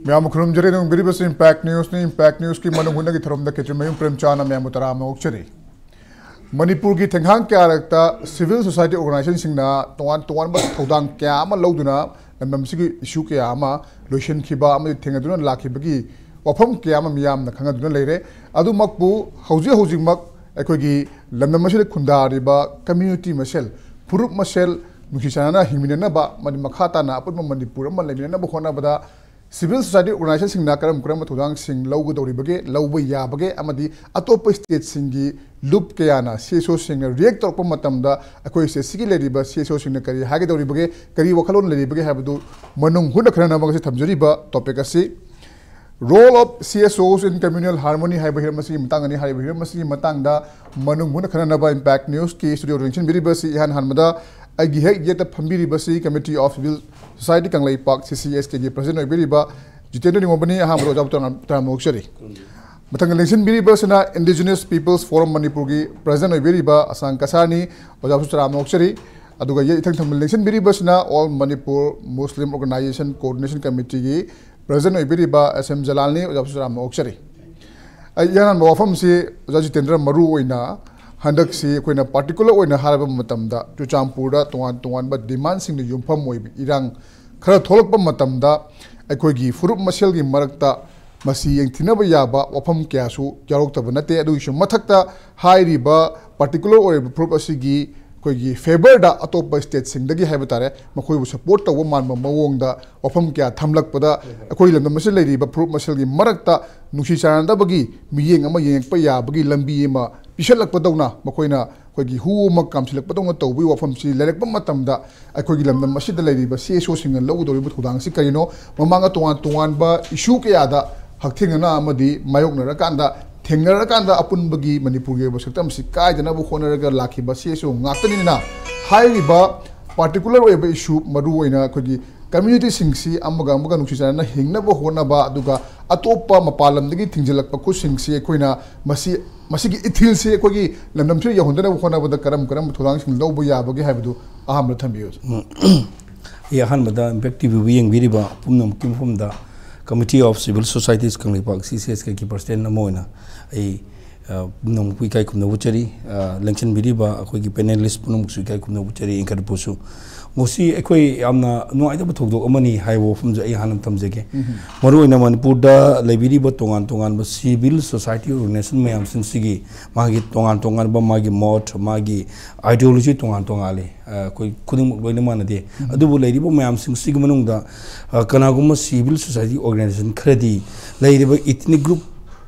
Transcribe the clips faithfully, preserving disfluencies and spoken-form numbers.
ꯃꯌꯥꯝꯕꯨ ꯈꯨꯔꯨꯝꯖꯔꯤ꯫ ꯅꯨꯡꯕꯤꯔꯤꯕꯁꯤ impact ꯅ꯭ꯌꯨꯁꯅꯤ꯫ Impact ꯅ꯭ꯌꯨꯁꯀꯤ ꯃꯅꯨꯡ ꯍꯨꯠꯅꯒꯤ ꯊꯧꯔꯝꯗ ꯀꯦꯇ꯭ꯔꯤꯃꯌꯨꯝ ꯄ꯭ꯔꯦꯝꯆꯥꯟꯅ ꯃꯌꯥꯝꯕꯨ ꯇꯔꯥꯝꯅ ꯑꯣꯛꯆꯔꯤ꯫ ꯃꯅꯤꯄꯨꯔꯒꯤ ꯊꯦꯡꯍꯥꯡ ꯀꯌꯥꯔꯛꯇ ꯁꯤꯚꯤꯜ ꯁꯣꯁꯥꯏꯇꯤ ꯑꯣꯔꯒꯅꯥꯏꯖꯦꯁꯟꯁꯤꯡꯅ ꯇꯣꯉꯥꯟ ꯇꯣꯉꯥꯟꯕ ꯊꯧꯗꯥꯡ ꯀꯌꯥ ꯑꯃ ꯂꯧꯗꯨꯅ ꯂꯝꯗꯝꯁꯤꯒꯤ ꯏꯁꯨ ꯀꯌꯥ ꯑꯃ ꯂꯣꯏꯁꯤꯟꯈꯤꯕ ꯑꯃꯗꯤ ꯊꯦꯡꯅꯗꯨꯅ ꯂꯥꯛꯈꯤꯕꯒꯤ ꯋꯥꯐꯝ ꯀꯌꯥ ꯑꯃ ꯃꯤꯌꯥꯝꯅ ꯈꯪꯅꯗꯨꯅ ꯂꯩꯔꯦ꯫ ꯑꯗꯨꯃꯛꯄꯨ ꯍꯧꯖꯤꯛ ꯍꯧꯖꯤꯛꯃꯛ ꯑꯩꯈꯣꯏꯒꯤ ꯂꯝꯗꯝ ꯑꯁꯤꯗ ꯈꯨꯟꯗꯥꯔꯤꯕ ꯀꯝꯃ꯭ꯌꯨꯅꯤꯇꯤ ꯃꯁꯦꯜ, ꯐꯨꯔꯨꯞ ꯃꯁꯦꯜ ꯅꯨꯡꯁꯤ ꯆꯥꯟꯅꯅ ꯍꯤꯡꯃꯤꯟꯅꯅꯕ ꯑꯃꯗꯤ ꯃꯈꯥ ꯇꯥꯅ ꯑꯄꯨꯟꯕ ꯃꯅꯤꯄꯨꯔ ꯑꯃ ꯂꯩꯃꯤꯟꯅꯅꯕ ꯍꯣꯠꯅꯕꯗ ꯁꯤꯚꯤꯜ ꯁꯣꯁꯥꯏꯇꯤ ꯑꯣꯔꯒꯅꯥꯏꯖꯦꯁꯟꯁꯤꯡꯅ ꯀꯔꯝ ꯀꯔꯝꯕ ꯊꯧꯗꯥꯡꯁꯤꯡ ꯂꯧꯒꯗꯧꯔꯤꯕꯒꯦ, ꯂꯧꯕ ꯌꯥꯕꯒꯦ, ꯑꯃꯗꯤ ꯑꯇꯣꯞꯄ ꯁ꯭ꯇꯦꯠꯁꯤꯡꯒꯤ ꯂꯨꯞ ꯀꯌꯥꯅ ꯁꯤ ꯑꯦꯁ ꯑꯣꯁꯤꯡꯅ ꯔꯤꯌꯦꯛ ꯇꯧꯔꯛꯄ ꯃꯇꯝꯗ ꯑꯩꯈꯣꯏ ꯁ꯭ꯇꯦꯠꯁꯤꯒꯤ ꯂꯩꯔꯤꯕ ꯁꯤ ꯑꯦꯁ ꯑꯣꯁꯤꯡꯅ ꯀꯔꯤ ꯍꯥꯏꯒꯗꯧꯔꯤꯕꯒꯦ, ꯀꯔꯤ ꯋꯥꯈꯜꯂꯣꯟ ꯂꯩꯔꯤꯕꯒꯦ ꯍꯥꯏꯕꯗꯨ ꯃꯅꯨꯡ ꯍꯨꯠꯅ ꯈꯟꯅꯅꯕ ꯉꯁꯤ ꯊꯝꯖꯔꯤꯕ ꯇꯣꯄꯤꯛ ꯑꯁꯤ Role of C S Os in Communal Harmony ꯍꯥꯏꯕ ꯍꯤꯔꯝ ꯑꯁꯤꯒꯤ ꯃꯇꯥꯡꯗꯅꯤ꯫ ꯍꯥꯏꯔꯤꯕ ꯍꯤꯔꯝ ꯑꯁꯤꯒꯤ ꯃꯇꯥꯡꯗ ꯃꯅꯨꯡ ꯍꯨꯠꯅ ꯈꯟꯅꯅꯕ ꯏꯝꯄꯦꯛ ꯅ꯭ꯌꯨꯁꯀꯤ ꯁ꯭ꯇꯨꯗꯤꯑꯣꯗ ꯂꯦꯡꯁꯤꯟꯕꯤꯔꯤꯕꯁꯤ ꯏꯍꯥꯟ ꯍꯥꯟꯕꯗ ꯑꯩꯒꯤ ꯍꯦꯛ ꯌꯦꯠꯇ ꯐꯝꯕꯤꯔꯤꯕꯁꯤ Committee of Civil Society Kangleipak, C C S K ꯒꯤ ꯄ꯭ꯔꯁꯤꯗꯦꯟꯠ ꯑꯣꯏꯕꯤꯔꯤꯕ ꯖꯤꯇꯦꯟꯗ꯭ꯔ ꯅꯤꯉꯣꯝꯕꯅꯤ꯫ ꯑꯍꯥꯟꯕꯗ ꯑꯣꯖꯥꯕꯨ ꯇꯔꯥꯝꯅ, ꯇꯔꯥꯝꯅ ꯑꯣꯛꯆꯔꯤ꯫ ꯃꯊꯪꯗ ꯂꯦꯡꯁꯤꯟꯕꯤꯔꯤꯕꯁꯤꯅ Indigenous Peoples Forum ꯃꯅꯤꯄꯨꯔꯒꯤ ꯄ꯭ꯔꯁꯤꯗꯦꯟꯠ ꯑꯣꯏꯕꯤꯔꯤꯕ ꯑꯁꯥꯡ ꯀꯁꯥꯔꯅꯤ꯫ ꯑꯣꯖꯥꯕꯨꯁꯨ ꯇꯔꯥꯝꯅ ꯑꯣꯛꯆꯔꯤ꯫ ꯑꯗꯨꯒ ꯌꯦꯠ ꯏꯊꯪ ꯊꯪꯕ ꯂꯦꯡꯁꯤꯟꯕꯤꯔꯤꯕꯁꯤꯅ All Manipur Muslim Organisation Coordination Committeeꯒꯤ ꯄ꯭ꯔꯁꯤꯗꯦꯟꯠ ꯑꯣꯏꯕꯤꯔꯤꯕ ꯑꯦꯁ ꯑꯦꯝ ꯖꯂꯥꯜꯅꯤ꯫ ꯑꯣꯖꯥꯕꯨꯁꯨ ꯇꯔꯥꯝꯅ ꯑꯣꯛꯆꯔꯤ꯫ ꯑꯩ ꯏꯍꯥꯟ ꯍꯥꯟꯕ ꯋꯥꯐꯝꯁꯤ ꯑꯣꯖꯥ ꯖꯤꯇꯦꯟꯗ꯭ꯔ, ꯃꯔꯨ ꯑꯣꯏꯅ ꯍꯟꯗꯛꯁꯤ ꯑꯩꯈꯣꯏꯅ ꯄꯥꯔꯇꯤꯀꯨꯂꯔ ꯑꯣꯏꯅ ꯍꯥꯏꯔꯕ ꯃꯇꯝꯗ ꯆꯨꯔꯆꯥꯟꯄꯨꯔꯗ ꯇꯣꯉꯥꯟ ꯇꯣꯉꯥꯟꯕ ꯗꯤꯃꯥꯟꯁꯤꯡꯅ ꯌꯨꯝꯐꯝ ꯑꯣꯏꯕ ꯏꯔꯥꯡ ꯈꯔ ꯊꯣꯛꯂꯛꯄ ꯃꯇꯝꯗ ꯑꯩꯈꯣꯏꯒꯤ ꯐꯨꯔꯨꯞ ꯃꯁꯦꯜꯒꯤ ꯃꯔꯛꯇ ꯃꯁꯤ ꯌꯦꯡꯊꯤꯅꯕ ꯌꯥꯕ ꯋꯥꯐꯝ ꯀꯌꯥꯁꯨ ꯌꯥꯎꯔꯛꯇꯕ ꯅꯠꯇꯦ꯫ ꯑꯗꯨꯒꯤꯁꯨ ꯃꯊꯛꯇ ꯍꯥꯏꯔꯤꯕ ꯄꯥꯔꯇꯤꯀꯨꯂꯔ ꯑꯣꯏꯔꯤꯕ ꯐꯨꯔꯨꯞ ꯑꯁꯤꯒꯤ ꯑꯩꯈꯣꯏꯒꯤ ꯐꯦꯚꯔꯗ ꯑꯇꯣꯞꯄ ꯁ꯭ꯇꯦꯠꯁꯤꯡꯗꯒꯤ ꯍꯥꯏꯕ ꯇꯥꯔꯦ, ꯃꯈꯣꯏꯕꯨ ꯁꯄꯣꯔꯠ ꯇꯧꯕ ꯃꯥꯟꯕ ꯃꯑꯣꯡꯗ ꯋꯥꯐꯝ ꯀꯌꯥ ꯊꯝꯂꯛꯄꯗ ꯑꯩꯈꯣꯏ ꯂꯝꯗꯝ ꯑꯁꯤꯗ ꯂꯩꯔꯤꯕ ꯐꯨꯔꯨꯞ ꯃꯁꯦꯜꯒꯤ ꯃꯔꯛꯇ ꯅꯨꯡꯁꯤ ꯆꯥꯟꯅꯗꯕꯒꯤ ꯃꯤꯠꯌꯦꯡ ꯑꯃ ꯌꯦꯡꯉꯛꯄ ꯌꯥꯕꯒꯤ ꯂꯝꯕꯤ ꯑꯃ ꯄꯤꯁꯜꯂꯛꯄꯗꯧꯅ, ꯃꯈꯣꯏꯅ ꯑꯩꯈꯣꯏꯒꯤ ꯍꯨ ꯑꯃ ꯀꯥꯝꯁꯤꯜꯂꯛꯄꯗꯧꯅ ꯇꯧꯕꯒꯤ ꯋꯥꯐꯝꯁꯤ ꯂꯩꯔꯛꯄ ꯃꯇꯝꯗ ꯑꯩꯈꯣꯏꯒꯤ ꯂꯝꯗꯝ ꯑꯁꯤꯗ ꯂꯩꯔꯤꯕ ꯁꯤ ꯑꯦꯁ ꯑꯣꯁꯤꯡꯅ ꯂꯧꯒꯗꯧꯔꯤꯕ ꯊꯧꯗꯥꯡꯁꯤ ꯀꯔꯤꯅꯣ? ꯃꯃꯥꯡꯗ ꯇꯣꯉꯥꯟ ꯇꯣꯉꯥꯟꯕ ꯏꯁꯨ ꯀꯌꯥꯗ ꯍꯛꯊꯦꯡꯅꯅ ꯑꯃꯗꯤ ꯃꯥꯌꯣꯛꯅꯔꯀꯥꯟꯗ, ꯊꯦꯡꯅꯔꯀꯥꯟꯗ ꯑꯄꯨꯟꯕꯒꯤ ꯃꯅꯤꯄꯨꯔꯒꯤ ꯑꯣꯏꯕ ꯁꯛꯇꯝꯁꯤ ꯀꯥꯏꯗꯅꯕ ꯍꯣꯠꯅꯔꯒ ꯂꯥꯛꯈꯤꯕ ꯁꯤ ꯑꯦꯁ ꯑꯣ ꯉꯥꯛꯇꯅꯤꯅ, ꯍꯥꯏꯔꯤꯕ ꯄꯥꯔꯇꯤꯀꯨꯂꯔ ꯑꯣꯏꯕ ꯏꯁꯨ, ꯃꯔꯨꯑꯣꯏꯅ ꯑꯩꯈꯣꯏꯒꯤ ꯀꯝꯃ꯭ꯌꯨꯅꯤꯇꯤꯁꯤꯡꯁꯤ ꯑꯃꯒ ꯑꯃꯒ ꯅꯨꯡꯁꯤ ꯆꯥꯟꯅꯅ ꯍꯤꯡꯅꯕ ꯍꯣꯠꯅꯕ, ꯑꯗꯨꯒ ꯑꯇꯣꯞꯄ ꯃꯄꯥꯟ ꯂꯝꯗꯒꯤ ꯊꯤꯡꯖꯤꯜꯂꯛꯄ ꯈꯨꯠꯁꯤꯡꯁꯤ ꯑꯩꯈꯣꯏꯅ ꯃꯁꯤ, ꯃꯁꯤꯒꯤ ꯏꯊꯤꯜꯁꯤ ꯑꯩꯈꯣꯏꯒꯤ ꯂꯝꯗꯝꯁꯤꯗ ꯌꯧꯍꯟꯗꯅꯕ ꯍꯣꯠꯅꯕꯗ ꯀꯔꯝ ꯀꯔꯝꯕ ꯊꯧꯗꯥꯡꯁꯤꯡ ꯂꯧꯕ ꯌꯥꯕꯒꯦ ꯍꯥꯏꯕꯗꯨ ꯑꯍꯥꯟꯕꯗ ꯊꯝꯕꯤꯌꯨ꯫ ꯑꯩ ꯑꯍꯥꯟꯕꯗ ꯏꯝꯄꯦꯛ ꯇꯤꯚꯤꯕꯨ ꯌꯦꯡꯕꯤꯔꯤꯕ ꯄꯨꯝꯅꯃꯛꯀꯤ ꯃꯐꯝꯗ Committee of Civil Societies Kangleipak, ꯁꯤ ꯁꯤ ꯑꯦꯁ ꯀꯦꯒꯤ ꯄ꯭ꯔꯁꯤꯗꯦꯟ ꯑꯃ ꯑꯣꯏꯅ ꯑꯩ, ꯑ, ꯄꯨꯝꯅꯃꯛꯄꯨ ꯏꯀꯥꯏ ꯈꯨꯝꯅꯕ ꯎꯠꯆꯔꯤ꯫ ꯑ, ꯂꯦꯡꯁꯤꯟꯕꯤꯔꯤꯕ ꯑꯩꯈꯣꯏꯒꯤ ꯄꯦꯅꯦꯂꯤꯁ ꯄꯨꯝꯅꯃꯛꯁꯨ ꯏꯀꯥꯏ ꯈꯨꯝꯅꯕ ꯎꯠꯆꯔꯤ, ꯏꯟꯈꯠꯄꯁꯨ꯫ ꯃꯁꯤ ꯑꯩꯈꯣꯏ ꯌꯥꯝꯅ ꯅꯨꯡꯉꯥꯏꯇꯕ ꯊꯧꯗꯣꯛ ꯑꯃꯅꯤ ꯍꯥꯏꯕ ꯋꯥꯐꯝꯁꯦ ꯑꯩ ꯍꯥꯟꯅ ꯊꯝꯖꯒꯦ꯫ ꯃꯔꯨꯑꯣꯏꯅ ꯃꯅꯤꯄꯨꯔꯗ ꯂꯩꯕꯤꯔꯤꯕ ꯇꯣꯉꯥꯟ ꯇꯣꯉꯥꯟꯕ civil society organization ꯃꯌꯥꯝꯁꯤꯡꯁꯤꯒꯤ ꯃꯥꯒꯤ ꯇꯣꯉꯥꯟ ꯇꯣꯉꯥꯟꯕ ꯃꯥꯒꯤ ꯃꯣꯠ, ꯃꯥꯒꯤ ideology ꯇꯣꯉꯥꯟ ꯇꯣꯉꯥꯜꯂꯤ꯫ ꯑ, ꯑꯩꯈꯣꯏ ꯈꯨꯗꯤꯡꯃꯛ ꯂꯣꯏꯅ ꯃꯥꯟꯅꯗꯦ꯫ ꯑꯗꯨꯕꯨ ꯂꯩꯔꯤꯕ ꯃꯌꯥꯝꯁꯤꯡꯁꯤꯒꯤ ꯃꯅꯨꯡꯗ, ꯑ, ꯀꯅꯥꯒꯨꯝꯕ civil society organization ꯈꯔꯗꯤ ꯂꯩꯔꯤꯕ ethnic group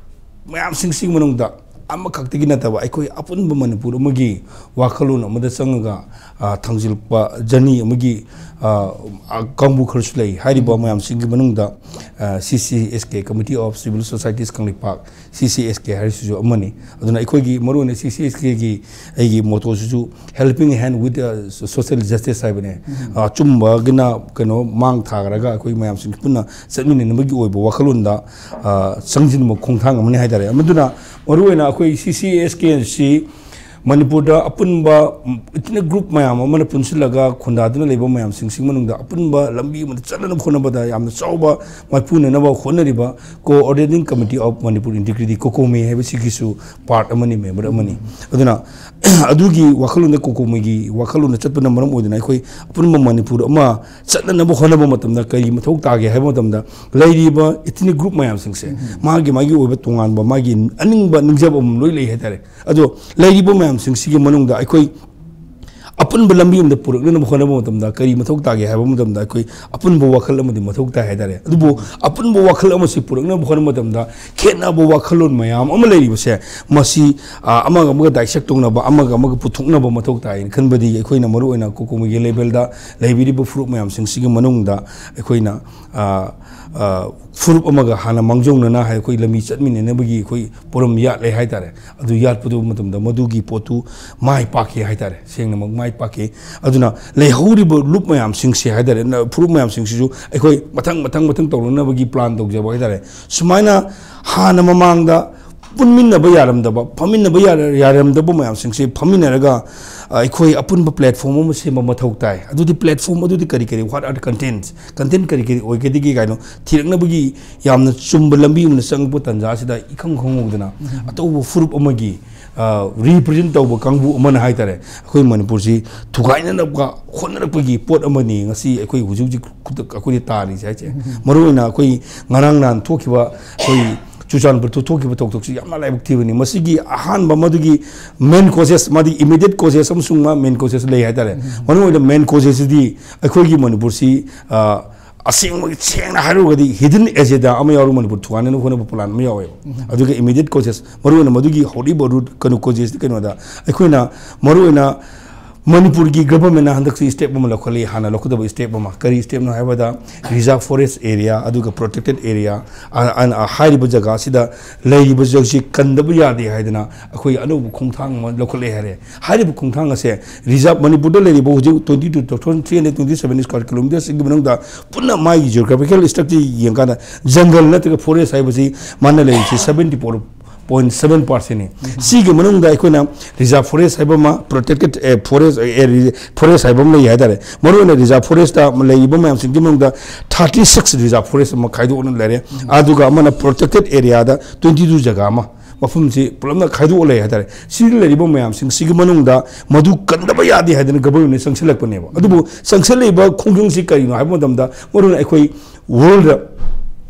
ꯃꯌꯥꯝꯁꯤꯡꯁꯤꯒꯤ ꯃꯅꯨꯡꯗ ꯑꯃꯈꯛꯇꯒꯤ ꯅꯠꯇꯕ ꯑꯩꯈꯣꯏ ꯑꯄꯨꯟꯕ ꯃꯅꯤꯄꯨꯔ ꯑꯃꯒꯤ ꯋꯥꯈꯜꯂꯣꯟ ꯑꯃꯗ ꯆꯪꯉꯒ, ꯑ, ꯊꯥꯡꯖꯤꯜꯂꯛꯄ journey ꯑꯃꯒꯤ, ꯑ, ꯑ, ꯀꯥꯡꯕꯨ ꯈꯔꯁꯨ ꯂꯩ꯫ ꯍꯥꯏꯔꯤꯕ ꯃꯌꯥꯝꯁꯤꯡꯒꯤ ꯃꯅꯨꯡꯗ, ꯑ, C C S K, Committee of Civil Societies Kangleipak, C C S K ꯍꯥꯏꯔꯤꯁꯤꯁꯨ ꯑꯃꯅꯤ꯫ ꯑꯗꯨꯅ ꯑꯩꯈꯣꯏꯒꯤ ꯃꯔꯨꯑꯣꯏꯅ C C S Kꯒꯤ ꯑꯩꯒꯤ mottoꯁꯤꯁꯨ "Helping hand with, uh, social justice" ꯍꯥꯏꯕꯅꯦ꯫ ꯑꯆꯨꯝꯕꯒꯤꯅ ꯀꯩꯅꯣ ꯃꯥꯡ ꯊꯥꯈ꯭ꯔꯒ ꯑꯩꯈꯣꯏ ꯃꯌꯥꯝꯁꯤꯡ ꯄꯨꯟꯅ ꯆꯠꯃꯤꯟꯅꯅꯕꯒꯤ ꯑꯣꯏꯕ ꯋꯥꯈꯜꯂꯣꯟꯗ, ꯑ, ꯆꯪꯁꯤꯟꯕ ꯈꯣꯡꯊꯥꯡ ꯑꯃꯅꯤ ꯍꯥꯏꯇꯥꯔꯦ꯫ ꯃꯗꯨꯅ ꯃꯔꯨꯑꯣꯏꯅ ꯑꯩꯈꯣꯏ C C S K ꯑꯁꯤ ꯃꯅꯤꯄꯨꯔꯗ ꯑꯄꯨꯟꯕ ethnic group ꯃꯌꯥꯝ ꯑꯃꯅ ꯄꯨꯟꯁꯤꯜꯂꯒ ꯈꯨꯟꯗꯥꯗꯨꯅ ꯂꯩꯕ ꯃꯌꯥꯝꯁꯤꯡꯁꯤ ꯃꯅꯨꯡꯗ ꯑꯄꯨꯟꯕ ꯂꯝꯕꯤ ꯑꯃꯗ ꯆꯠꯅꯅꯕ ꯍꯣꯠꯅꯕꯗ ꯌꯥꯝꯅ ꯆꯥꯎꯕ ꯃꯥꯏꯄꯨꯅꯅꯕ ꯍꯣꯠꯅꯔꯤꯕ Coordinating Committee of Manipur Integrity, COCOMI ꯍꯥꯏꯕꯁꯤꯒꯤꯁꯨ part ꯑꯃꯅꯤ, member ꯑꯃꯅꯤ꯫ ꯑꯗꯨꯅ ꯑꯗꯨꯒꯤ ꯋꯥꯈꯜꯂꯣꯟꯗ, COCOMIꯒꯤ ꯋꯥꯈꯜꯂꯣꯟꯗ ꯆꯠꯄꯅ ꯃꯔꯝ ꯑꯣꯏꯗꯨꯅ ꯑꯩꯈꯣꯏ ꯑꯄꯨꯟꯕ ꯃꯅꯤꯄꯨꯔ ꯑꯃ ꯆꯠꯅꯅꯕ ꯍꯣꯠꯅꯕ ꯃꯇꯝꯗ ꯀꯔꯤ ꯃꯊꯧ ꯇꯥꯒꯦ ꯍꯥꯏꯕ ꯃꯇꯝꯗ, ꯂꯩꯔꯤꯕ ethnic group ꯃꯌꯥꯝꯁꯤꯡꯁꯦ ꯃꯥꯒꯤ ꯃꯥꯒꯤ ꯑꯣꯏꯕ ꯇꯣꯉꯥꯟꯕ ꯃꯥꯒꯤ ꯑꯅꯤꯡꯕ ꯅꯤꯡꯖꯕ ꯑꯃ ꯂꯣꯏ ꯂꯩ ꯍꯥꯏꯇꯥꯔꯦ꯫ ꯑꯗꯣ ꯂꯩꯔꯤꯕ ꯃꯌꯥꯝꯁꯤꯡꯁꯤꯒꯤ ꯃꯅꯨꯡꯗ ꯑꯩꯈꯣꯏ ꯑꯄꯨꯟꯕ ꯂꯝꯕꯤ ꯑꯃꯗ ꯄꯨꯔꯛꯅꯅꯕ ꯍꯣꯠꯅꯕ ꯃꯇꯝꯗ ꯀꯔꯤ ꯃꯊꯧ ꯇꯥꯒꯦ ꯍꯥꯏꯕ ꯃꯇꯝꯗ ꯑꯩꯈꯣꯏ ꯑꯄꯨꯟꯕ ꯋꯥꯈꯜ ꯑꯃꯗꯤ ꯃꯊꯧ ꯇꯥꯏ ꯍꯥꯏꯇꯥꯔꯦ꯫ ꯑꯗꯨꯕꯨ ꯑꯄꯨꯟꯕ ꯋꯥꯈꯜ ꯑꯃꯁꯤ ꯄꯨꯔꯛꯅꯕ ꯍꯣꯠꯅꯕ ꯃꯇꯝꯗ ꯈꯦꯠꯅꯕ ꯋꯥꯈꯜꯂꯣꯟ ꯃꯌꯥꯝ ꯑꯃ ꯂꯩꯔꯤꯕꯁꯦ, ꯃꯁꯤ, ꯑ, ꯑꯃꯒ ꯑꯃꯒ dissect ꯇꯧꯅꯕ, ꯑꯃꯒ ꯑꯃꯒ ꯄꯨꯊꯣꯛꯅꯕ ꯃꯊꯧ ꯇꯥꯏꯅ ꯈꯟꯕꯗꯤ ꯑꯩꯈꯣꯏꯅ ꯃꯔꯨꯑꯣꯏꯅ COCOMIꯒꯤ levelꯗ ꯂꯩꯕꯤꯔꯤꯕ ꯐꯨꯔꯨꯞ ꯃꯌꯥꯝꯁꯤꯡꯁꯤꯒꯤ ꯃꯅꯨꯡꯗ ꯑꯩꯈꯣꯏꯅ, ꯑ, ꯑ, ꯐꯨꯔꯨꯞ ꯑꯃꯒ ꯍꯥꯟꯅ ꯃꯥꯡꯖꯧꯅꯅ ꯍꯥꯏ ꯑꯩꯈꯣꯏ ꯂꯝꯕꯤ ꯆꯠꯃꯤꯟꯅꯅꯕꯒꯤ ꯑꯩꯈꯣꯏ ꯄꯣꯔꯝ ꯌꯥꯠꯂꯦ ꯍꯥꯏꯇꯥꯔꯦ꯫ ꯑꯗꯨ ꯌꯥꯠꯄꯗꯨ ꯃꯇꯝꯗ ꯃꯗꯨꯒꯤ ꯄꯣꯠꯇꯨ ꯃꯥꯏ ꯄꯥꯛꯈꯤ ꯍꯥꯏꯇꯥꯔꯦ, ꯁꯦꯡꯅꯃꯛ ꯃꯥꯏ ꯄꯥꯛꯈꯤ꯫ ꯑꯗꯨꯅ ꯂꯩꯍꯧꯔꯤꯕ ꯂꯨꯞ ꯃꯌꯥꯝꯁꯤꯡꯁꯦ ꯍꯥꯏꯇꯥꯔꯦ, ꯅ-, ꯐꯨꯔꯨꯞ ꯃꯌꯥꯝꯁꯤꯡꯁꯤꯁꯨ ꯑꯩꯈꯣꯏ ꯃꯊꯪ, ꯃꯊꯪ, ꯃꯊꯪ ꯇꯧꯔꯛꯅꯕꯒꯤ plan ꯇꯧꯖꯕ ꯍꯥꯏꯇꯥꯔꯦ꯫ ꯁꯨꯃꯥꯏꯅ ꯍꯥꯟꯅ ꯃꯃꯥꯡꯗ ꯄꯨꯟꯃꯤꯟꯅꯕ ꯌꯥꯔꯝꯗꯕ, ꯐꯝꯃꯤꯟꯅꯕ ꯌꯥꯔ-, ꯌꯥꯔꯝꯗꯕ ꯃꯌꯥꯝꯁꯤꯡꯁꯦ ꯐꯝꯃꯤꯟꯅꯔꯒ, ꯑ, ꯑꯩꯈꯣꯏ ꯑꯄꯨꯟꯕ platform ꯑꯃ ꯁꯦꯝꯕ ꯃꯊꯧ ꯇꯥꯏ꯫ ꯑꯗꯨꯗꯤ platform ꯑꯗꯨꯗꯤ ꯀꯔꯤ ꯀꯔꯤ, what are the contents, content ꯀꯔꯤ ꯀꯔꯤ ꯑꯣꯏꯒꯗꯒꯦ ꯀꯥꯏꯅ ꯊꯤꯔꯛꯅꯕꯒꯤ ꯌꯥꯝꯅ ꯆꯨꯝꯕ ꯂꯝꯕꯤ ꯑꯃꯅ ꯆꯪꯉꯛꯄ ꯇꯥꯟꯖꯥ ꯑꯁꯤꯗ ꯏꯈꯪ ꯈꯪꯍꯧꯗꯅ ꯑꯇꯧꯕ ꯐꯨꯔꯨꯞ ꯑꯃꯒꯤ, ꯑ, represent ꯇꯧꯕ ꯀꯥꯡꯕꯨ ꯑꯃꯅ ꯍꯥꯏꯇꯥꯔꯦ, ꯑꯩꯈꯣꯏ ꯃꯅꯤꯄꯨꯔꯁꯤ ꯊꯨꯒꯥꯏꯅꯅꯕ ꯍꯣꯠꯅꯔꯛꯄꯒꯤ ꯄꯣꯠ ꯑꯃꯅꯤ ꯉꯁꯤ ꯑꯩꯈꯣꯏ ꯍꯧꯖꯤꯛ ꯍꯧꯖꯤꯛ ꯈꯨꯗꯛ ꯑꯩꯈꯣꯏꯗ ꯇꯥꯔꯤꯁꯦ ꯍꯥꯏꯁꯦ꯫ ꯃꯔꯨꯑꯣꯏꯅ ꯑꯩꯈꯣꯏ ꯉꯔꯥꯡ ꯅꯍꯥꯟ ꯊꯣꯛꯈꯤꯕ ꯑꯩꯈꯣꯏ ꯆꯨꯔꯆꯥꯟꯄꯨꯔꯗ ꯊꯣꯛꯈꯤꯕ ꯊꯧꯗꯣꯛꯁꯤ ꯌꯥꯝꯅ ꯂꯥꯏꯕꯛ ꯊꯤꯕꯅꯤ꯫ ꯃꯁꯤꯒꯤ ꯑꯍꯥꯟꯕ ꯃꯗꯨꯒꯤ main causes, ꯃꯥꯗꯤ immediate causes ꯑꯃꯁꯨꯡ ꯃꯥ main causes ꯂꯩ ꯍꯥꯏꯇꯥꯔꯦ꯫ ꯃꯔꯨꯑꯣꯏꯅ main causes ꯁꯤꯗꯤ ꯑꯩꯈꯣꯏꯒꯤ ꯃꯅꯤꯄꯨꯔꯁꯤ, ꯑ, ꯑꯁꯦꯡꯕ ꯁꯦꯡꯅ ꯍꯥꯏꯔꯨꯔꯒꯗꯤ hidden agenda ꯑꯃ ꯌꯥꯎꯔꯒ ꯃꯅꯤꯄꯨꯔ ꯊꯨꯒꯥꯏꯅꯅꯕ ꯍꯣꯠꯅꯕ plan ꯑꯃ ꯌꯥꯎꯋꯦꯕ꯫ ꯑꯗꯨꯒ immediate causes, ꯃꯔꯨꯑꯣꯏꯅ ꯃꯗꯨꯒꯤ ꯍꯧꯔꯛꯏꯕ root ꯀꯩꯅꯣ causes ꯗꯤ ꯀꯩꯅꯣꯗ ꯑꯩꯈꯣꯏꯅ ꯃꯔꯨꯑꯣꯏꯅ ꯃꯅꯤꯄꯨꯔꯒꯤ government ꯅ ꯍꯟꯗꯛꯁꯨ step ꯑꯃ ꯂꯧꯈꯠꯂꯤ, ꯍꯥꯟꯅ ꯂꯧꯈꯠꯇꯕ step ꯑꯃ꯫ ꯀꯔꯤ step ꯅꯣ ꯍꯥꯏꯕꯗ reserve forest area ꯑꯗꯨꯒ protected area, ꯑ, ꯑ, ꯍꯥꯏꯔꯤꯕ ꯖꯒꯥꯁꯤꯗ ꯂꯩꯔꯤꯕ ꯖꯒꯥꯁꯤ ꯀꯟꯗꯕ ꯌꯥꯗꯦ ꯍꯥꯏꯗꯅ ꯑꯩꯈꯣꯏ ꯑꯅꯧꯕ ꯈꯣꯡꯊꯥꯡ ꯑꯃ ꯂꯧꯈꯠꯂꯦ ꯍꯥꯏꯔꯦ꯫ ꯍꯥꯏꯔꯤꯕ ꯈꯣꯡꯊꯥꯡ ꯑꯁꯦ reserve, ꯃꯅꯤꯄꯨꯔꯗ ꯂꯩꯔꯤꯕ ꯍꯧꯖꯤꯛ twenty two, two thousand three hundred twenty seven square kilometres ꯒꯤ ꯃꯅꯨꯡꯗ ꯄꯨꯟꯅ ꯃꯥꯒꯤ geographical structure ꯌꯦꯡꯀꯥꯟꯗ ꯖꯪꯒꯜ ꯅꯠꯇ꯭ꯔꯒ forest ꯍꯥꯏꯕꯁꯤ ꯃꯥꯅ ꯂꯩꯔꯤꯁꯤ seventy four point seven percent ꯅꯤ꯫ ꯁꯤꯒꯤ ꯃꯅꯨꯡꯗ ꯑꯩꯈꯣꯏꯅ reserve forest ꯍꯥꯏꯕ ꯑꯃ, protected, ꯑꯦ, forest, ꯑꯦ, ꯔꯤ-, forest ꯍꯥꯏꯕ ꯑꯃ ꯂꯩ ꯍꯥꯏꯇꯥꯔꯦ꯫ ꯃꯔꯨꯑꯣꯏꯅ reserve forest ꯇ ꯂꯩꯔꯤꯕ ꯃꯌꯥꯝꯁꯤꯡꯒꯤ ꯃꯅꯨꯡꯗ thirty six reserve forest ꯑꯃ ꯈꯥꯏꯗꯣꯛꯅ ꯂꯩꯔꯦ꯫ ꯑꯗꯨꯒ ꯑꯃꯅ protected area ꯗ twenty two ꯖꯒꯥ ꯑꯃ, ꯃꯐꯝꯁꯤ ꯄꯨꯂꯞꯅ ꯈꯥꯏꯗꯣꯛꯑ ꯂꯩ ꯍꯥꯏꯇꯥꯔꯦ꯫ ꯁꯤꯗ ꯂꯩꯔꯤꯕ ꯃꯌꯥꯝꯁꯤꯡꯁꯤꯒꯤ ꯃꯅꯨꯡꯗ ꯃꯗꯨ ꯀꯟꯗꯕ ꯌꯥꯗꯦ ꯍꯥꯏꯗꯅ government ꯅ ꯆꯪꯁꯤꯜꯂꯛꯄꯅꯦꯕ꯫ ꯑꯗꯨꯕꯨ ꯆꯪꯁꯤꯜꯂꯛꯏꯕ ꯈꯣꯡꯖꯪꯁꯤ ꯀꯔꯤꯅꯣ ꯍꯥꯏꯕ ꯃꯇꯝꯗ, ꯃꯔꯨꯑꯣꯏꯅ ꯑꯩꯈꯣꯏ world ꯗ,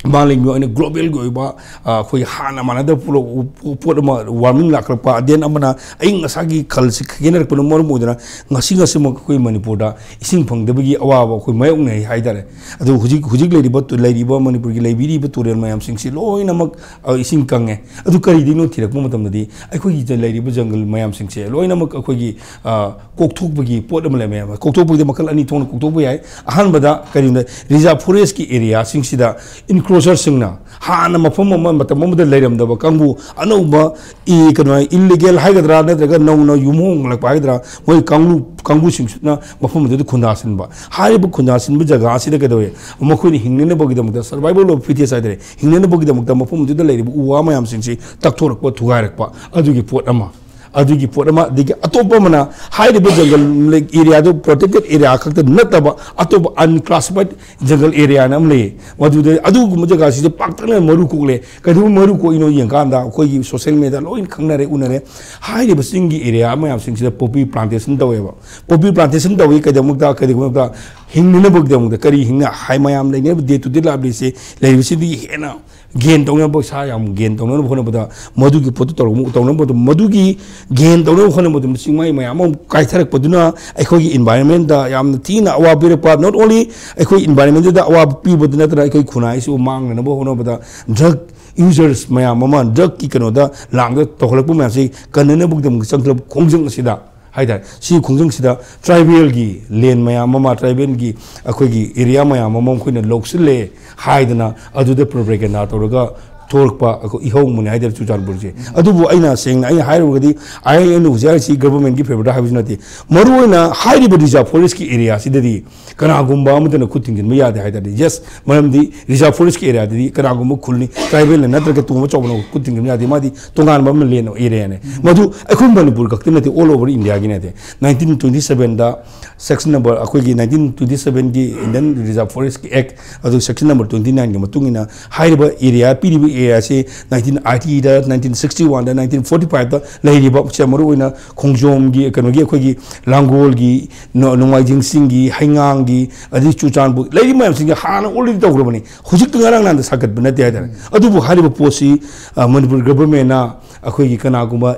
ꯃꯥꯂꯦꯝꯒꯤ ꯑꯣꯏꯅ global ꯒꯤ ꯑꯣꯏꯕ, ꯑ, ꯑꯩꯈꯣꯏ ꯍꯥꯟꯅ ꯃꯥꯟꯅꯗꯕ ꯄꯣꯠ, ꯄꯣꯠ ꯑꯃ, warming ꯂꯥꯛꯂꯛꯄ, then ꯑꯃꯅ ꯑꯏꯪ ꯑꯁꯥꯒꯤ ꯈꯜꯁꯤ ꯈꯦꯠꯅꯔꯛꯄꯅ ꯃꯔꯝ ꯑꯣꯏꯗꯨꯅ ꯉꯁꯤ ꯉꯁꯤꯃꯛ ꯑꯩꯈꯣꯏ ꯃꯅꯤꯄꯨꯔꯗ ꯏꯁꯤꯡ ꯐꯪꯗꯕꯒꯤ ꯑꯋꯥꯕ ꯑꯩꯈꯣꯏ ꯃꯥꯌꯣꯛꯅꯩ ꯍꯥꯏꯇꯥꯔꯦ꯫ ꯑꯗꯨ ꯍꯧꯖꯤꯛ, ꯍꯧꯖꯤꯛ ꯂꯩꯔꯤꯕ ꯇꯨ-, ꯂꯩꯔꯤꯕ ꯃꯅꯤꯄꯨꯔꯒꯤ ꯂꯩꯕꯤꯔꯤꯕ ꯇꯨꯔꯦꯜ ꯃꯌꯥꯝꯁꯤꯡꯁꯤ ꯂꯣꯏꯅꯃꯛ, ꯑ, ꯏꯁꯤꯡ ꯀꯪꯉꯦ꯫ ꯑꯗꯨ ꯀꯔꯤꯗꯒꯤꯅꯣ ꯊꯤꯔꯛꯄ ꯃꯇꯝꯗꯗꯤ ꯑꯩꯈꯣꯏꯒꯤ ꯂꯩꯔꯤꯕ ꯖꯪꯒꯜ ꯃꯌꯥꯝꯁꯤꯡꯁꯦ ꯂꯣꯏꯅꯃꯛ ꯑꯩꯈꯣꯏꯒꯤ, ꯑ, ꯀꯣꯛꯊꯣꯛꯄꯒꯤ ꯄꯣꯠ ꯑꯃ ꯂꯩ ꯃꯌꯥꯝ꯫ ꯀꯣꯛꯊꯣꯛꯄꯒꯤꯗꯤ ꯃꯈꯜ ꯑꯅꯤ ꯊꯣꯛꯅ ꯀꯣꯛꯊꯣꯛꯄ ꯌꯥꯏ꯫ ꯑꯍꯥꯟꯕꯗ ꯀꯔꯤꯒꯨꯝꯕ reserve forest ꯀꯤ area ꯁꯤꯡꯁꯤꯗ encroach ꯁꯣꯜꯖꯔꯁꯤꯡꯅ ꯍꯥꯟꯅ ꯃꯐꯝ ꯑꯃ, ꯃꯇꯝ ꯑꯃꯗ ꯂꯩꯔꯝꯗꯕ ꯀꯥꯡꯕꯨ, ꯑꯅꯧꯕ ꯏ-, ꯀꯩꯅꯣ, ꯏꯂꯤꯒꯦꯜ ꯍꯥꯏꯒꯗ꯭ꯔꯥ, ꯅꯠꯇ꯭ꯔꯒ ꯅꯧꯅ ꯌꯨꯝ ꯍꯣꯡꯂꯛꯄ ꯍꯥꯏꯒꯗ꯭ꯔꯥ, ꯃꯣꯏ ꯀꯥꯡꯂꯨꯞ, ꯀꯥꯡꯕꯨꯁꯤꯡꯁꯤꯅ ꯃꯐꯝ ꯑꯗꯨꯗ ꯈꯨꯟꯗꯥꯁꯤꯟꯕ꯫ ꯍꯥꯏꯔꯤꯕ ꯈꯨꯟꯗꯥꯁꯤꯟꯕ ꯖꯒꯥ ꯑꯁꯤꯗ ꯀꯩꯗꯧꯋꯦ? ꯃꯈꯣꯏꯅ ꯍꯤꯡꯅꯅꯕꯒꯤꯗꯃꯛꯇ, survival of fittest ꯍꯥꯏꯇꯥꯔꯦ, ꯍꯤꯡꯅꯅꯕꯒꯤꯗꯃꯛꯇ ꯃꯐꯝ ꯑꯗꯨꯗ ꯂꯩꯔꯤꯕ ꯎ ꯋꯥ ꯃꯌꯥꯝꯁꯤꯡꯁꯤ ꯇꯛꯊꯣꯔꯛꯄ, ꯊꯨꯒꯥꯏꯔꯛꯄ, ꯑꯗꯨꯒꯤ ꯄꯣꯠ ꯑꯃ꯫ ꯑꯗꯨꯒꯤ ꯄꯣꯠ ꯑꯃ, ꯑꯗꯒꯤ ꯑꯇꯣꯞꯄ ꯑꯃꯅ, ꯍꯥꯏꯔꯤꯕ ꯖꯪꯒꯜ ꯑꯦꯔꯤꯌꯥꯗꯨ protected area ꯈꯛꯇ ꯅꯠꯇꯕ, ꯑꯇꯣꯞꯄ unclassified jungle area ꯍꯥꯏꯅ ꯑꯃ ꯂꯩꯌꯦ꯫ ꯃꯗꯨꯗ, ꯑꯗꯨꯒꯨꯝꯕ ꯖꯒꯥꯁꯤꯗ ꯄꯥꯛꯇꯛꯅꯅ ꯃꯔꯨ ꯀꯣꯛꯂꯦ꯫ ꯀꯩꯗꯧꯕ ꯃꯔꯨ ꯀꯣꯛꯏꯅꯣ ꯌꯦꯡꯀꯥꯟꯗ, ꯑꯩꯈꯣꯏꯒꯤ social media ꯂꯣꯏꯅ ꯈꯪꯅꯔꯦ, ꯎꯅꯔꯦ꯫ ꯍꯥꯏꯔꯤꯕ ꯆꯤꯡꯒꯤ ꯑꯦꯔꯤꯌꯥ ꯃꯌꯥꯝꯁꯤꯡꯁꯤꯗ poppy plantation ꯇꯧꯋꯦꯕ꯫ Poppy plantation ꯇꯧꯋꯤ ꯀꯩꯗꯧꯕꯗ, ꯀꯩꯗꯧꯕꯗ? ꯍꯤꯡꯅꯅꯕꯒꯤꯗꯃꯛꯇ꯫ ꯀꯔꯤ ꯍꯤꯡꯅ-, ꯍꯥꯏ ꯃꯌꯥꯝ ꯂꯩꯅꯔꯤꯕ day to day livelihood ꯁꯦ, ꯂꯩꯔꯤꯕꯁꯤꯗꯒꯤ ꯍꯦꯟꯅ gain ꯇꯧꯅꯕ, ꯁꯥ ꯌꯥꯝ gain ꯇꯧꯅꯕ ꯍꯣꯠꯅꯕꯗ, ꯃꯗꯨꯒꯤ ꯄꯣꯠꯇꯨ ꯇꯧꯔꯒ, ꯇꯧꯅꯕ ꯃꯇꯝ, ꯃꯗꯨꯒꯤ gain ꯇꯧꯅꯕ ꯍꯣꯠꯅꯕ ꯃꯇꯝꯗ ꯆꯤꯡꯃꯥꯏ ꯃꯌꯥꯝ ꯑꯃ ꯀꯥꯏꯊꯔꯛꯄꯗꯨꯅ ꯑꯩꯈꯣꯏꯒꯤ environment ꯗ ꯌꯥꯝꯅ ꯊꯤꯅ ꯑꯋꯥꯕ ꯄꯤꯔꯛꯄ, not only ꯑꯩꯈꯣꯏ environment ꯗ ꯑꯋꯥꯕ ꯄꯤꯕꯗ ꯅꯠꯇꯅ ꯑꯩꯈꯣꯏ ꯈꯨꯟꯅꯥꯏꯁꯨ ꯃꯥꯡꯅꯅꯕ ꯍꯣꯠꯅꯕꯗ, drug users ꯃꯌꯥꯝ ꯑꯃ drug ꯀꯤ ꯀꯩꯅꯣꯗ ꯂꯥꯡꯗ ꯇꯧꯈꯠꯂꯛꯄ ꯃꯌꯥꯝꯁꯤ ꯀꯟꯅꯅꯕꯒꯤꯗꯃꯛꯇ ꯆꯪꯈꯠꯂꯛꯄ ꯈꯣꯡꯖꯪ ꯑꯁꯤꯗ ꯍꯥꯏꯇꯥꯔꯦ, ꯁꯤ ꯈꯣꯡꯖꯪꯁꯤꯗ tribal ꯒꯤ land ꯃꯌꯥꯝ ꯑꯃ, tribal ꯒꯤ ꯑꯩꯈꯣꯏꯒꯤ area ꯃꯌꯥꯝ ꯑꯃ ꯃꯈꯣꯏꯅ ꯂꯧꯁꯤꯜꯂꯦ ꯍꯥꯏꯗꯅ ꯑꯗꯨꯗ propaganda ꯇꯧꯔꯒ ꯊꯣꯛꯂꯛꯄ ꯑꯩꯈꯣꯏ ꯏꯍꯧ ꯑꯃꯅꯤ ꯍꯥꯏꯇꯥꯔꯦ ꯆꯨꯔꯆꯥꯟꯄꯨꯔꯁꯦ꯫ ꯑꯗꯨꯕꯨ ꯑꯩꯅ ꯁꯦꯡꯅ ꯑꯩꯅ ꯍꯥꯏꯔꯨꯔꯒꯗꯤ, ꯑꯩ, ꯑꯩꯅ ꯍꯧꯖꯤꯛ ꯍꯥꯏꯔꯤꯁꯤ government ꯀꯤ favour ꯗ ꯍꯥꯏꯕꯁꯨ ꯅꯠꯇꯦ꯫ ꯃꯔꯨꯑꯣꯏꯅ ꯍꯥꯏꯔꯤꯕ reserve forest ꯀꯤ area ꯁꯤꯗꯗꯤ ꯀꯅꯥꯒꯨꯝꯕ ꯑꯃꯠꯇꯅ ꯈꯨꯠ ꯊꯤꯡꯖꯤꯟꯕ ꯌꯥꯗꯦ ꯍꯥꯏ ꯇꯥꯔꯗꯤ, yes, ꯃꯔꯝꯗꯤ reserve forest ꯀꯤ area ꯗꯗꯤ ꯀꯅꯥꯒꯨꯝꯕ ꯈꯨꯜꯅꯤ, tribal ꯅ ꯅꯠꯇ꯭ꯔꯒ ꯇꯣꯉꯥꯟꯕ ꯑꯆꯧꯕꯅ ꯈꯨꯠ ꯊꯤꯡꯖꯤꯟꯕ ꯌꯥꯗꯦ, ꯃꯥꯗꯤ ꯇꯣꯉꯥꯟꯕ ꯑꯃ land area ꯅꯦ꯫ ꯃꯗꯨ ꯑꯩꯈꯣꯏ ꯃꯅꯤꯄꯨꯔ ꯈꯛꯇ ꯅꯠꯇꯦ, all over India ꯒꯤ ꯅꯠꯇꯦ꯫ Nineteen twenty seven ꯗ section number, ꯑꯩꯈꯣꯏꯒꯤ nineteen twenty seven ꯒꯤ Indian Reserve Forest ꯀꯤ Act, ꯑꯗꯨ section number twenty nine ꯒꯤ ꯃꯇꯨꯡ ꯏꯟꯅ ꯍꯥꯏꯔꯤꯕ area, ꯄꯤꯔꯤꯕ area ꯑꯁꯤ nineteen eighty ꯗ, nineteen sixty one ꯗ, nineteen forty five ꯗ ꯂꯩꯔꯤꯕ, ꯁꯦ ꯃꯔꯨꯑꯣꯏꯅ ꯈꯣꯡꯖꯣꯝꯒꯤ, ꯀꯩꯅꯣꯒꯤ, ꯑꯩꯈꯣꯏꯒꯤ ꯂꯥꯡꯒꯣꯜꯒꯤ, ꯅꯣ-, ꯅꯣꯡꯃꯥꯏꯖꯤꯡ ꯆꯤꯡꯒꯤ, ꯍꯩꯉꯥꯡꯒꯤ, ꯑꯗꯩ ꯆꯨꯔꯆꯥꯟꯄꯨꯔ ꯂꯩꯔꯤꯕ ꯃꯌꯥꯝꯁꯤꯡꯁꯦ ꯍꯥꯟꯅ already ꯇꯧꯈ꯭ꯔꯕꯅꯤ꯫ ꯍꯧꯖꯤꯛꯇ ꯉꯔꯥꯡ ꯅꯍꯥꯟꯗ ꯁꯥꯒꯠꯄ ꯅꯠꯇꯦ ꯍꯥꯏꯇꯥꯔꯦ꯫ ꯑꯗꯨꯕꯨ ꯍꯥꯏꯔꯤꯕ ꯄꯣꯠꯁꯤ, ꯑ, ꯃꯅꯤꯄꯨꯔ government ꯅ ꯑꯩꯈꯣꯏꯒꯤ ꯀꯅꯥꯒꯨꯝꯕ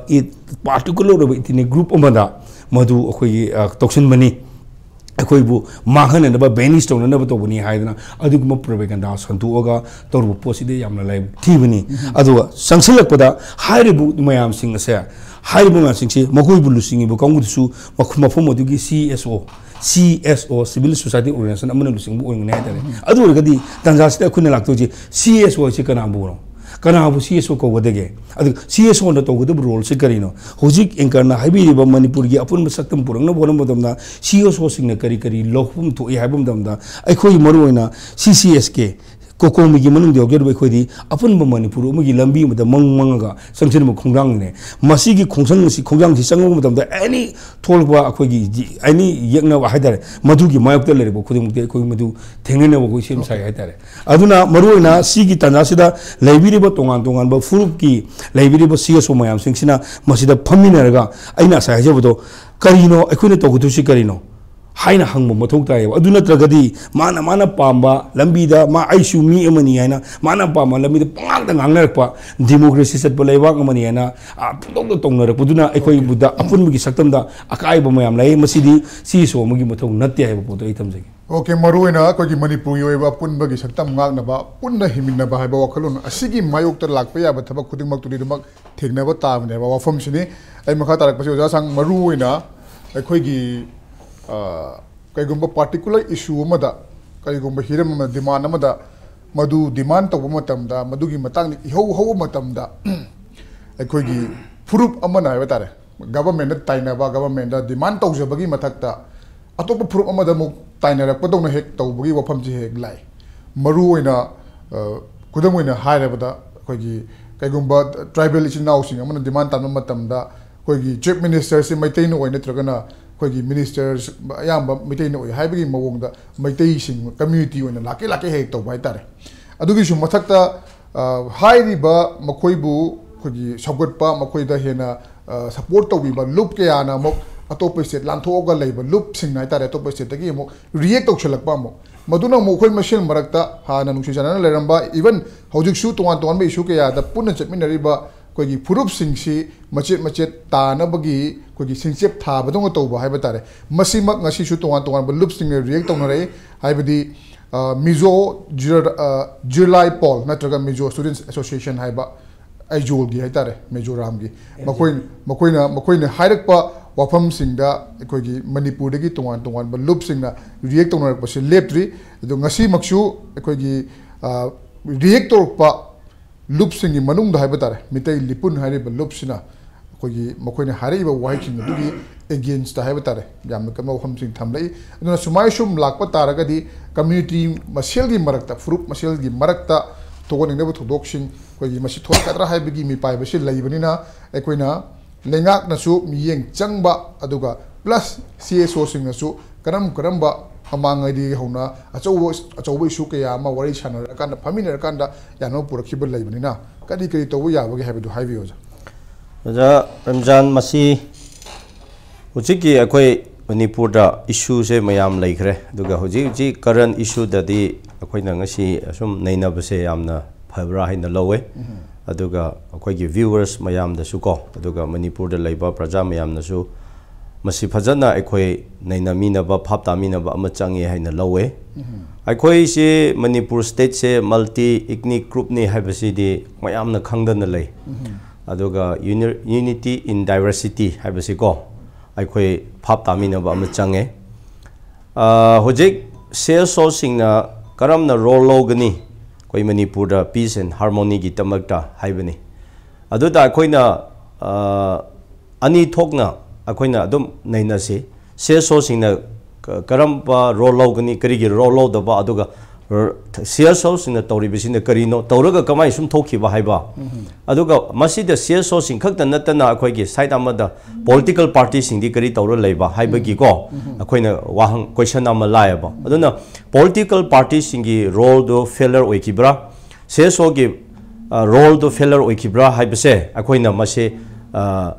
particular ꯑꯣꯏꯕ ethnic group ꯑꯃꯗ ꯃꯗꯨ ꯑꯩꯈꯣꯏꯒꯤ, ꯑ, ꯇꯧꯁꯤꯟꯕꯅꯤ꯫ ꯑꯩꯈꯣꯏꯕꯨ ꯃꯥꯡꯍꯟꯅꯅꯕ, ꯕꯦꯅꯤꯁ ꯇꯧꯅꯅꯕ ꯇꯧꯕꯅꯤ ꯍꯥꯏꯗꯅ ꯑꯗꯨꯒꯨꯝꯕ ꯄ꯭ꯔꯣꯄꯦꯒꯟꯗꯥ ꯁꯟꯗꯣꯛꯑꯒ ꯇꯧꯔꯨꯕ ꯄꯣꯠꯁꯤꯗꯤ ꯌꯥꯝꯅ ꯂꯥꯏꯕꯛ ꯊꯤꯕꯅꯤ꯫ ꯑꯗꯨꯒ ꯆꯪꯁꯤꯜꯂꯛꯄꯗ ꯍꯥꯏꯔꯤꯕ ꯃꯌꯥꯝꯁꯤꯡ ꯑꯁꯦ, ꯍꯥꯏꯔꯤꯕ ꯃꯌꯥꯝꯁꯤꯡꯁꯤ ꯃꯈꯣꯏꯕꯨ ꯂꯨꯆꯤꯡꯉꯤꯕ ꯀꯥꯡꯕꯨꯗꯨꯁꯨ ꯃꯈ-, ꯃꯐꯝ ꯑꯗꯨꯒꯤ C S O, C S O, civil society organization ꯑꯃꯅ ꯂꯨꯆꯤꯡꯕ ꯑꯣꯏꯒꯅꯤ ꯍꯥꯏꯇꯥꯔꯦ꯫ ꯑꯗꯨ ꯑꯣꯏꯔꯒꯗꯤ ꯇꯥꯟꯖꯥꯁꯤꯗ ꯑꯩꯈꯣꯏꯅ ꯂꯥꯛꯇꯣꯏꯁꯤ, C S O ꯍꯥꯏꯁꯤ ꯀꯅꯥꯕꯨꯅꯣ? ꯀꯅꯥꯕꯨ C S O ꯀꯧꯒꯗꯒꯦ? ꯑꯗꯨꯒ C S O ꯅ ꯇꯧꯒꯗꯕ role ꯁꯤ ꯀꯔꯤꯅꯣ? ꯍꯧꯖꯤꯛ anchor ꯅ ꯍꯥꯏꯕꯤꯔꯤꯕ ꯃꯅꯤꯄꯨꯔꯒꯤ ꯑꯄꯨꯟꯕ ꯁꯛꯇꯝ ꯄꯨꯔꯛꯅꯕ ꯍꯣꯠꯅꯕ ꯃꯇꯝꯗ C S O ꯁꯤꯡꯅ ꯀꯔꯤ ꯀꯔꯤ ꯂꯧꯐꯝ ꯊꯣꯛꯏ ꯍꯥꯏꯕ ꯃꯇꯝꯗ, ꯑꯩꯈꯣꯏ ꯃꯔꯨꯑꯣꯏꯅ C C S K, COCOMI ꯒꯤ ꯃꯅꯨꯡꯗ ꯌꯥꯎꯖꯔꯤꯕ ꯑꯩꯈꯣꯏꯗꯤ ꯑꯄꯨꯟꯕ ꯃꯅꯤꯄꯨꯔ ꯑꯃꯒꯤ ꯂꯝꯕꯤ ꯑꯃꯗ ꯃꯪ ꯃꯪꯉꯒ ꯆꯪꯁꯤꯟꯕ ꯈꯣꯡꯊꯥꯡꯅꯤ꯫ ꯃꯁꯤꯒꯤ ꯈꯣꯡꯁꯪ ꯑꯁꯤ, ꯈꯣꯡꯖꯥꯡꯁꯤ ꯆꯪꯕ ꯃꯇꯝꯗ any ꯊꯣꯛꯂꯛꯄ ꯑꯩꯈꯣꯏꯒꯤ any ꯌꯦꯛꯅꯕ ꯍꯥꯏꯇꯥꯔꯦ, ꯃꯗꯨꯒꯤ ꯃꯥꯌꯣꯛꯇ ꯂꯩꯔꯤꯕ ꯈꯨꯗꯤꯡꯃꯛꯇꯤ ꯑꯩꯈꯣꯏ ꯃꯗꯨ ꯊꯦꯡꯅꯅꯕ ꯑꯩꯈꯣꯏ ꯁꯦꯝ ꯁꯥꯏ ꯍꯥꯏꯇꯥꯔꯦ꯫ ꯑꯗꯨꯅ ꯃꯔꯨꯑꯣꯏꯅ ꯁꯤꯒꯤ ꯇꯥꯟꯖꯥꯁꯤꯗ ꯂꯩꯕꯤꯔꯤꯕ ꯇꯣꯉꯥꯟ ꯇꯣꯉꯥꯟꯕ ꯐꯨꯔꯨꯞꯀꯤ ꯂꯩꯕꯤꯔꯤꯕ C S O ꯃꯌꯥꯝꯁꯤꯡꯁꯤꯅ ꯃꯁꯤꯗ ꯐꯝꯃꯤꯟꯅꯔꯒ ꯑꯩꯅ ꯉꯁꯥꯏ ꯍꯥꯏꯖꯕꯗꯣ, ꯀꯔꯤꯅꯣ ꯑꯩꯈꯣꯏꯅ ꯇꯧꯒꯗꯣꯏꯁꯤ ꯀꯔꯤꯅꯣ ꯍꯥꯏꯅ ꯍꯪꯕ ꯃꯊꯧ ꯇꯥꯏꯌꯦꯕ꯫ ꯑꯗꯨ ꯅꯠꯇ꯭ꯔꯒꯗꯤ ꯃꯥꯅ, ꯃꯥꯅ ꯄꯥꯝꯕ ꯂꯝꯕꯤꯗ, ꯃꯥ, ꯑꯩꯁꯨ ꯃꯤ ꯑꯃꯅꯤ ꯍꯥꯏꯅ ꯃꯥꯅ ꯄꯥꯝꯕ ꯂꯝꯕꯤꯗ ꯄꯉꯥꯡꯗ ꯉꯥꯡꯅꯔꯛꯄ, democracy ꯆꯠꯄ ꯂꯩꯕꯥꯛ ꯑꯃꯅꯤ ꯍꯥꯏꯅ, ꯑ, ꯄꯨꯡꯇꯧꯗ ꯇꯧꯅꯔꯛꯄꯗꯨꯅ ꯑꯩꯈꯣꯏꯕꯨꯗ ꯑꯄꯨꯟꯕꯒꯤ ꯁꯛꯇꯝꯗ ꯑꯀꯥꯏꯕ ꯃꯌꯥꯝ ꯂꯩ꯫ ꯃꯁꯤꯗꯤ C S O ꯑꯃꯒꯤ ꯃꯊꯧ ꯅꯠꯇꯦ ꯍꯥꯏꯕ ꯄꯣꯠꯇꯣ ꯑꯩ ꯊꯝꯖꯒꯦ꯫ OK, ꯃꯔꯨꯑꯣꯏꯅ ꯑꯩꯈꯣꯏꯒꯤ ꯃꯅꯤꯄꯨꯔꯒꯤ ꯑꯣꯏꯕ ꯑꯄꯨꯟꯕꯒꯤ ꯁꯛꯇꯝ ꯉꯥꯛꯅꯕ, ꯄꯨꯟꯅ ꯍꯤꯡꯃꯤꯟꯅꯕ ꯍꯥꯏꯕ ꯋꯥꯈꯜꯂꯣꯟ ꯑꯁꯤꯒꯤ ꯃꯥꯌꯣꯛꯇ ꯂꯥꯛꯄ ꯌꯥꯕ ꯊꯕꯛ ꯈꯨꯗꯤꯡꯃꯛꯇꯨꯗꯤ ꯑꯗꯨꯃꯛ ꯊꯦꯡꯅꯕ ꯇꯥꯕꯅꯦꯕ ꯋꯥꯐꯝꯁꯤꯅꯤ꯫ ꯑꯩ ꯃꯈꯥ ꯇꯥꯔꯛꯄꯁꯤ ꯑꯣꯖꯥ ꯁꯥꯡ, ꯃꯔꯨꯑꯣꯏꯅ ꯑꯩꯈꯣꯏꯒꯤ, ꯑ, ꯀꯩꯒꯨꯝꯕ particular issue ꯑꯃꯗ, ꯀꯔꯤꯒꯨꯝꯕ ꯍꯤꯔꯝ ꯑꯃꯗ, demand ꯑꯃꯗ ꯃꯗꯨ demand ꯇꯧꯕ ꯃꯇꯝꯗ, ꯃꯗꯨꯒꯤ ꯃꯇꯥꯡꯗ ꯏꯍꯧ ꯍꯧꯕ ꯃꯇꯝꯗ, ꯑꯩꯈꯣꯏꯒꯤ ꯐꯨꯔꯨꯞ ꯑꯃꯅ ꯍꯥꯏꯕ ꯇꯥꯔꯦ, government ꯇ ꯇꯥꯏꯅꯕ, government ꯇ demand ꯇꯧꯖꯕꯒꯤ ꯃꯊꯛꯇ ꯑꯇꯣꯞꯄ ꯐꯨꯔꯨꯞ ꯑꯃꯗ ꯑꯃꯨꯛ ꯇꯥꯏꯅꯔꯛꯄꯗꯧꯅ ꯍꯦꯛ ꯇꯧꯕꯒꯤ ꯋꯥꯐꯝꯁꯤ ꯍꯦꯛ ꯂꯥꯛꯏ꯫ ꯃꯔꯨꯑꯣꯏꯅ, ꯑ, ꯈꯨꯗꯝ ꯑꯣꯏꯅ ꯍꯥꯏꯔꯕꯗ, ꯑꯩꯈꯣꯏꯒꯤ ꯀꯩꯒꯨꯝꯕ tribal ꯏꯆꯤꯟ ꯏꯅꯥꯎꯁꯤꯡ ꯑꯃꯅ demand ꯇꯥꯟꯕ ꯃꯇꯝꯗ, ꯑꯩꯈꯣꯏꯒꯤ chief minister ꯁꯤ ꯃꯩꯇꯩꯅ ꯑꯣꯏ, ꯅꯠꯇ꯭ꯔꯒꯅ ꯑꯩꯈꯣꯏꯒꯤ ministers ꯑꯌꯥꯝꯕ ꯃꯩꯇꯩꯅ ꯑꯣꯏ ꯍꯥꯏꯕꯒꯤ ꯃꯑꯣꯡꯗ ꯃꯩꯇꯩꯁꯤꯡ community ꯑꯣꯏꯅ ꯂꯥꯛꯀꯦ ꯂꯥꯛꯀꯦ ꯍꯦꯛ ꯇꯧꯕ ꯍꯥꯏꯇꯥꯔꯦ꯫ ꯑꯗꯨꯒꯤꯁꯨ ꯃꯊꯛꯇ, ꯑ, ꯍꯥꯏꯔꯤꯕ ꯃꯈꯣꯏꯕꯨ ꯑꯩꯈꯣꯏꯒꯤ ꯁꯧꯒꯠꯄ, ꯃꯈꯣꯏꯗ ꯍꯦꯟꯅ, ꯑ, support ꯇꯧꯕꯤꯕ ꯂꯨꯞ ꯀꯌꯥꯅ ꯑꯃꯨꯛ ꯑꯇꯣꯞꯄ state ꯂꯥꯟꯊꯣꯛꯑꯒ ꯂꯩꯕ ꯂꯨꯞꯁꯤꯡꯅ ꯍꯥꯏꯇꯥꯔꯦ, ꯑꯇꯣꯞꯄ state ꯇꯒꯤ ꯑꯃꯨꯛ react ꯇꯧꯁꯜꯂꯛꯄ ꯑꯃꯨꯛ, ꯃꯗꯨꯅ ꯑꯃꯨꯛ ꯑꯩꯈꯣꯏ ꯃꯁꯦꯜ ꯃꯔꯛꯇ ꯍꯥꯟꯅ ꯅꯨꯡꯁꯤ ꯆꯥꯟꯅꯅ ꯂꯩꯔꯝꯕ, even ꯍꯧꯖꯤꯛꯁꯨ ꯇꯣꯉꯥꯟ ꯇꯣꯉꯥꯟꯕ issue ꯀꯌꯥꯗ ꯄꯨꯟꯅ ꯆꯠꯃꯤꯟꯅꯔꯤꯕ ꯑꯩꯈꯣꯏꯒꯤ ꯐꯨꯔꯨꯞꯁꯤꯡꯁꯤ ꯃꯆꯦꯠ ꯃꯆꯦꯠ ꯇꯥꯅꯕꯒꯤ ꯑꯩꯈꯣꯏꯒꯤ ꯁꯤꯡꯆꯦꯞ ꯊꯥꯕꯗꯧꯅ ꯇꯧꯕ ꯍꯥꯏꯕ ꯇꯥꯔꯦ꯫ ꯃꯁꯤꯃꯛ ꯉꯁꯤꯁꯨ ꯇꯣꯉꯥꯟ ꯇꯣꯉꯥꯟꯕ ꯂꯨꯞꯁꯤꯡꯅ ꯔꯤꯌꯦꯛ ꯇꯧꯅꯔꯛꯏ꯫ ꯍꯥꯏꯕꯗꯤ, ꯑ, ꯃꯤꯖꯣ ꯖꯤꯔ-, ꯑ, ꯖꯤꯔꯂꯥꯏ ꯄꯣꯜ ꯅꯠꯇ꯭ꯔꯒ ꯃꯤꯖꯣ ꯁ꯭ꯇꯨꯗꯦꯟꯠꯁ ꯑꯦꯁꯣꯁꯤꯌꯦꯁꯟ ꯍꯥꯏꯕ ꯑꯩꯖꯣꯜꯒꯤ ꯍꯥꯏ ꯇꯥꯔꯦ, ꯃꯤꯖꯣꯔꯥꯝꯒꯤ, ꯃꯈꯣꯏ, ꯃꯈꯣꯏꯅ, ꯃꯈꯣꯏꯅ ꯍꯥꯏꯔꯛꯄ ꯋꯥꯐꯝꯁꯤꯡꯗ ꯑꯩꯈꯣꯏꯒꯤ ꯃꯅꯤꯄꯨꯔꯗꯒꯤ ꯇꯣꯉꯥꯟ ꯇꯣꯉꯥꯟꯕ ꯂꯨꯞꯁꯤꯡꯅ ꯔꯤꯌꯦꯛ ꯇꯧꯅꯔꯛꯄꯁꯤ ꯂꯦꯞꯇ꯭ꯔꯤ꯫ ꯑꯗꯣ ꯉꯁꯤꯃꯛꯁꯨ ꯑꯩꯈꯣꯏꯒꯤ, ꯑ, ꯔꯤꯌꯦꯛ ꯇꯧꯔꯛꯄ ꯂꯨꯞꯁꯤꯡꯒꯤ ꯃꯅꯨꯡꯗ ꯍꯥꯏꯕ ꯇꯥꯔꯦ, ꯃꯤꯇꯩ ꯂꯤꯄꯨꯟ ꯍꯥꯏꯔꯤꯕ ꯂꯨꯞꯁꯤꯅ ꯑꯩꯈꯣꯏꯒꯤ ꯃꯈꯣꯏꯅ ꯍꯥꯏꯔꯛꯏꯕ ꯋꯥꯍꯩꯁꯤꯡ ꯑꯗꯨꯒꯤ against ꯇ ꯍꯥꯏꯕ ꯇꯥꯔꯦ, ꯌꯥꯝꯅ ꯀꯟꯕ ꯋꯥꯐꯝꯁꯤꯡ ꯊꯝꯂꯛꯏ꯫ ꯑꯗꯨꯅ ꯁꯨꯃꯥꯏ ꯁꯨꯝ ꯂꯥꯛꯄ ꯇꯥꯔꯒꯗꯤ community ꯃꯁꯦꯜꯒꯤ ꯃꯔꯛꯇ, ꯐꯨꯔꯨꯞ ꯃꯁꯦꯜꯒꯤ ꯃꯔꯛꯇ ꯊꯣꯛꯍꯟꯅꯤꯡꯗꯕ ꯊꯧꯗꯣꯛꯁꯤꯡ ꯑꯩꯈꯣꯏꯒꯤ ꯃꯁꯤ ꯊꯣꯛꯂꯛꯀꯗ꯭ꯔꯥ ꯍꯥꯏꯕꯒꯤ ꯃꯤꯄꯥꯏꯕꯁꯤ ꯂꯩꯕꯅꯤꯅ, ꯑꯩꯈꯣꯏꯅ ꯂꯩꯉꯥꯛꯅꯁꯨ ꯃꯤꯠꯌꯦꯡ ꯆꯪꯕ, ꯑꯗꯨꯒ plus C S O ꯁꯤꯡꯅꯁꯨ ꯀꯔꯝ ꯀꯔꯝꯕ ꯃꯃꯥꯡꯉꯩꯗꯒꯤ ꯍꯧꯅ ꯑꯆꯧꯕ, ꯑꯆꯧꯕ issue ꯀꯌꯥ ꯑꯃ ꯋꯥꯔꯤ ꯁꯥꯟꯅꯔꯀꯥꯟꯗ, ꯐꯝꯃꯤꯟꯅꯔꯀꯥꯟꯗ ꯌꯥꯅꯕ ꯄꯨꯔꯛꯈꯤꯕ ꯂꯩꯕꯅꯤꯅ, ꯀꯔꯤ ꯀꯔꯤ ꯇꯧꯕ ꯌꯥꯕꯒꯦ ꯍꯥꯏꯕꯗꯨ ꯍꯥꯏꯕꯤꯌꯨ, ꯑꯣꯖꯥ꯫ ꯑꯣꯖꯥ ꯔꯝꯖꯥꯟ, ꯃꯁꯤ ꯍꯧꯖꯤꯛꯀꯤ ꯑꯩꯈꯣꯏ ꯃꯅꯤꯄꯨꯔꯗ issue ꯁꯦ ꯃꯌꯥꯝ ꯂꯩꯈ꯭ꯔꯦ, ꯑꯗꯨꯒ ꯍꯧꯖꯤꯛ ꯍꯧꯖꯤꯛ current issue ꯗꯗꯤ ꯑꯩꯈꯣꯏꯅ ꯉꯁꯤ ꯑꯁꯨꯝ ꯅꯩꯅꯕꯁꯦ ꯌꯥꯝꯅ ꯐꯕ꯭ꯔꯥ ꯍꯥꯏꯅ ꯂꯧꯋꯦ꯫ ꯑꯗꯨꯒ ꯑꯩꯈꯣꯏꯒꯤ viewers ꯃꯌꯥꯝꯗꯁꯨ ꯀꯣ, ꯑꯗꯨꯒ ꯃꯅꯤꯄꯨꯔꯗ ꯂꯩꯕ ꯄ꯭ꯔꯖꯥ ꯃꯌꯥꯝꯅꯁꯨ ꯃꯁꯤ ꯐꯖꯅ ꯑꯩꯈꯣꯏ ꯅꯩꯅꯃꯤꯟꯅꯕ, ꯚꯥꯞ ꯇꯥꯃꯤꯟꯅꯕ ꯑꯃ ꯆꯪꯉꯦ ꯍꯥꯏꯅ ꯂꯧꯋꯦ꯫ ꯑꯩꯈꯣꯏꯁꯤ ꯃꯅꯤꯄꯨꯔ state ꯁꯦ multi ethnic group ꯅꯤ ꯍꯥꯏꯕꯁꯤꯗꯤ ꯃꯌꯥꯝꯅ ꯈꯪꯗꯅ ꯂꯩ꯫ ꯑꯗꯨꯒ uni-, unity in diversity ꯍꯥꯏꯕꯁꯤꯀꯣ, ꯑꯩꯈꯣꯏ ꯚꯥꯞ ꯇꯥꯃꯤꯟꯅꯕ ꯑꯃ ꯆꯪꯉꯦ꯫ ꯑ, ꯍꯧꯖꯤꯛ C S O ꯁꯤꯡꯅ ꯀꯔꯝꯅ role ꯂꯧꯒꯅꯤ ꯑꯩꯈꯣꯏ ꯃꯅꯤꯄꯨꯔꯗ peace and harmony ꯒꯤꯗꯃꯛꯇ ꯍꯥꯏꯕꯅꯤ꯫ ꯑꯗꯨꯗ ꯑꯩꯈꯣꯏꯅ, ꯑ, ꯑꯅꯤ ꯊꯣꯛꯅ ꯑꯩꯈꯣꯏꯅ ꯑꯗꯨꯝ ꯅꯩꯅꯁꯤ꯫ C S O ꯁꯤꯡꯅ ꯀ-, ꯀꯔꯝꯕ role ꯂꯧꯒꯅꯤ, ꯀꯔꯤꯒꯤ role ꯂꯧꯗꯕ, ꯑꯗꯨꯒ ꯔ-, C S O ꯁꯤꯡꯅ ꯇꯧꯔꯤꯕꯁꯤꯅ ꯀꯔꯤꯅꯣ, ꯇꯧꯔꯒ ꯀꯃꯥꯏꯅ ꯁꯨꯝ ꯊꯣꯛꯈꯤꯕ ꯍꯥꯏꯕ꯫ ꯑꯗꯨꯒ ꯃꯁꯤꯗ C S O ꯁꯤꯡ ꯈꯛꯇ ꯅꯠꯇꯅ ꯑꯩꯈꯣꯏꯒꯤ side ꯑꯃꯗ political party ꯁꯤꯡꯗꯤ ꯀꯔꯤ ꯇꯧꯔ ꯂꯩꯕ ꯍꯥꯏꯕꯒꯤꯀꯣ, ꯑꯩꯈꯣꯏꯅ ꯋꯥꯍꯪ, question ꯑꯃ ꯂꯥꯛꯑꯦꯕ꯫ ꯑꯗꯨꯅ political party ꯁꯤꯡꯒꯤ role ꯗꯨ failure ꯑꯣꯏꯈꯤꯕ꯭ꯔꯥ, C S O ꯒꯤ, ꯑ, role ꯗꯨ failure ꯑꯣꯏꯈꯤꯕ꯭ꯔꯥ ꯍꯥꯏꯕꯁꯦ ꯑꯩꯈꯣꯏꯅ ꯃꯁꯤ, ꯑ,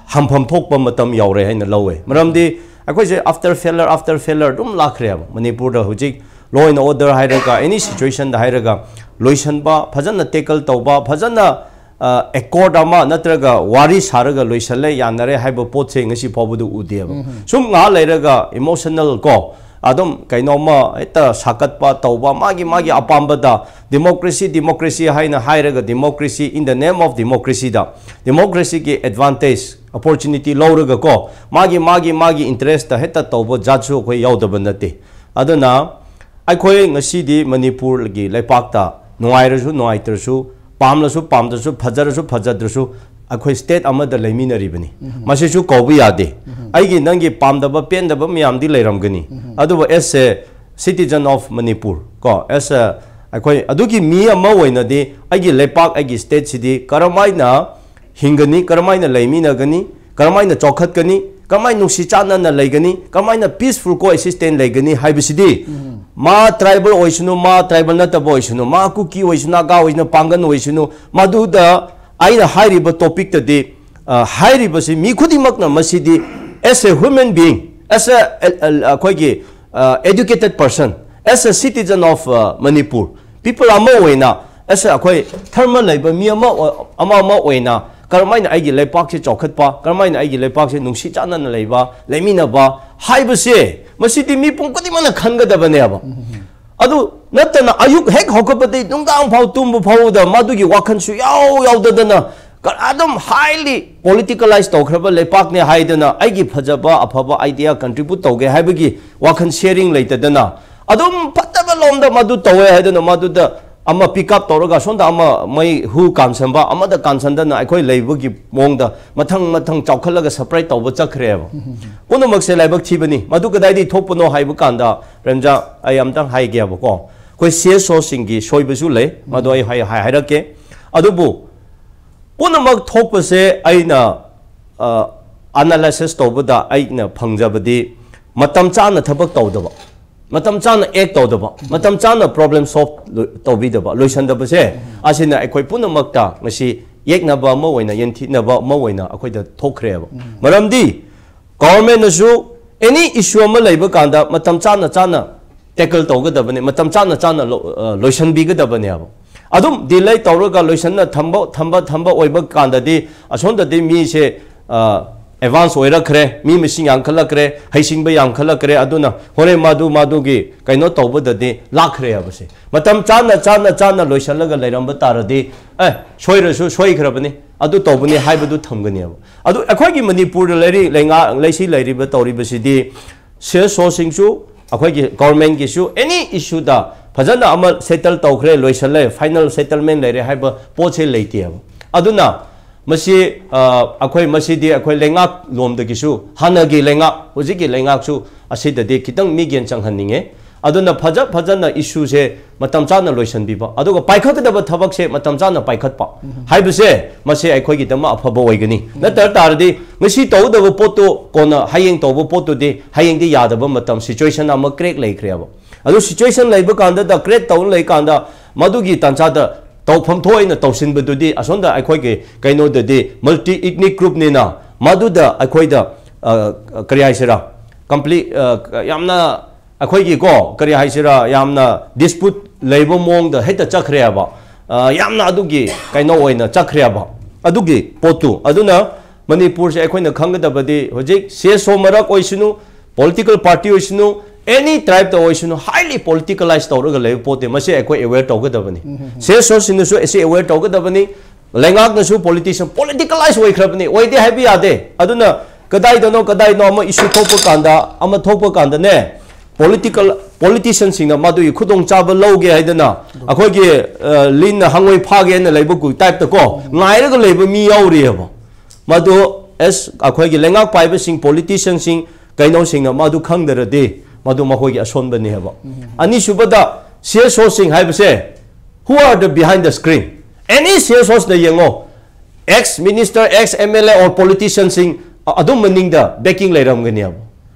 ꯍꯪꯐꯝ ꯊꯣꯛꯄ ꯃꯇꯝ ꯌꯧꯔꯦ ꯍꯥꯏꯅ ꯂꯧꯋꯦ꯫ ꯃꯔꯝꯗꯤ ꯑꯩꯈꯣꯏꯁꯦ after failure, after failure ꯑꯗꯨꯝ ꯂꯥꯛꯈ꯭ꯔꯦꯕ꯫ ꯃꯅꯤꯄꯨꯔꯗ ꯍꯧꯖꯤꯛ law and order ꯍꯥꯏꯔꯒ, any situation ꯗ ꯍꯥꯏꯔꯒ, ꯂꯣꯏꯁꯟꯕ, ꯐꯖꯅ tackle ꯇꯧꯕ, ꯐꯖꯅ ꯑꯦꯀꯣꯔꯗ ꯑꯃ ꯅꯠꯇ꯭ꯔꯒ ꯋꯥꯔꯤ ꯁꯥꯔꯒ ꯂꯣꯏꯁꯜꯂꯦ, ꯌꯥꯅꯔꯦ ꯍꯥꯏꯕ ꯄꯣꯠꯁꯦ ꯉꯁꯤ ꯐꯥꯎꯕꯗ ꯎꯗꯦꯕ꯫ ꯁꯨꯝ ꯉꯥꯏꯍꯥꯛ ꯂꯩꯔꯒ ꯏꯃꯣꯁꯅꯦꯜ ꯀꯣ, ꯑꯗꯨꯝ ꯀꯩꯅꯣꯝꯃ ꯍꯦꯛꯇ ꯁꯥꯒꯠꯄ ꯇꯧꯕ, ꯃꯥꯒꯤ ꯃꯥꯒꯤ ꯑꯄꯥꯝꯕꯗ democracy democracy ꯍꯥꯏꯅ ꯍꯥꯏꯔꯒ democracy, in the name of democracyꯗ democracyꯒꯤ ꯑꯦꯗꯚꯥꯟꯇꯦꯖ, ꯑꯣꯄꯣꯔꯆꯨꯅꯤꯇꯤ ꯂꯧꯔꯒ ꯀꯣ, ꯃꯥꯒꯤ ꯃꯥꯒꯤ ꯃꯥꯒꯤ ꯏꯟꯇꯔꯦꯁꯇ ꯍꯦꯛꯇ ꯇꯧꯕ ꯖꯥꯠꯁꯨ ꯑꯩꯈꯣꯏ ꯌꯥꯎꯗꯕ ꯅꯠꯇꯦ꯫ ꯑꯗꯨꯅ ꯑꯩꯈꯣꯏ ꯉꯁꯤꯗꯤ ꯃꯅꯤꯄꯨꯔꯒꯤ ꯂꯩꯄꯥꯛꯇ ꯅꯨꯡꯉꯥꯏꯔꯁꯨ ꯅꯨꯡꯉꯥꯏꯇ꯭ꯔꯁꯨ, ꯄꯥꯝꯂꯁꯨ ꯄꯥꯝꯗ꯭ꯔꯁꯨ, ꯐꯖꯔꯁꯨ ꯐꯖꯗ꯭ꯔꯁꯨ, ꯑꯩꯈꯣꯏ ꯁ꯭ꯇꯦꯠ ꯑꯃꯗ ꯂꯩꯃꯤꯟꯅꯔꯤꯕꯅꯤ꯫ ꯃꯁꯤꯁꯨ ꯀꯧꯕ ꯌꯥꯗꯦ꯫ ꯑꯩꯒꯤ ꯅꯪꯒꯤ ꯄꯥꯝꯗꯕ ꯄꯦꯟꯗꯕ ꯃꯌꯥꯝꯗꯤ ꯂꯩꯔꯝꯒꯅꯤ, ꯑꯗꯨꯕꯨ as a citizen of Manipur ꯀꯣ, as a, ꯑꯩꯈꯣꯏ ꯑꯗꯨꯒꯤ ꯃꯤ ꯑꯃ ꯑꯣꯏꯅꯗꯤ ꯑꯩꯒꯤ ꯂꯩꯄꯥꯛ, ꯑꯩꯒꯤ ꯁ꯭ꯇꯦꯠꯁꯤꯗꯤ ꯀꯔꯝꯍꯥꯏꯅ ꯍꯤꯡꯒꯅꯤ, ꯀꯔꯝꯍꯥꯏꯅ ꯂꯩꯃꯤꯟꯅꯒꯅꯤ, ꯀꯔꯝꯍꯥꯏꯅ ꯆꯥꯎꯈꯠꯀꯅꯤ, ꯀꯔꯝꯍꯥꯏꯅ ꯅꯨꯡꯁꯤ ꯆꯥꯟꯅꯅ ꯂꯩꯒꯅꯤ, ꯀꯔꯝꯍꯥꯏꯅ peaceful coexistence ꯂꯩꯒꯅꯤ ꯍꯥꯏꯕꯁꯤꯗꯤ, ꯃꯥ ꯇ꯭ꯔꯥꯏꯕꯜ ꯑꯣꯏꯁꯅꯨ, ꯃꯥ ꯇ꯭ꯔꯥꯏꯕꯜ ꯅꯠꯇꯕ ꯑꯣꯏꯁꯅꯨ, ꯃꯥ ꯀꯨꯀꯤ ꯑꯣꯏꯁꯅꯨ, ꯅꯥꯒꯥ ꯑꯣꯏꯁꯅꯨ, ꯄꯥꯡꯒꯟ ꯑꯣꯏꯁꯅꯨ, ꯃꯗꯨꯗ ꯑꯩꯅ ꯍꯥꯏꯔꯤꯕ ꯇꯣꯄꯤꯛꯇꯗꯤ, ꯑ, ꯍꯥꯏꯔꯤꯕꯁꯤ ꯃꯤ ꯈꯨꯗꯤꯡꯃꯛꯅ ꯃꯁꯤꯗꯤ as a human being, as a, ꯑ, ꯑ, ꯑꯩꯈꯣꯏꯒꯤ, ꯑ, educated person, as a citizen of, ꯑ, Manipur, people ꯑꯃ ꯑꯣꯏꯅ, as a ꯑꯩꯈꯣꯏ ꯙꯔꯃ ꯂꯩꯕ ꯃꯤ ꯑꯃ ꯑꯣ-, ꯑꯃ ꯑꯃ ꯑꯣꯏꯅ ꯀꯔꯝꯍꯥꯏꯅ ꯑꯩꯒꯤ ꯂꯩꯄꯥꯛꯁꯤ ꯆꯥꯎꯈꯠꯄ, ꯀꯔꯝꯍꯥꯏꯅ ꯑꯩꯒꯤ ꯂꯩꯄꯥꯛꯁꯤ ꯅꯨꯡꯁꯤ ꯆꯥꯟꯅꯅ ꯂꯩꯕ, ꯂꯩꯃꯤꯟꯅꯕ ꯍꯥꯏꯕꯁꯦ, ꯃꯁꯤꯗꯤ ꯃꯤꯄꯨꯝ ꯈꯨꯗꯤꯡꯃꯛꯅ ꯈꯟꯒꯗꯕꯅꯦꯕ꯫ ꯑꯗꯨ ꯅꯠꯇꯅ ꯑꯌꯨꯛ ꯍꯦꯛ ꯍꯧꯒꯠꯄꯗꯒꯤ ꯅꯨꯡꯗꯥꯡ ꯐꯥꯎ ꯇꯨꯝꯕ ꯐꯥꯎꯕꯗ ꯃꯗꯨꯒꯤ ꯋꯥꯈꯜꯁꯨ ꯌꯥꯎ ꯌꯥꯎꯗꯗꯅ ꯀ-, ꯑꯗꯨꯝ highly politicalize ꯇꯧꯈ꯭ꯔꯕ ꯂꯩꯄꯥꯛꯅꯦ ꯍꯥꯏꯗꯅ ꯑꯩꯒꯤ ꯐꯖꯕ ꯑꯐꯕ idea contribute ꯇꯧꯒꯦ ꯍꯥꯏꯕꯒꯤ ꯋꯥꯈꯜ sharing ꯂꯩꯇꯗꯅ ꯑꯗꯨꯝ ꯐꯠꯇꯕ ꯂꯣꯝꯗ ꯃꯗꯨ ꯇꯧꯋꯦ ꯍꯥꯏꯗꯅ ꯃꯗꯨꯗ ꯑꯃ pick up ꯇꯧꯔꯒ ꯁꯣꯝꯗ ꯑꯃ ꯃꯩ ꯍꯨ ꯀꯥꯟꯁꯟꯕ, ꯑꯃꯗ ꯀꯥꯟꯁꯟꯗꯅ ꯑꯩꯈꯣꯏ ꯂꯩꯕꯒꯤ ꯃꯑꯣꯡꯗ ꯃꯊꯪ ꯃꯊꯪ ꯆꯥꯎꯈꯠꯂꯒ separate ꯇꯧꯕ ꯆꯠꯈ꯭ꯔꯦꯕ꯫ ꯄꯨꯝꯅꯃꯛꯁꯦ ꯂꯥꯏꯕꯛ ꯊꯤꯕꯅꯤ꯫ ꯃꯗꯨ ꯀꯗꯥꯏꯗꯒꯤ ꯊꯣꯛꯄꯅꯣ ꯍꯥꯏꯕ ꯀꯥꯟꯗ, ꯔꯦꯝꯖꯥ, ꯑꯩ ꯑꯝꯇꯪ ꯍꯥꯏꯒꯦꯕꯀꯣ꯫ ꯑꯩꯈꯣꯏ C S Oꯁꯤꯡꯒꯤ ꯁꯣꯏꯕꯁꯨ ꯂꯩ, ꯃꯗꯨ ꯑꯩ ꯍꯥꯏ-, ꯍꯥꯏ-, ꯍꯥꯏꯔꯛꯀꯦ꯫ ꯑꯗꯨꯕꯨ ꯄꯨꯝꯅꯃꯛ ꯊꯣꯛꯄꯁꯦ ꯑꯩꯅ, ꯑ, analysis ꯇꯧꯕꯗ ꯑꯩꯅ ꯐꯪꯖꯕꯗꯤ ꯃꯇꯝ ꯆꯥꯅ ꯊꯕꯛ ꯇꯧꯗꯕ, ꯃꯇꯝ ꯆꯥꯅ act ꯇꯧꯗꯕ, ꯃꯇꯝ ꯆꯥꯅ problem solve ꯂꯣꯏ-, ꯇꯧꯕꯤꯗꯕ, ꯂꯣꯏꯁꯟꯗꯕꯁꯦ, ꯑꯁꯤꯅ ꯑꯩꯈꯣꯏ ꯄꯨꯝꯅꯃꯛꯇ ꯉꯁꯤ ꯌꯦꯛꯅꯕ ꯑꯃ ꯑꯣꯏꯅ, ꯌꯦꯟꯊꯤꯅꯕ ꯑꯃ ꯑꯣꯏꯅ ꯑꯩꯈꯣꯏꯗ ꯊꯣꯛꯈ꯭ꯔꯦꯕ꯫ ꯃꯔꯝꯗꯤ governmentꯅꯁꯨ any issue ꯑꯃ ꯂꯩꯕ ꯀꯥꯟꯗ ꯃꯇꯝ ꯆꯥꯅ ꯆꯥꯅ tackle ꯇꯧꯒꯗꯕꯅꯤ, ꯃꯇꯝ ꯆꯥꯅ ꯆꯥꯅ ꯂꯣ-, ꯑ, ꯂꯣꯏꯁꯟꯕꯤꯒꯗꯕꯅꯦꯕ꯫ ꯑꯗꯨꯝ delay ꯇꯧꯔꯒ ꯂꯣꯏꯁꯟꯅ ꯊꯝꯕ ꯊꯝꯕ ꯊꯝꯕ ꯑꯣꯏꯕ ꯀꯥꯟꯗꯗꯤ ꯑꯁꯣꯝꯗꯗꯤ ꯃꯤꯁꯦ ꯑꯦꯗꯚꯥꯟꯁ ꯑꯣꯏꯔꯛꯈ꯭ꯔꯦ, ꯃꯤ ꯃꯁꯤꯡ ꯌꯥꯝꯈꯠꯂꯛꯈ꯭ꯔꯦ, ꯍꯩꯁꯤꯡꯕ ꯌꯥꯝꯈꯠꯂꯛꯈ꯭ꯔꯦ꯫ ꯑꯗꯨꯅ ꯍꯣꯔꯦꯟ ꯃꯥꯗꯨ ꯃꯥꯗꯨꯒꯤ ꯀꯩꯅꯣ ꯇꯧꯕꯗꯗꯤ ꯂꯥꯛꯈ꯭ꯔꯦ ꯍꯥꯏꯕꯁꯦ꯫ ꯃꯇꯝ ꯆꯥꯅ ꯆꯥꯅ ꯆꯥꯅ ꯂꯣꯏꯁꯤꯜꯂꯒ ꯂꯩꯔꯝꯕ ꯇꯥꯔꯗꯤ, ꯑꯦ, ꯁꯣꯏꯔꯁꯨ ꯁꯣꯏꯈ꯭ꯔꯕꯅꯤ, ꯑꯗꯨ ꯇꯧꯕꯅꯤ ꯍꯥꯏꯕꯗꯨ ꯊꯝꯒꯅꯦꯕ꯫ ꯑꯗꯨ ꯑꯩꯈꯣꯏꯒꯤ ꯃꯅꯤꯄꯨꯔꯗ ꯂꯩꯔꯤ ꯂꯩꯉꯥꯛ ꯂꯩꯁꯤ ꯂꯩꯔꯤꯕ ꯇꯧꯔꯤꯕꯁꯤꯗꯤ ꯁꯤ ꯑꯦꯁ ꯑꯣꯁꯤꯡꯁꯨ, ꯑꯩꯈꯣꯏꯒꯤ ꯒꯣꯔꯃꯦꯟꯒꯤꯁꯨ ꯑꯦꯅꯤ ꯏꯁꯨꯗ ꯐꯖꯅ ꯑꯃ ꯁꯦꯇꯜ ꯇꯧꯈ꯭ꯔꯦ, ꯂꯣꯏꯁꯜꯂꯦ, ꯐꯥꯏꯅꯦꯜ ꯁꯦꯇꯜꯃꯦꯟ ꯂꯩꯔꯦ ꯍꯥꯏꯕ ꯄꯣꯠꯁꯦ ꯂꯩꯇꯦꯕ꯫ ꯑꯗꯨꯅ ꯃꯁꯤ, ꯑ, ꯑꯩꯈꯣꯏ ꯃꯁꯤꯗꯤ ꯑꯩꯈꯣꯏ ꯂꯩꯉꯥꯛ ꯂꯣꯝꯗꯒꯤꯁꯨ, ꯍꯥꯟꯅꯒꯤ ꯂꯩꯉꯥꯛ, ꯍꯧꯖꯤꯛꯀꯤ ꯂꯩꯉꯥꯛꯁꯨ ꯑꯁꯤꯗꯗꯤ ꯈꯤꯇꯪ ꯃꯤꯠꯌꯦꯡ ꯆꯪꯍꯟꯅꯤꯡꯉꯦ꯫ ꯑꯗꯨꯅ ꯐꯖ ꯐꯖꯅ ꯏꯁꯨꯁꯦ ꯃꯇꯝ ꯆꯥꯅ ꯂꯣꯏꯁꯤꯟꯕꯤꯕ, ꯑꯗꯨꯒ ꯄꯥꯏꯈꯠꯀꯗꯕ ꯊꯕꯛꯁꯦ ꯃꯇꯝ ꯆꯥꯅ ꯄꯥꯏꯈꯠꯄ ꯍꯥꯏꯕꯁꯦ, ꯃꯁꯤ ꯑꯩꯈꯣꯏꯒꯤꯗꯃꯛ ꯑꯐꯕ ꯑꯣꯏꯒꯅꯤ꯫ ꯅꯠꯇ ꯇꯥꯔꯗꯤ ꯉꯁꯤ ꯇꯧꯒꯗꯕ ꯄꯣꯠꯇꯨ ꯀꯣꯟꯅ ꯍꯌꯦꯡ ꯇꯧꯕ ꯄꯣꯠꯇꯨꯗꯤ ꯍꯌꯦꯡꯗꯤ ꯌꯥꯗꯕ ꯃꯇꯝ, ꯁꯤꯆꯨꯋꯦꯁꯟ ꯑꯃ ꯀ꯭ꯔꯦꯛ ꯂꯩꯈ꯭ꯔꯦꯕ꯫ ꯑꯗꯨ ꯁꯤꯆꯨꯋꯦꯁꯟ ꯂꯩꯕ ꯀꯥꯟꯗꯗ, ꯀ꯭ꯔꯦꯛ ꯇꯧꯔ ꯂꯩꯀꯥꯟꯗ, ꯃꯗꯨꯒꯤ ꯇꯥꯟꯖꯥꯗ ꯇꯧꯐꯝ ꯊꯣꯛꯑꯅ ꯇꯧꯁꯤꯟꯕꯗꯨꯗꯤ ꯑꯁꯣꯝꯗ ꯑꯩꯈꯣꯏꯒꯤ ꯀꯩꯅꯣꯗꯗꯤ ꯃꯜꯇꯤ ꯏꯊꯅꯤꯛ ꯒ꯭ꯔꯨꯞꯅꯤꯅ ꯃꯗꯨꯗ ꯑꯩꯈꯣꯏꯗ, ꯑ, ꯀꯔꯤ ꯍꯥꯏꯁꯤꯔꯥ, ꯀꯝꯄ꯭ꯂꯤ-, ꯑ, ꯌꯥꯝꯅ ꯑꯩꯈꯣꯏꯒꯤꯀꯣ, ꯀꯔꯤ ꯍꯥꯏꯁꯤꯔꯥ, ꯌꯥꯝꯅ ꯗꯤꯁꯄ꯭ꯌꯨꯠ ꯂꯩꯕ ꯃꯑꯣꯡꯗ ꯍꯦꯛꯇ ꯆꯠꯈ꯭ꯔꯦꯕ꯫ ꯑ, ꯌꯥꯝꯅ ꯑꯗꯨꯒꯤ ꯀꯩꯅꯣ ꯑꯣꯏꯅ ꯆꯠꯈ꯭ꯔꯦꯕ, ꯑꯗꯨꯒꯤ ꯄꯣꯠꯇꯨ꯫ ꯑꯗꯨꯅ ꯃꯅꯤꯄꯨꯔꯁꯦ ꯑꯩꯈꯣꯏꯅ ꯈꯪꯒꯗꯕꯗꯤ ꯍꯧꯖꯤꯛ ꯁꯤ ꯑꯦꯁ ꯑꯣ ꯃꯔꯛ ꯑꯣꯏꯁꯅꯨ, ꯄꯣꯂꯤꯇꯤꯀꯦꯜ ꯄꯥꯔꯇꯤ ꯑꯣꯏꯁꯅꯨ, ꯑꯦꯅꯤ ꯇ꯭ꯔꯥꯏꯕꯇ ꯑꯣꯏꯁꯅꯨ, ꯍꯥꯏꯂꯤ ꯄꯣꯂꯤꯇꯤꯀꯦꯂꯥꯏꯁ ꯇꯧꯔꯒ ꯂꯩꯕ ꯄꯣꯠꯇꯤ ꯃꯁꯤ ꯑꯩꯈꯣꯏ ꯑꯦꯋꯦꯌꯔ ꯇꯧꯒꯗꯕꯅꯤ꯫ ꯁꯤ ꯑꯦꯁ ꯑꯣꯁꯤꯡꯅꯁꯨ ꯑꯁꯤ ꯑꯦꯋꯦꯌꯔ ꯇꯧꯒꯗꯕꯅꯤ꯫ ꯂꯩꯉꯥꯛꯅꯁꯨ ꯄꯣꯂꯤꯇꯤꯁꯤꯌꯥꯟ ꯄꯣꯂꯤꯇꯤꯀꯦꯂꯥꯏꯁ ꯑꯣꯏꯈ꯭ꯔꯕꯅꯤ, ꯑꯣꯏꯗꯦ ꯍꯥꯏꯕ ꯌꯥꯗꯦ꯫ ꯑꯗꯨꯅ ꯀꯗꯥꯏꯗꯅꯣ ꯀꯗꯥꯏꯅꯣ ꯑꯃ ꯏꯁꯨ ꯊꯣꯛꯄ ꯀꯥꯟꯗ, ꯑꯃ ꯊꯣꯛꯄ ꯀꯥꯟꯗꯅꯦ, ꯄꯣꯂꯤꯇꯤꯀꯦꯜ ꯄꯣꯂꯤꯇꯤꯁꯤꯌꯥꯟꯁꯤꯡꯅ ꯃꯗꯨꯒꯤ ꯈꯨꯗꯣꯡꯆꯥꯕ ꯂꯧꯒꯦ ꯍꯥꯏꯗꯅ, ꯑꯩꯈꯣꯏꯒꯤ, ꯑ, ꯂꯤꯟꯅ ꯍꯪꯉꯣꯏ ꯐꯥꯒꯦꯅ ꯂꯩꯕꯒꯤ ꯇꯥꯏꯞꯇ ꯀꯣ, ꯉꯥꯏꯔꯒ ꯂꯩꯕ ꯃꯤ ꯌꯥꯎꯔꯤꯑꯕ꯫ ꯃꯗꯨ ꯑꯦꯁ ꯑꯩꯈꯣꯏꯒꯤ ꯂꯩꯉꯥꯛ ꯄꯥꯏꯕꯁꯤꯡ, ꯄꯣꯂꯤꯇꯤꯁꯤꯌꯥꯟꯁꯤꯡ, ꯀꯩꯅꯣꯁꯤꯡꯅ ꯃꯗꯨ ꯈꯪꯗ꯭ꯔꯗꯤ ꯃꯗꯨ ꯃꯈꯣꯏꯒꯤ ꯑꯁꯣꯟꯕꯅꯤ ꯍꯥꯏꯕ꯫ ꯑꯅꯤꯁꯨꯕꯗ, ꯁꯤ ꯑꯦꯁ ꯑꯣꯁꯤꯡ ꯍꯥꯏꯕꯁꯦ, who are the behind the screen? Any ꯁꯤ ꯑꯦꯁ ꯑꯣꯁꯅ ꯌꯦꯡꯉꯣ, ex minister, ex M L A or ꯄꯣꯂꯤꯇꯤꯁꯤꯌꯥꯟꯁꯤꯡ, ꯑ-, ꯑꯗꯨꯝ ꯃꯅꯤꯡꯗ ꯕꯦꯀꯤꯡ ꯂꯩꯔꯝꯒꯅꯦꯕ꯫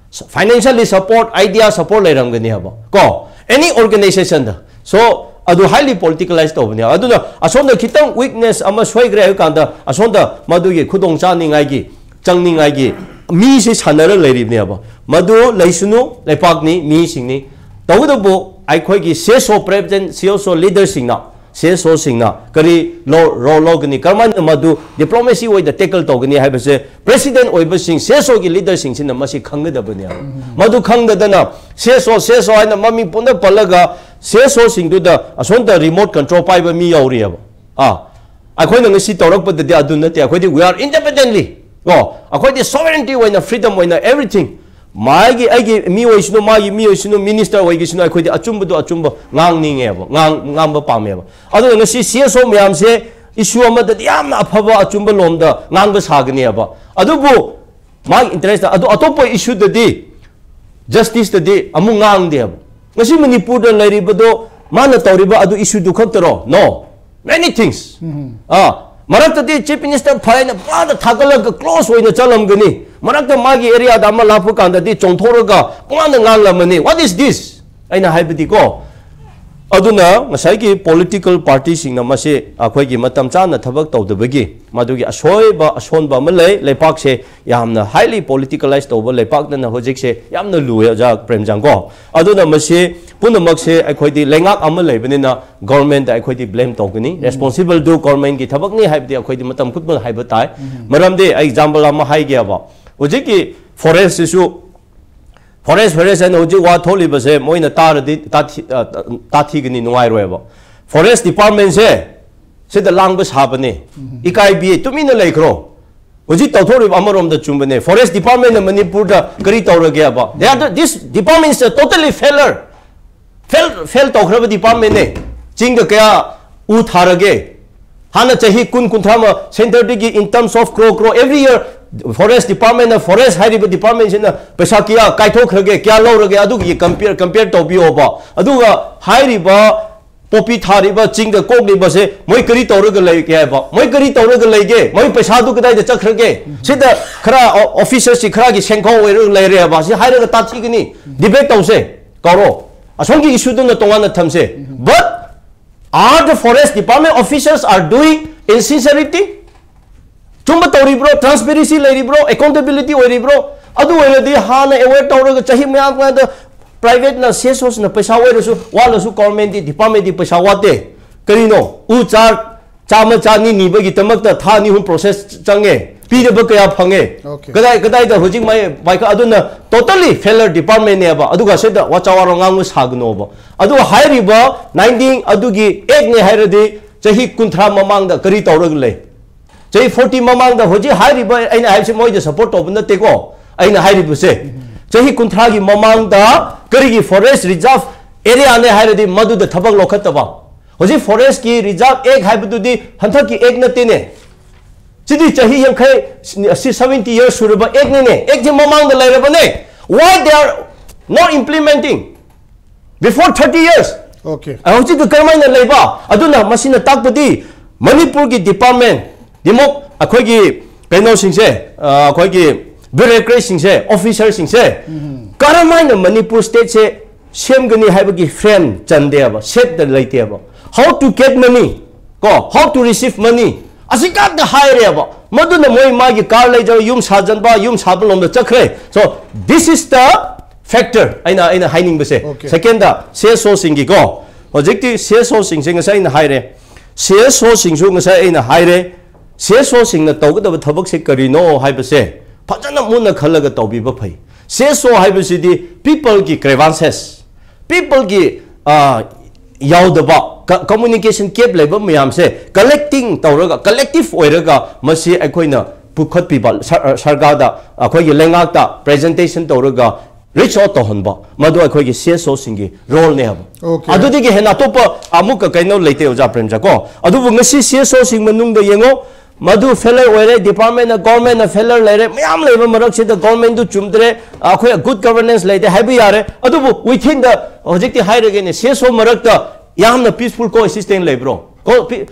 ꯐꯥꯏꯅꯥꯟꯁꯤꯌꯦꯜꯂꯤ ꯁꯄꯣꯔꯠ, ꯑꯥꯏꯗꯤꯌꯥ ꯁꯄꯣꯔꯠ ꯂꯩꯔꯝꯒꯅꯦꯕ ꯀꯣ, ꯑꯦꯅꯤ ꯑꯣꯔꯒꯅꯥꯏꯖꯦꯁꯟꯗ꯫ ꯁꯣ ꯑꯗꯨ ꯍꯥꯏꯂꯤ ꯄꯣꯂꯤꯇꯤꯀꯦꯂꯥꯏꯁ ꯇꯧꯕꯅꯦ꯫ ꯑꯗꯨꯅ ꯑꯁꯣꯝꯗ ꯈꯤꯇꯪ ꯋꯤꯛꯅꯦꯁ ꯑꯃ ꯁꯣꯏꯈ꯭ꯔꯦ ꯍꯥꯏꯕ ꯀꯥꯟꯗ ꯑꯁꯣꯝꯗ ꯃꯗꯨꯒꯤ ꯈꯨꯗꯣꯡ ꯆꯥꯅꯤꯡꯉꯥꯏꯒꯤ, ꯆꯪꯅꯤꯡꯉꯥꯏꯒꯤ ꯃꯤꯁꯦ ꯁꯥꯟꯅꯔ ꯂꯩꯔꯤꯕꯅꯦꯕ꯫ ꯃꯗꯨ ꯂꯩꯁꯅꯨ, ꯂꯩꯄꯥꯛꯅꯤ, ꯃꯤꯁꯤꯡꯅꯤ꯫ ꯇꯧꯕꯇꯕꯨ ꯑꯩꯈꯣꯏꯒꯤ ꯁꯤ ꯑꯦꯁ ꯑꯣ ꯄ꯭ꯔꯦꯁꯤꯗꯦꯟꯠ, ꯁꯤ ꯑꯦꯁ ꯑꯣ ꯂꯤꯗꯔꯁꯤꯡꯅ ꯁꯤ ꯑꯦꯁ ꯑꯣꯁꯤꯡꯅ ꯀꯔꯤ ꯂꯧ ꯔꯣꯜ ꯂꯧꯒꯅꯤ, ꯀꯔꯝꯍꯥꯏꯅ ꯃꯗꯨ ꯗꯤꯄ꯭ꯂꯣꯃꯦꯁꯤ ꯋꯦꯗ ꯇꯦꯀꯜ ꯇꯧꯒꯅꯤ ꯍꯥꯏꯕꯁꯦ ꯄ꯭ꯔꯦꯁꯤꯗꯦꯟꯠ ꯑꯣꯏꯕꯁꯤꯡ, ꯁꯤ ꯑꯦꯁ ꯑꯣꯒꯤ ꯂꯤꯗꯔꯁꯤꯡꯁꯤꯅ ꯃꯁꯤ ꯈꯪꯒꯗꯕꯅꯦꯕ꯫ ꯃꯗꯨ ꯈꯪꯗꯗꯅ ꯁꯤ ꯑꯦꯁ ꯑꯣ, ꯁꯤ ꯑꯦꯁ ꯑꯣ ꯍꯥꯏꯅ ꯃꯃꯤꯡ ꯄꯨꯟꯅ ꯄꯜꯂꯒ ꯁꯤ ꯑꯦꯁ ꯑꯣꯁꯤꯡꯗꯨꯗ ꯑꯁꯣꯝꯗ ꯔꯤꯃꯣꯠ ꯀꯟꯇ꯭ꯔꯣꯜ ꯄꯥꯏꯕ ꯃꯤ ꯌꯥꯎꯔꯤꯑꯕ꯫ ꯑꯥ, ꯑꯩꯈꯣꯏꯅ ꯉꯁꯤ ꯇꯧꯔꯛꯄꯗꯗꯤ ꯑꯗꯨ ꯅꯠꯇꯦ꯫ ꯑꯩꯈꯣꯏꯗꯤ we are independently, ꯀꯣ, ꯑꯩꯈꯣꯏꯗꯤ ꯁꯣꯚꯔꯦꯟꯇꯤ ꯑꯣꯏꯅ, ꯐ꯭ꯔꯤꯗꯝ ꯑꯣꯏꯅ, everything, ꯃꯥꯒꯤ, ꯑꯩꯒꯤ ꯃꯤ ꯑꯣꯏꯁꯅꯨ, ꯃꯥꯒꯤ ꯃꯤ ꯑꯣꯏꯁꯅꯨ, ꯃꯤꯅꯤꯁꯇꯔ ꯑꯣꯏꯒꯤꯁꯅꯨ, ꯑꯩꯈꯣꯏꯗꯤ ꯑꯆꯨꯝꯕꯗꯣ ꯑꯆꯨꯝꯕ ꯉꯥꯡꯅꯤꯡꯉꯦꯕ, ꯉꯥꯡ-, ꯉꯥꯡꯕ ꯄꯥꯝꯃꯦꯕ꯫ ꯑꯗꯨꯅ ꯉꯁꯤ ꯁꯤ ꯑꯦꯁ ꯑꯣ ꯃꯌꯥꯝꯁꯦ ꯏꯁꯨ ꯑꯃꯗꯗꯤ ꯌꯥꯝꯅ ꯑꯐꯕ ꯑꯆꯨꯝꯕ ꯂꯣꯝꯗ ꯉꯥꯡꯕ ꯁꯥꯒꯅꯦꯕ, ꯑꯗꯨꯕꯨ ꯃꯥꯒꯤ ꯏꯟꯇꯔꯦꯁꯇ, ꯑꯗꯨ ꯑꯇꯣꯞꯄ ꯏꯁꯨꯗꯗꯤ, ꯖꯁꯇꯤꯁꯇꯗꯤ ꯑꯃꯨꯛ ꯉꯥꯡꯗꯦꯕ꯫ ꯉꯁꯤ ꯃꯅꯤꯄꯨꯔꯗ ꯂꯩꯔꯤꯕꯗꯣ ꯃꯥꯅ ꯇꯧꯔꯤꯕ ꯑꯗꯨ ꯏꯁꯨꯗꯨ ꯈꯛꯇꯔꯣ? No, many things. ꯑꯥ, ꯃꯔꯛꯇꯗꯤ ꯆꯤꯐ ꯃꯤꯅꯤꯁꯇꯔ ꯐꯔꯦꯅ ꯄꯨꯔꯥꯗ ꯊꯥꯒꯠꯂꯒ ꯀ꯭ꯂꯣꯁ ꯑꯣꯏꯅ ꯆꯠꯂꯝꯒꯅꯤ, ꯃꯔꯛꯇ ꯃꯥꯒꯤ ꯑꯦꯔꯤꯌꯥꯗ ꯑꯃ ꯂꯥꯛꯄ ꯀꯥꯟꯗꯗꯤ ꯆꯣꯡꯊꯣꯔꯒ ꯄꯨꯡꯉꯥꯡꯗ ꯉꯥꯡꯂꯝꯃꯅꯤ꯫ What is this? ꯑꯩꯅ ꯍꯥꯏꯕꯗꯤꯀꯣ, ꯑꯗꯨꯅ ꯉꯁꯥꯏꯒꯤ ꯄꯣꯂꯤꯇꯤꯀꯦꯜ ꯄꯥꯔꯇꯤꯁꯤꯡꯅ ꯃꯁꯤ ꯑꯩꯈꯣꯏꯒꯤ ꯃꯇꯝ ꯆꯥꯅ ꯊꯕꯛ ꯇꯧꯗꯕꯒꯤ ꯃꯗꯨꯒꯤ ꯑꯁꯣꯏꯕ ꯑꯁꯣꯟꯕ ꯑꯃ ꯂꯩ꯫ ꯂꯩꯄꯥꯛꯁꯦ ꯌꯥꯝꯅ ꯍꯥꯏꯂꯤ ꯄꯣꯂꯤꯇꯤꯀꯦꯂꯥꯏꯁ ꯇꯧꯕ ꯂꯩꯄꯥꯛꯇꯅ ꯍꯧꯖꯤꯛꯁꯦ ꯌꯥꯝꯅ ꯂꯨꯑꯦ, ꯑꯣꯖꯥ ꯄ꯭ꯔꯦꯝꯖꯥꯡ ꯀꯣ꯫ ꯑꯗꯨꯅ ꯃꯁꯤ ꯄꯨꯝꯅꯃꯛꯁꯦ ꯑꯩꯈꯣꯏꯗꯤ ꯂꯩꯉꯥꯛ ꯑꯃ ꯂꯩꯕꯅꯤꯅ ꯒꯣꯔꯃꯦꯟꯗ ꯑꯩꯈꯣꯏꯗꯤ ꯕ꯭ꯂꯦꯝ ꯇꯧꯒꯅꯤ꯫ ꯔꯦꯁꯄꯣꯟꯁꯤꯕꯜꯗꯨ ꯒꯣꯔꯃꯦꯟꯒꯤ ꯊꯕꯛꯅꯤ ꯍꯥꯏꯕꯗꯤ ꯑꯩꯈꯣꯏꯗꯤ ꯃꯇꯝ ꯈꯨꯗꯤꯡꯃꯛ ꯍꯥꯏꯕ ꯇꯥꯏ꯫ ꯃꯔꯝꯗꯤ ꯑꯩ ꯑꯦꯛꯖꯥꯝꯄꯜ ꯑꯃ ꯍꯥꯏꯒꯦꯕ꯫ ꯍꯧꯖꯤꯛꯀꯤ ꯐꯣꯔꯦꯁꯁꯤꯁꯨ, ꯐꯣꯔꯦꯁ, ꯐꯣꯔꯦꯁ ꯍꯥꯏꯅ ꯍꯧꯖꯤꯛ ꯋꯥ ꯊꯣꯛꯂꯤꯕꯁꯦ ꯃꯣꯏꯅ ꯇꯥꯔꯗꯤ ꯇꯥꯊꯤ-, ꯑ, ꯇꯥꯊꯤꯒꯅꯤ, ꯅꯨꯡꯉꯥꯏꯔꯣꯏꯕ꯫ ꯐꯣꯔꯦꯁ ꯗꯤꯄꯥꯔꯠꯃꯦꯟꯁꯦ ꯁꯤꯗ ꯂꯥꯡꯕ ꯁꯥꯕꯅꯦ꯫ ꯏꯀꯥꯏꯕꯤ, ꯇꯨꯃꯤꯟꯅ ꯂꯩꯈ꯭ꯔꯣ꯫ ꯍꯧꯖꯤꯛ ꯇꯧꯊꯣꯔꯤꯕ ꯑꯃꯔꯣꯝꯗ ꯆꯨꯝꯕꯅꯦ꯫ ꯐꯣꯔꯦꯁ ꯗꯤꯄꯥꯔꯠꯃꯦꯟꯅ ꯃꯅꯤꯄꯨꯔꯗ ꯀꯔꯤ ꯇꯧꯔꯒꯦꯕ? They are the, this department is a totally failure. Fail, fail ꯇꯧꯈ꯭ꯔꯕ ꯗꯤꯄꯥꯔꯠꯃꯦꯟꯅꯦ꯫ ꯆꯤꯡꯗ ꯀꯌꯥ ꯎ ꯊꯥꯔꯒꯦ? ꯍꯥꯟꯅ ꯆꯍꯤ ꯀꯨꯟ, ꯀꯨꯟꯊ꯭ꯔꯥ ꯑꯃ ꯁꯦꯟꯇꯔꯗꯒꯤ in terms of crore, crore, every year forest departmentꯅ, ꯐꯣꯔꯦꯁ ꯍꯥꯏꯔꯤꯕ ꯗꯤꯄꯥꯔꯠꯃꯦꯟꯁꯤꯅ ꯄꯩꯁꯥ ꯀꯌꯥ ꯀꯥꯏꯊꯣꯛꯈ꯭ꯔꯒꯦ, ꯀꯌꯥ ꯂꯧꯔꯒꯦ, ꯑꯗꯨꯒꯤ compare, compare ꯇꯧꯕꯤꯌꯣꯕ꯫ ꯑꯗꯨꯒ ꯍꯥꯏꯔꯤꯕ ꯄꯣꯄꯤ ꯊꯥꯔꯤꯕ, ꯆꯤꯡꯗ ꯀꯣꯛꯂꯤꯕꯁꯦ ꯃꯣꯏ ꯀꯔꯤ ꯇꯧꯔꯒ ꯂꯩꯒꯦ ꯍꯥꯏꯕ? ꯃꯣꯏ ꯀꯔꯤ ꯇꯧꯔꯒ ꯂꯩꯒꯦ? ꯃꯣꯏ ꯄꯩꯁꯥꯗꯨ ꯀꯗꯥꯏꯗ ꯆꯠꯈ꯭ꯔꯒꯦ? ꯁꯤꯗ ꯈꯔ ꯑꯣ-, ꯑꯣꯐꯤꯁꯔꯁꯤ ꯈꯔꯒꯤ ꯁꯦꯟꯈꯥꯎ ꯑꯣꯏꯔꯒ ꯂꯩꯔꯦꯕ꯫ ꯁꯤ ꯍꯥꯏꯔꯒ ꯇꯥꯊꯤꯒꯅꯤ, ꯗꯤꯕꯦꯠ ꯇꯧꯁꯦ, ꯀꯧꯔꯣ꯫ ꯑꯁꯣꯝꯒꯤ ꯏꯁꯨꯗꯨꯅ ꯇꯣꯉꯥꯟꯅ ꯊꯝꯁꯦ꯫ But are the forest department officers are doing in sincerity? ꯆꯨꯝꯕ ꯇꯧꯔꯤꯕ꯭ꯔꯣ? ꯇ꯭ꯔꯥꯟꯁꯄꯦꯔꯦꯟꯁꯤ ꯂꯩꯔꯤꯕ꯭ꯔꯣ? ꯑꯦꯀꯥꯎꯟꯇꯦꯕꯤꯂꯤꯇꯤ ꯑꯣꯏꯔꯤꯕ꯭ꯔꯣ? ꯑꯗꯨ ꯑꯣꯏꯔꯗꯤ ꯍꯥꯟꯅ ꯑꯦꯋꯦꯌꯔ ꯇꯧꯔꯒ ꯆꯍꯤ ꯃꯌꯥꯝ ꯃꯌꯥꯝꯗ ꯄ꯭ꯔꯥꯏꯚꯦꯠꯅ, ꯁꯤ ꯑꯦꯁ ꯑꯣꯁꯤꯅ ꯄꯩꯁꯥ ꯑꯣꯏꯔꯁꯨ ꯋꯥꯠꯂꯁꯨ ꯒꯣꯔꯃꯦꯟꯗꯤ, ꯗꯤꯄꯥꯔꯠꯃꯦꯟꯗꯤ ꯄꯩꯁꯥ ꯋꯥꯠꯇꯦ꯫ ꯀꯔꯤꯅꯣ? ꯎ ꯆꯥꯔ ꯆꯥꯝꯃ ꯆꯥꯅꯤ ꯅꯤꯕꯒꯤꯗꯃꯛꯇ ꯊꯥ ꯑꯅꯤ ꯑꯍꯨꯝ ꯄ꯭ꯔꯣꯁꯦꯁ ꯆꯪꯉꯦ꯫ ꯄꯤꯗꯕ ꯀꯌꯥ ꯐꯪꯉꯦ? Okay. ꯀꯗꯥꯏ ꯀꯗꯥꯏꯗ ꯍꯧꯖꯤꯛ ꯃꯥꯏ ꯄꯥꯏꯈꯠ ꯑꯗꯨꯅ ꯇꯣꯇꯜꯂꯤ ꯐꯦꯂꯔ ꯗꯤꯄꯥꯔꯠꯃꯦꯟꯅꯦꯕ꯫ ꯑꯗꯨꯒ ꯁꯤꯗ ꯋꯥꯆꯥ ꯋꯥꯔꯣ ꯉꯥꯡꯕ ꯁꯥꯒꯅꯣꯕ꯫ ꯑꯗꯨ ꯍꯥꯏꯔꯤꯕ ꯅꯥꯏꯟꯇꯤꯟ ꯑꯗꯨꯒꯤ ꯑꯦꯛꯅꯦ ꯍꯥꯏꯔꯗꯤ ꯆꯍꯤ ꯀꯨꯟꯊ꯭ꯔꯥ ꯃꯃꯥꯡꯗ ꯀꯔꯤ ꯇꯧꯔꯒ ꯂꯩ? ꯆꯍꯤ ꯐꯣꯔꯇꯤ ꯃꯃꯥꯡꯗ ꯍꯧꯖꯤꯛ ꯍꯥꯏꯔꯤꯕ ꯑꯩꯅ ꯍꯥꯏꯕꯁꯤ ꯃꯣꯏꯗ ꯁꯄꯣꯔꯠ ꯇꯧꯕ ꯅꯠꯇꯦꯀꯣ꯫ ꯑꯩꯅ ꯍꯥꯏꯔꯤꯕꯁꯦ ꯆꯍꯤ ꯀꯨꯟꯊ꯭ꯔꯥꯒꯤ ꯃꯃꯥꯡꯗ ꯀꯔꯤꯒꯤ ꯐꯣꯔꯦꯁ ꯔꯤꯖꯥꯔꯚ ꯑꯦꯔꯤꯌꯥꯅꯦ ꯍꯥꯏꯔꯗꯤ ꯃꯗꯨꯗ ꯊꯕꯛ ꯂꯧꯈꯠꯇꯕ꯫ ꯍꯧꯖꯤꯛ ꯐꯣꯔꯦꯁꯀꯤ ꯔꯤꯖꯥꯔꯚ ꯑꯦꯛ ꯍꯥꯏꯕꯗꯨꯗꯤ ꯍꯟꯗꯛꯀꯤ ꯑꯦꯛ ꯅꯠꯇꯦꯅꯦ꯫ ꯁꯤꯗꯤ ꯆꯍꯤ ꯌꯥꯡꯈꯩ, ꯁꯤ seventy years ꯁꯨꯔꯕ ꯑꯦꯛꯅꯤꯅꯦ꯫ ꯑꯦꯛꯁꯤ ꯃꯃꯥꯡꯗ ꯂꯩꯔꯕꯅꯦ꯫ Why they are not implementing before thirty years? Okay. ꯍꯧꯖꯤꯛꯇ ꯀꯔꯝꯍꯥꯏꯅ ꯂꯩꯕ? ꯑꯗꯨꯅ ꯃꯁꯤꯅ ꯇꯥꯛꯄꯗꯤ ꯃꯅꯤꯄꯨꯔꯒꯤ ꯗꯤꯄꯥꯔꯠꯃꯦꯟ, ꯗꯤꯃꯣꯛ ꯑꯩꯈꯣꯏꯒꯤ ꯀꯩꯅꯣꯁꯤꯡꯁꯦ, ꯑ, ꯑꯩꯈꯣꯏꯒꯤ ꯕ꯭ꯌꯨꯔꯣꯀ꯭ꯔꯦꯠꯁꯤꯡꯁꯦ, ꯑꯣꯐꯤꯁꯔꯁꯤꯡꯁꯦ ꯀꯔꯝꯍꯥꯏꯅ ꯃꯅꯤꯄꯨꯔ ꯁ꯭ꯇꯦꯠꯁꯦ ꯁꯦꯝꯒꯅꯤ ꯍꯥꯏꯕꯒꯤ ꯐ꯭ꯔꯦꯝ ꯆꯟꯗꯦꯕ, ꯁꯦꯠꯇ ꯂꯩꯇꯦꯕ꯫ How to get money, ꯀꯣ, how to receive money, ꯑꯁꯤ ꯉꯥꯛꯇ ꯍꯥꯏꯔꯦꯕ꯫ ꯃꯗꯨꯅ ꯃꯣꯏ ꯃꯥꯒꯤ ꯀꯥꯔ ꯂꯩꯖꯕ, ꯌꯨꯝ ꯁꯥꯖꯟꯕ, ꯌꯨꯝ ꯁꯥꯕ ꯂꯣꯝꯗ ꯆꯠꯈ꯭ꯔꯦ꯫ So this is the factor ꯑꯩꯅ ꯑꯩꯅ ꯍꯥꯏꯅꯤꯡꯕꯁꯦ꯫ Okay. ꯁꯦꯀꯦꯟꯗ, ꯁꯤ ꯑꯦꯁ ꯑꯣꯁꯤꯡꯒꯤꯀꯣ, ꯍꯧꯖꯤꯛꯇꯤ ꯁꯤ ꯑꯦꯁ ꯑꯣꯁꯤꯡꯁꯦ ꯉꯁꯥꯏ ꯑꯩꯅ ꯍꯥꯏꯔꯦ, ꯁꯤ ꯑꯦꯁ ꯑꯣꯁꯤꯡꯁꯨ ꯉꯁꯥꯏ ꯑꯩꯅ ꯍꯥꯏꯔꯦ, ꯁꯤ ꯑꯦꯁ ꯑꯣꯁꯤꯡꯅ ꯇꯧꯒꯗꯕ ꯊꯕꯛꯁꯦ ꯀꯔꯤꯅꯣ ꯍꯥꯏꯕꯁꯦ ꯐꯖꯅ ꯃꯨꯟꯅ ꯈꯜꯂꯒ ꯇꯧꯕꯤꯕ ꯐꯩ꯫ ꯁꯤ ꯑꯦꯁ ꯑꯣ ꯍꯥꯏꯕꯁꯤꯗꯤ ꯄꯤꯄꯜꯒꯤ ꯒ꯭ꯔꯦꯚꯥꯟꯁꯦꯁ, ꯄꯤꯄꯜꯒꯤ ꯌꯥꯎꯗꯕ, ꯀꯝꯃꯨꯅꯤꯀꯦꯁꯟ ꯒꯦꯞ ꯂꯩꯕ ꯃꯌꯥꯝꯁꯦ ꯀꯂꯦꯛꯇꯤꯡ ꯇꯧꯔꯒ, ꯀꯂꯦꯛꯇꯤꯞ ꯑꯣꯏꯔꯒ ꯃꯁꯤ ꯑꯩꯈꯣꯏꯅ ꯄꯨꯈꯠꯄꯤꯕ, ꯁꯔ-, ꯁꯔꯀꯥꯔꯗ, ꯑꯩꯈꯣꯏꯒꯤ ꯂꯩꯉꯥꯛꯇ ꯄ꯭ꯔꯦꯖꯦꯟꯇꯦꯁꯟ ꯇꯧꯔꯒ ꯔꯤꯆ ꯑꯥꯎꯠ ꯇꯧꯍꯟꯕ, ꯃꯗꯨ ꯑꯩꯈꯣꯏꯒꯤ ꯁꯤ ꯑꯦꯁ ꯑꯣꯁꯤꯡꯒꯤ ꯔꯣꯜꯅꯦ ꯍꯥꯏꯕ꯫ Okay. ꯑꯗꯨꯗꯒꯤ ꯍꯦꯟꯅ ꯑꯇꯣꯞꯄ ꯑꯃꯨꯛꯀ ꯀꯩꯅꯣ ꯂꯩꯇꯦ, ꯑꯣꯖꯥ ꯄ꯭ꯔꯦꯝꯖꯥ ꯀꯣ꯫ ꯑꯗꯨꯕꯨ ꯉꯁꯤ ꯁꯤ ꯑꯦꯁ ꯑꯣꯁꯤꯡ ꯃꯅꯨꯡꯗ ꯌꯦꯡꯉꯣ, ꯃꯗꯨ ꯐꯦꯂꯔ ꯑꯣꯏꯔꯦ, ꯗꯤꯄꯥꯔꯠꯃꯦꯟꯅ, ꯒꯣꯔꯃꯦꯟꯅ ꯐꯦꯂꯔ ꯂꯩꯔꯦ, ꯃꯌꯥꯝ ꯂꯩꯕ ꯃꯔꯛꯁꯤꯗ ꯒꯣꯔꯃꯦꯟꯗꯨ ꯆꯨꯝꯗ꯭ꯔꯦ, ꯑꯩꯈꯣꯏ ꯒꯨꯗ ꯒꯕꯔꯅꯦꯟꯁ ꯂꯩꯇꯦ ꯍꯥꯏꯕ ꯌꯥꯔꯦ꯫ ꯑꯗꯨꯕꯨ ꯋꯤꯊꯤꯟꯗ ꯍꯧꯖꯤꯛꯇꯤ ꯍꯥꯏꯔꯒꯦꯅꯦ, ꯁꯤ ꯑꯦꯁ ꯑꯣ ꯃꯔꯛꯇ ꯌꯥꯝꯅ ꯄꯤꯁꯐꯨꯜ ꯀꯣꯑꯦꯛꯁꯤꯁꯇꯦꯟꯁ ꯂꯩꯕ꯭ꯔꯣ? ꯀꯣ-, ꯄꯤ-,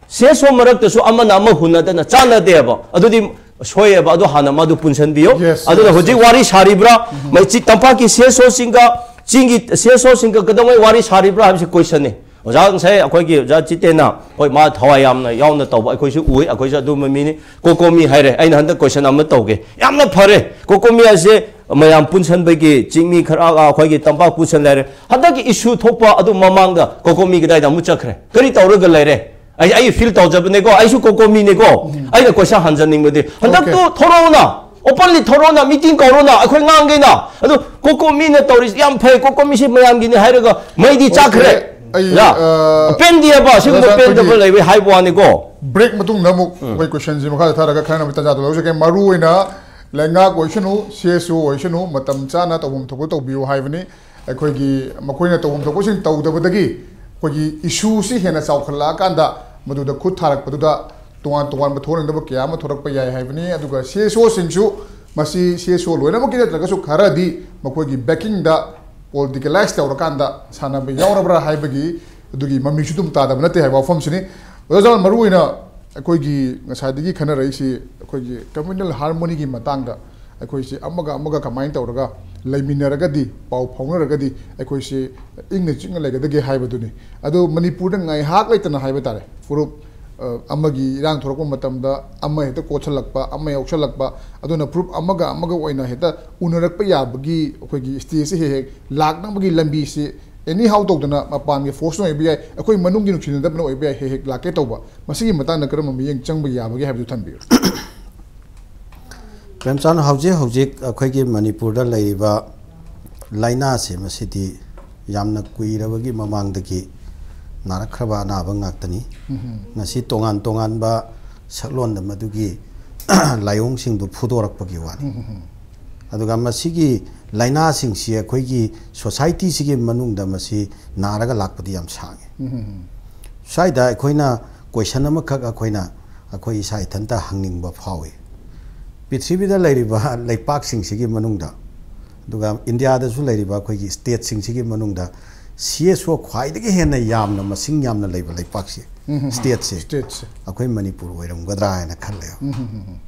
ꯁꯤ ꯑꯦꯁ ꯑꯣ ꯃꯔꯛꯇꯁꯨ ꯑꯃꯅ ꯑꯃ ꯍꯨꯟꯅꯗꯅ ꯆꯥꯟꯅꯗꯦꯕ꯫ ꯑꯗꯨꯗꯤ ꯁꯣꯏꯑꯦꯕ꯫ ꯑꯗꯨ ꯍꯥꯟꯅ ꯃꯗꯨ ꯄꯨꯟꯁꯤꯟꯕꯤꯌꯨ꯫ Yes, ꯑꯗꯨꯅ yes, ꯍꯧꯖꯤꯛ ꯋꯥꯔꯤ ꯁꯥꯔꯤꯕ꯭ꯔꯥ? ꯃꯩꯆꯤ-, ꯇꯝꯄꯥꯛꯀꯤ ꯁꯤ ꯑꯦꯁ ꯑꯣꯁꯤꯡꯒ ꯆꯤꯡꯒꯤ ꯁꯤ ꯑꯦꯁ ꯑꯣꯁꯤꯡꯒ ꯀꯩꯗꯧꯉꯩ ꯋꯥꯔꯤ ꯁꯥꯔꯤꯕ꯭ꯔꯥ ꯍꯥꯏꯕꯁꯤ ꯀꯣꯏꯁꯟꯅꯤ꯫ ꯑꯣꯖꯥ ꯉꯁꯥꯏ ꯑꯩꯈꯣꯏꯒꯤ ꯑꯣꯖꯥ ꯆꯤꯇꯦꯟꯅ, ꯍꯣꯏ, ꯃꯥ ꯊꯋꯥꯏ ꯌꯥꯝꯅ ꯌꯥꯎꯅ ꯇꯧꯕ, ꯑꯩꯈꯣꯏꯁꯨ ꯎꯏ, ꯑꯩꯈꯣꯏꯁꯨ ꯑꯗꯨꯝꯕ ꯃꯤꯅꯤ꯫ ꯀꯣꯀꯣꯃꯤ ꯍꯥꯏꯔꯦ, ꯑꯩꯅ ꯍꯟꯗꯛ ꯀꯣꯏꯁꯟ ꯑꯃ ꯇꯧꯒꯦ꯫ ꯌꯥꯝꯅ ꯐꯔꯦ꯫ ꯀꯣꯀꯣꯃꯤ ꯍꯥꯏꯁꯦ ꯃꯌꯥꯝ ꯄꯨꯟꯁꯟꯕꯒꯤ ꯆꯤꯡꯃꯤ ꯈꯔ ꯑꯩꯈꯣꯏꯒꯤ ꯇꯝꯄꯥꯛ ꯄꯨꯟꯁꯟ ꯂꯩꯔꯦ꯫ ꯍꯟꯗꯛꯀꯤ ꯏꯁꯨ ꯊꯣꯛꯄ ꯑꯗꯨ ꯃꯃꯥꯡꯗ ꯀꯣꯀꯣꯃꯤ ꯀꯗꯥꯏꯗ ꯑꯃꯨꯛ ꯆꯠꯈ꯭ꯔꯦ? ꯀꯔꯤ ꯇꯧꯔꯒ ꯂꯩꯔꯦ? ꯑꯩ ꯑꯩ ꯐꯤꯜ ꯇꯧꯖꯕꯅꯦꯀꯣ, ꯑꯩꯁꯨ ꯀꯣꯀꯣꯃꯤꯅꯦꯀꯣ꯫ ꯑꯩꯅ ꯀꯣꯏꯁꯟ ꯍꯟꯖꯅꯤꯡꯕꯗꯤ ꯍꯟꯗꯛꯇꯨ ꯊꯣꯔꯛꯎꯅ, ꯑꯣꯄꯟꯂꯤ ꯊꯣꯔꯛꯎꯅ, ꯃꯤꯇꯤꯡ ꯀꯧꯔꯨꯅ, ꯑꯩꯈꯣꯏ ꯉꯥꯡꯒꯦꯅ꯫ ꯑꯗꯨ ꯀꯣꯀꯣꯃꯤꯅ ꯇꯧꯔꯤꯁꯤ ꯌꯥꯝ ꯐꯩ, ꯀꯣꯀꯣꯃꯤꯁꯤ ꯃꯌꯥꯝꯒꯤꯅꯤ ꯍꯥꯏꯔꯒ ꯃꯩꯗꯤ ꯆꯥꯛꯈ꯭ꯔꯦ꯫ ꯑꯩ, ꯌꯥ꯫ ꯑ, ꯄꯦꯟꯗꯦ ꯍꯥꯏꯕ, ꯑꯁꯤꯒꯨꯝꯕ ꯑꯣꯖꯥ, ꯄꯦꯟꯗꯕ ꯑꯩꯈꯣꯏꯒꯤ ꯂꯩꯕꯩ ꯍꯥꯏꯕ ꯋꯥꯅꯤꯀꯣ꯫ ꯕ꯭ꯔꯦꯛ ꯃꯇꯨꯡꯗ ꯑꯃꯨꯛ ꯑꯩꯈꯣꯏ ꯀꯣꯏꯁꯟꯁꯤ ꯃꯈꯥ ꯊꯥꯔꯒ ꯈꯟꯅꯕ ꯇꯥꯟꯖꯥꯗꯣ ꯂꯧꯖꯒꯦ꯫ ꯃꯔꯨ ꯑꯣꯏꯅ ꯂꯩꯉꯥꯛ ꯑꯣꯏꯁꯅꯨ, ꯁꯤ ꯑꯦꯁ ꯑꯣ ꯑꯣꯏꯁꯅꯨ, ꯃꯇꯝ ꯆꯥꯅ ꯇꯧꯐꯝ ꯊꯣꯛꯄ ꯇꯧꯕꯤꯌꯨ ꯍꯥꯏꯕꯅꯤ꯫ ꯑꯩꯈꯣꯏꯒꯤ ꯃꯈꯣꯏꯅ ꯇꯧꯐꯝ ꯊꯣꯛꯄꯁꯤꯡ ꯇꯧꯗꯕꯗꯒꯤ ꯑꯩꯈꯣꯏꯒꯤ ꯏꯁꯨꯁꯤ ꯍꯦꯟꯅ ꯆꯥꯎꯈꯠꯂꯛꯑꯀꯥꯟꯗ ꯃꯗꯨꯗ ꯈꯨꯠ ꯊꯥꯔꯛꯄꯗꯨꯗ ꯇꯣꯉꯥꯟ ꯇꯣꯉꯥꯟꯕ ꯊꯣꯛꯍꯟꯅꯤꯡꯗꯕ ꯀꯌꯥ ꯑꯃ ꯊꯣꯛꯂꯛꯄ ꯌꯥꯏ ꯍꯥꯏꯕꯅꯤ꯫ ꯑꯗꯨꯒ ꯁꯤ ꯑꯦꯁ ꯑꯣꯁꯤꯡꯁꯨ ꯃꯁꯤ ꯁꯤ ꯑꯦꯁ ꯑꯣ ꯂꯣꯏꯅꯃꯛꯀꯤ ꯅꯠꯇ꯭ꯔꯒꯁꯨ ꯈꯔꯗꯤ ꯃꯈꯣꯏꯒꯤ ꯕꯦꯀꯤꯡꯗ ꯄꯣꯂꯤꯇꯤꯀꯦꯂꯥꯏꯁ ꯇꯧꯔꯀꯥꯟꯗ ꯁꯥꯟꯅꯕ ꯌꯥꯎꯔꯕ꯭ꯔꯥ ꯍꯥꯏꯕꯒꯤ ꯑꯗꯨꯒꯤ ꯃꯃꯤꯁꯨ ꯑꯗꯨꯝ ꯇꯥꯗꯕ ꯅꯠꯇꯦ ꯍꯥꯏꯕ ꯋꯥꯐꯝꯁꯤꯅꯤ꯫ ꯑꯣꯖꯥ ꯖꯣꯟ, ꯃꯔꯨꯑꯣꯏꯅ ꯑꯩꯈꯣꯏꯒꯤ ꯉꯁꯥꯏꯗꯒꯤ ꯈꯟꯅꯔꯛꯏꯁꯤ ꯑꯩꯈꯣꯏꯒꯤ ꯀꯝꯃ꯭ꯌꯨꯅꯦꯜ ꯍꯥꯔꯃꯣꯅꯤꯒꯤ ꯃꯇꯥꯡꯗ ꯑꯩꯈꯣꯏꯁꯤ ꯑꯃꯒ ꯑꯃꯒ ꯀꯃꯥꯏꯅ ꯇꯧꯔꯒ ꯂꯩꯃꯤꯟꯅꯔꯒꯗꯤ, ꯄꯥꯎ ꯐꯥꯎꯅꯔꯒꯗꯤ ꯑꯩꯈꯣꯏꯁꯤ ꯏꯪꯅ ꯆꯤꯛꯅ ꯂꯩꯒꯗꯒꯦ ꯍꯥꯏꯕꯗꯨꯅꯤ꯫ ꯑꯗꯨ ꯃꯅꯤꯄꯨꯔꯗ ꯉꯥꯏꯍꯥꯛ ꯂꯩꯇꯅ ꯍꯥꯏꯕ ꯇꯥꯔꯦ, ꯐꯨꯔꯨꯞ, ꯑ, ꯑꯃꯒꯤ ꯏꯔꯥꯡ ꯊꯣꯔꯛꯄ ꯃꯇꯝꯗ ꯑꯃ ꯍꯦꯛꯇ ꯀꯣꯠꯁꯜꯂꯛꯄ, ꯑꯃ ꯌꯥꯎꯁꯜꯂꯛꯄ, ꯑꯗꯨꯅ ꯐꯨꯔꯨꯞ ꯑꯃꯒ ꯑꯃꯒ ꯑꯣꯏꯅ ꯍꯦꯛꯇ ꯎꯅꯔꯛꯄ ꯌꯥꯕꯒꯤ ꯑꯩꯈꯣꯏꯒꯤ ꯁ꯭ꯇꯦꯖꯁꯤ ꯍꯦꯛ ꯍꯦꯛ ꯂꯥꯛꯅꯕꯒꯤ ꯂꯝꯕꯤꯁꯤ ꯑꯦꯅꯤ ꯍꯥꯎ ꯇꯧꯗꯅ ꯃꯄꯥꯟꯒꯤ ꯐꯣꯔꯁꯅ ꯑꯣꯏꯕ ꯌꯥꯏ, ꯑꯩꯈꯣꯏ ꯃꯅꯨꯡꯒꯤ ꯅꯨꯡꯁꯤꯅꯗꯕꯅ ꯑꯣꯏꯕ ꯌꯥꯏ, ꯍꯦꯛ ꯍꯦꯛ ꯂꯥꯛꯀꯦ ꯇꯧꯕ꯫ ꯃꯁꯤꯒꯤ ꯃꯇꯥꯡꯗ ꯀꯔꯝꯕ ꯃꯤꯠꯌꯦꯡ ꯆꯪꯕ ꯌꯥꯕꯒꯦ ꯍꯥꯏꯕꯗꯨ ꯊꯝꯕꯤꯌꯨ꯫ ꯄ꯭ꯔꯦꯝꯆꯥꯟ, ꯍꯧꯖꯤꯛ ꯍꯧꯖꯤꯛ ꯑꯩꯈꯣꯏꯒꯤ ꯃꯅꯤꯄꯨꯔꯗ ꯂꯩꯔꯤꯕ ꯂꯥꯏꯅꯥꯁꯦ, ꯃꯁꯤꯗꯤ ꯌꯥꯝꯅ ꯀꯨꯏꯔꯕꯒꯤ ꯃꯃꯥꯡꯗꯒꯤ ꯅꯥꯔꯛꯈ꯭ꯔꯕ ꯑꯅꯥꯕ ꯉꯥꯛꯇꯅꯤ꯫ ꯉꯁꯤ ꯇꯣꯉꯥꯟ ꯇꯣꯉꯥꯟꯕ ꯁꯛꯂꯣꯟꯗ ꯃꯗꯨꯒꯤ ꯂꯥꯏꯑꯣꯡꯁꯤꯡꯗꯨ ꯐꯨꯗꯣꯔꯛꯄꯒꯤ ꯋꯥꯅꯤ꯫ ꯑꯗꯨꯒ ꯃꯁꯤꯒꯤ ꯂꯥꯏꯅꯥꯁꯤꯡꯁꯤ ꯑꯩꯈꯣꯏꯒꯤ ꯁꯣꯁꯥꯏꯇꯤꯁꯤꯒꯤ ꯃꯅꯨꯡꯗ ꯃꯁꯤ ꯅꯥꯔꯒ ꯂꯥꯛꯄꯗꯤ ꯌꯥꯝ ꯁꯥꯡꯉꯤ꯫ ꯁ꯭ꯋꯥꯏꯗ ꯑꯩꯈꯣꯏꯅ ꯀꯣꯏꯁꯟ ꯑꯃꯈꯛ ꯑꯩꯈꯣꯏꯅ, ꯑꯩꯈꯣꯏ ꯏꯁꯥ ꯏꯊꯟꯇ ꯍꯪꯅꯤꯡꯕ ꯐꯥꯎꯏ꯫ ꯄ꯭ꯔꯤꯊꯤꯕꯤꯗ ꯂꯩꯔꯤꯕ ꯂꯩꯄꯥꯛꯁꯤꯡꯁꯤꯒꯤ ꯃꯅꯨꯡꯗ, ꯑꯗꯨꯒ ꯏꯟꯗꯤꯌꯥꯗꯁꯨ ꯂꯩꯔꯤꯕ ꯑꯩꯈꯣꯏꯒꯤ ꯁ꯭ꯇꯦꯠꯁꯤꯡꯁꯤꯒꯤ ꯃꯅꯨꯡꯗ ꯁꯤ ꯑꯦꯁ ꯑꯣ ꯈ꯭ꯋꯥꯏꯗꯒꯤ ꯍꯦꯟꯅ ꯌꯥꯝꯅ ꯃꯁꯤꯡ ꯌꯥꯝꯅ ꯂꯩꯕ ꯂꯩꯄꯥꯛꯁꯦ, ꯁ꯭ꯇꯦꯠꯁꯦ, ꯁ꯭ꯇꯦꯠꯁꯦ꯫ ꯑꯩꯈꯣꯏ ꯃꯅꯤꯄꯨꯔ ꯑꯣꯏꯔꯝꯒꯗ꯭ꯔꯥ ꯍꯥꯏꯅ ꯈꯜꯂꯦ꯫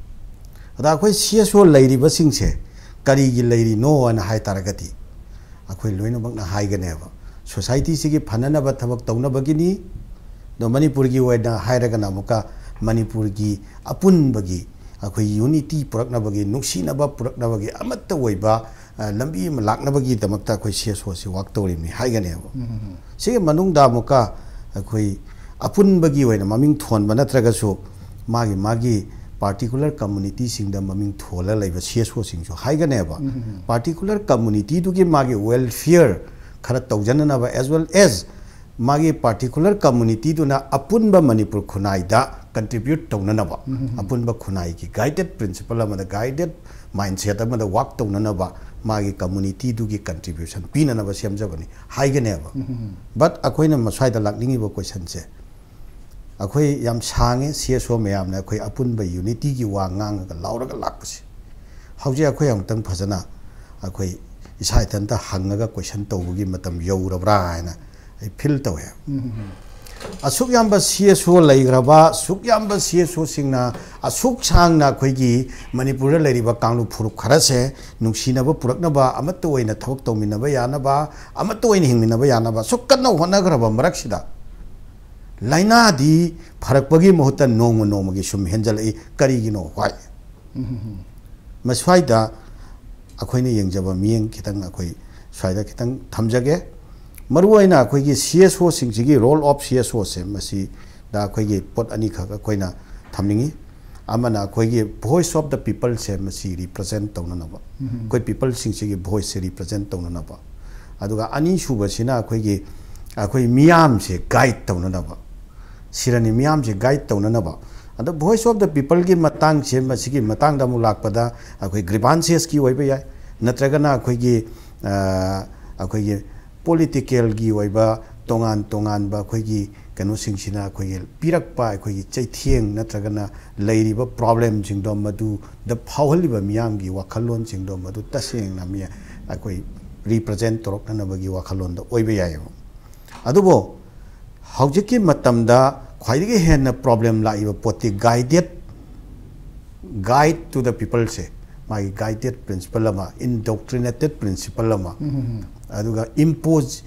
ꯑꯗ ꯑꯩꯈꯣꯏ ꯁꯤ ꯑꯦꯁ ꯑꯣ ꯂꯩꯔꯤꯕꯁꯤꯡꯁꯦ ꯀꯔꯤꯒꯤ ꯂꯩꯔꯤꯅꯣ ꯍꯥꯏꯅ ꯍꯥꯏ ꯇꯥꯔꯒꯗꯤ, ꯑꯩꯈꯣꯏ ꯂꯣꯏꯅꯃꯛꯅ ꯍꯥꯏꯒꯅꯦꯕ, ꯁꯣꯁꯥꯏꯇꯤꯁꯤꯒꯤ ꯐꯅꯅꯕ ꯊꯕꯛ ꯇꯧꯅꯕꯒꯤꯅꯤ꯫ ꯑꯗꯣ ꯃꯅꯤꯄꯨꯔꯒꯤ ꯑꯣꯏꯅ ꯍꯥꯏꯔꯒꯅ ꯑꯃꯨꯛꯀ ꯃꯅꯤꯄꯨꯔꯒꯤ ꯑꯄꯨꯟꯕꯒꯤ ꯑꯩꯈꯣꯏ ꯌꯨꯅꯤꯇꯤ ꯄꯨꯔꯛꯅꯕꯒꯤ, ꯅꯨꯡꯁꯤꯅꯕ ꯄꯨꯔꯛꯅꯕꯒꯤ, ꯑꯃꯠꯇ ꯑꯣꯏꯕ, ꯑ, ꯂꯝꯕꯤ ꯑꯃ ꯂꯥꯛꯅꯕꯒꯤꯗꯃꯛꯇ ꯑꯩꯈꯣꯏ ꯁꯤ ꯑꯦꯁ ꯑꯣꯁꯤ ꯋꯥꯛ ꯇꯧꯔꯤꯕꯅꯤ ꯍꯥꯏꯒꯅꯦꯕ꯫ ꯁꯤꯒꯤ ꯃꯅꯨꯡꯗ ꯑꯃꯨꯛꯀ ꯑꯩꯈꯣꯏ ꯑꯄꯨꯟꯕꯒꯤ ꯑꯣꯏꯅ ꯃꯃꯤꯡ ꯊꯣꯟꯕ ꯅꯠꯇ꯭ꯔꯒꯁꯨ, ꯃꯥꯒꯤ ꯃꯥꯒꯤ ꯄꯥꯔꯇꯤꯀꯨꯂꯔ ꯀꯝꯃꯨꯅꯤꯇꯤꯁꯤꯡꯗ ꯃꯃꯤꯡ ꯊꯣꯜꯂ ꯂꯩꯕ ꯁꯤ ꯑꯦꯁ ꯑꯣꯁꯤꯡꯁꯨ ꯍꯥꯏꯒꯅꯦꯕ꯫ ꯄꯥꯔꯇꯤꯀꯨꯂꯔ ꯀꯝꯃꯨꯅꯤꯇꯤꯗꯨꯒꯤ ꯃꯥꯒꯤ ꯋꯦꯜꯐꯤꯌꯔ ꯈꯔ ꯇꯧꯖꯅꯅꯕ, as well as ꯃꯥꯒꯤ ꯄꯥꯔꯇꯤꯀꯨꯂꯔ ꯀꯝꯃꯨꯅꯤꯇꯤꯗꯨꯅ ꯑꯄꯨꯟꯕ ꯃꯅꯤꯄꯨꯔ ꯈꯨꯟꯅꯥꯏꯗ ꯀꯟꯇ꯭ꯔꯤꯕ꯭ꯌꯨꯠ ꯇꯧꯅꯅꯕ, ꯑꯄꯨꯟꯕ ꯈꯨꯟꯅꯥꯏꯒꯤ ꯒꯥꯏꯗꯦꯠ ꯄ꯭ꯔꯤꯟꯁꯤꯄꯜ ꯑꯃꯗ, ꯒꯥꯏꯗꯦꯠ ꯃꯥꯏꯟꯁꯦꯠ ꯑꯃꯗ ꯋꯥꯛ ꯇꯧꯅꯅꯕ, ꯃꯥꯒꯤ ꯀꯝꯃꯨꯅꯤꯇꯤꯗꯨꯒꯤ ꯀꯟꯇ꯭ꯔꯤꯕ꯭ꯌꯨꯁꯟ ꯄꯤꯅꯅꯕ ꯁꯦꯝꯖꯕꯅꯤ ꯍꯥꯏꯒꯅꯦꯕ꯫ ꯕꯠ ꯑꯩꯈꯣꯏꯅ ꯃꯁ꯭ꯋꯥꯏꯗ ꯂꯥꯛꯅꯤꯡꯉꯤꯕ ꯀꯣꯏꯁꯟꯁꯦ, ꯑꯩꯈꯣꯏ ꯌꯥꯝ ꯁꯥꯡꯉꯦ, ꯁꯤ ꯑꯦꯁ ꯑꯣ ꯃꯌꯥꯝꯅ ꯑꯩꯈꯣꯏ ꯑꯄꯨꯟꯕ ꯌꯨꯅꯤꯇꯤꯒꯤ ꯋꯥ ꯉꯥꯡꯉꯒ ꯂꯥꯎꯔꯒ ꯂꯥꯛꯄꯁꯦ꯫ ꯍꯧꯖꯤꯛ ꯑꯩꯈꯣꯏ ꯑꯃꯨꯛꯇꯪ ꯐꯖꯅ ꯑꯩꯈꯣꯏ ꯏꯁꯥ ꯏꯊꯟꯇ ꯍꯪꯉꯒ ꯀꯣꯏꯁꯟ ꯇꯧꯕꯒꯤ ꯃꯇꯝ ꯌꯧꯔꯕ꯭ꯔꯥ ꯍꯥꯏꯅ ꯑꯩ ꯐꯤꯜ ꯇꯧꯋꯦ꯫ ꯑꯁꯨꯛ ꯌꯥꯝꯕ ꯁꯤ ꯑꯦꯁ ꯑꯣ ꯂꯩꯈ꯭ꯔꯕ, ꯑꯁꯨꯛ ꯌꯥꯝꯕ ꯁꯤ ꯑꯦꯁ ꯑꯣꯁꯤꯡꯅ ꯑꯁꯨꯛ ꯁꯥꯡꯅ ꯑꯩꯈꯣꯏꯒꯤ ꯃꯅꯤꯄꯨꯔꯗ ꯂꯩꯔꯤꯕ ꯀꯥꯡꯂꯨꯞ ꯐꯨꯔꯨꯞ ꯈꯔꯁꯦ ꯅꯨꯡꯁꯤꯅꯕ ꯄꯨꯔꯛꯅꯕ, ꯑꯃꯠꯇ ꯑꯣꯏꯅ ꯊꯕꯛ ꯇꯧꯃꯤꯟꯅꯕ ꯌꯥꯅꯕ, ꯑꯃꯠꯇ ꯑꯣꯏꯅ ꯍꯤꯡꯃꯤꯟꯅꯕ ꯌꯥꯅꯕ ꯑꯁꯨꯛ ꯀꯟꯅ ꯍꯣꯠꯅꯈ꯭ꯔꯕ ꯃꯔꯛꯁꯤꯗ, ꯂꯥꯏꯅꯥꯗꯤ ꯐꯔꯛꯄꯒꯤ ꯃꯍꯨꯠꯇ ꯅꯣꯡꯃ ꯅꯣꯡꯃꯒꯤ ꯁꯨꯝ ꯍꯦꯟꯖꯜꯂꯛꯏ꯫ ꯀꯔꯤꯒꯤꯅꯣ? Why? ꯃꯁ꯭ꯋꯥꯏꯗ ꯑꯩꯈꯣꯏꯅ ꯌꯦꯡꯖꯕ ꯃꯤꯠꯌꯦꯡ ꯈꯤꯇꯪ ꯑꯩꯈꯣꯏ ꯁ꯭ꯋꯥꯏꯗ ꯈꯤꯇꯪ ꯊꯝꯖꯒꯦ꯫ ꯃꯔꯨꯑꯣꯏꯅ ꯑꯩꯈꯣꯏꯒꯤ C S ꯑꯣꯁꯤꯡꯁꯤꯒꯤ role of C S ꯑꯣꯁꯦ, ꯃꯁꯤꯗ ꯑꯩꯈꯣꯏꯒꯤ ꯄꯣꯠ ꯑꯅꯤꯈꯛ ꯑꯩꯈꯣꯏꯅ ꯊꯝꯅꯤꯡꯉꯤ꯫ ꯑꯃꯅ ꯑꯩꯈꯣꯏꯒꯤ ꯚꯣꯏꯁ ꯑꯣꯐ ꯗ ꯄꯤꯄꯜꯁꯦ, ꯃꯁꯤ ꯔꯤꯄ꯭ꯔꯖꯦꯟ ꯇꯧꯅꯅꯕ, ꯑꯩꯈꯣꯏ ꯄꯤꯄꯜꯁꯤꯡꯁꯤꯒꯤ ꯚꯣꯏꯁꯁꯦ ꯔꯤꯄ꯭ꯔꯖꯦꯟ ꯇꯧꯅꯅꯕ, ꯑꯗꯨꯒ ꯑꯅꯤꯁꯨꯕꯁꯤꯅ ꯑꯩꯈꯣꯏꯒꯤ, ꯑꯩꯈꯣꯏ ꯃꯤꯌꯥꯝꯁꯦ ꯒꯥꯏꯗ ꯇꯧꯅꯅꯕ, ꯁꯤꯔꯅꯤ ꯃꯤꯌꯥꯝꯁꯦ ꯒꯥꯏꯗ ꯇꯧꯅꯅꯕ꯫ ꯑꯗꯣ ꯚꯣꯏꯁ ꯑꯣꯐ ꯗ ꯄꯤꯄꯜꯒꯤ ꯃꯇꯥꯡꯁꯦ, ꯃꯁꯤꯒꯤ ꯃꯇꯥꯡꯗ ꯑꯃꯨꯛ ꯂꯥꯛꯄꯗ ꯑꯩꯈꯣꯏ ꯒ꯭ꯔꯤꯚꯥꯟꯁꯦꯁꯀꯤ ꯑꯣꯏꯕ ꯌꯥꯏ, ꯅꯠꯇ꯭ꯔꯒꯅ ꯑꯩꯈꯣꯏꯒꯤ, ꯑ, ꯑꯩꯈꯣꯏꯒꯤ ꯄꯣꯂꯤꯇꯤꯀꯦꯜꯒꯤ ꯑꯣꯏꯕ ꯇꯣꯉꯥꯟ ꯇꯣꯉꯥꯟꯕ ꯑꯩꯈꯣꯏꯒꯤ ꯀꯩꯅꯣꯁꯤꯡꯁꯤꯅ ꯑꯩꯈꯣꯏꯒꯤ ꯄꯤꯔꯛꯄ ꯑꯩꯈꯣꯏꯒꯤ ꯆꯩꯊꯦꯡ ꯅꯠꯇ꯭ꯔꯒꯅ ꯂꯩꯔꯤꯕ ꯄ꯭ꯔꯣꯕ꯭ꯂꯦꯝꯁꯤꯡꯗꯣ, ꯃꯗꯨꯗ ꯐꯥꯎꯍꯜꯂꯤꯕ ꯃꯤꯌꯥꯝꯒꯤ ꯋꯥꯈꯜꯂꯣꯟꯁꯤꯡꯗꯣ, ꯃꯗꯨ ꯇꯁꯦꯡꯅ ꯃꯤ ꯑꯩꯈꯣꯏ ꯔꯤꯄ꯭ꯔꯖꯦꯟ ꯇꯧꯔꯛꯅꯅꯕꯒꯤ ꯋꯥꯈꯜꯂꯣꯟꯗ ꯑꯣꯏꯕ ꯌꯥꯏꯑꯕ꯫ ꯑꯗꯨꯕꯨ ꯍꯧꯖꯤꯛꯀꯤ ꯃꯇꯝꯗ ꯈ꯭ꯋꯥꯏꯗꯒꯤ ꯍꯦꯟꯅ ꯄ꯭ꯔꯣꯕ꯭ꯂꯦꯝ ꯂꯥꯛꯏꯕ ꯄꯣꯠꯇꯤ ꯒꯥꯏꯗꯦꯠ, ꯒꯥꯏꯗ ꯇꯨ ꯗ ꯄꯤꯄꯜꯁꯦ, ꯃꯥꯒꯤ ꯒꯥꯏꯗꯦꯠ ꯄ꯭ꯔꯤꯟꯁꯤꯄꯜ ꯑꯃ, ꯏꯟꯗꯣꯛꯇ꯭ꯔꯤꯅꯦꯇꯦꯠ ꯄ꯭ꯔꯤꯟꯁꯤꯄꯜ ꯑꯃ, ꯑꯗꯨꯒ ꯏꯝꯄꯣꯖ-,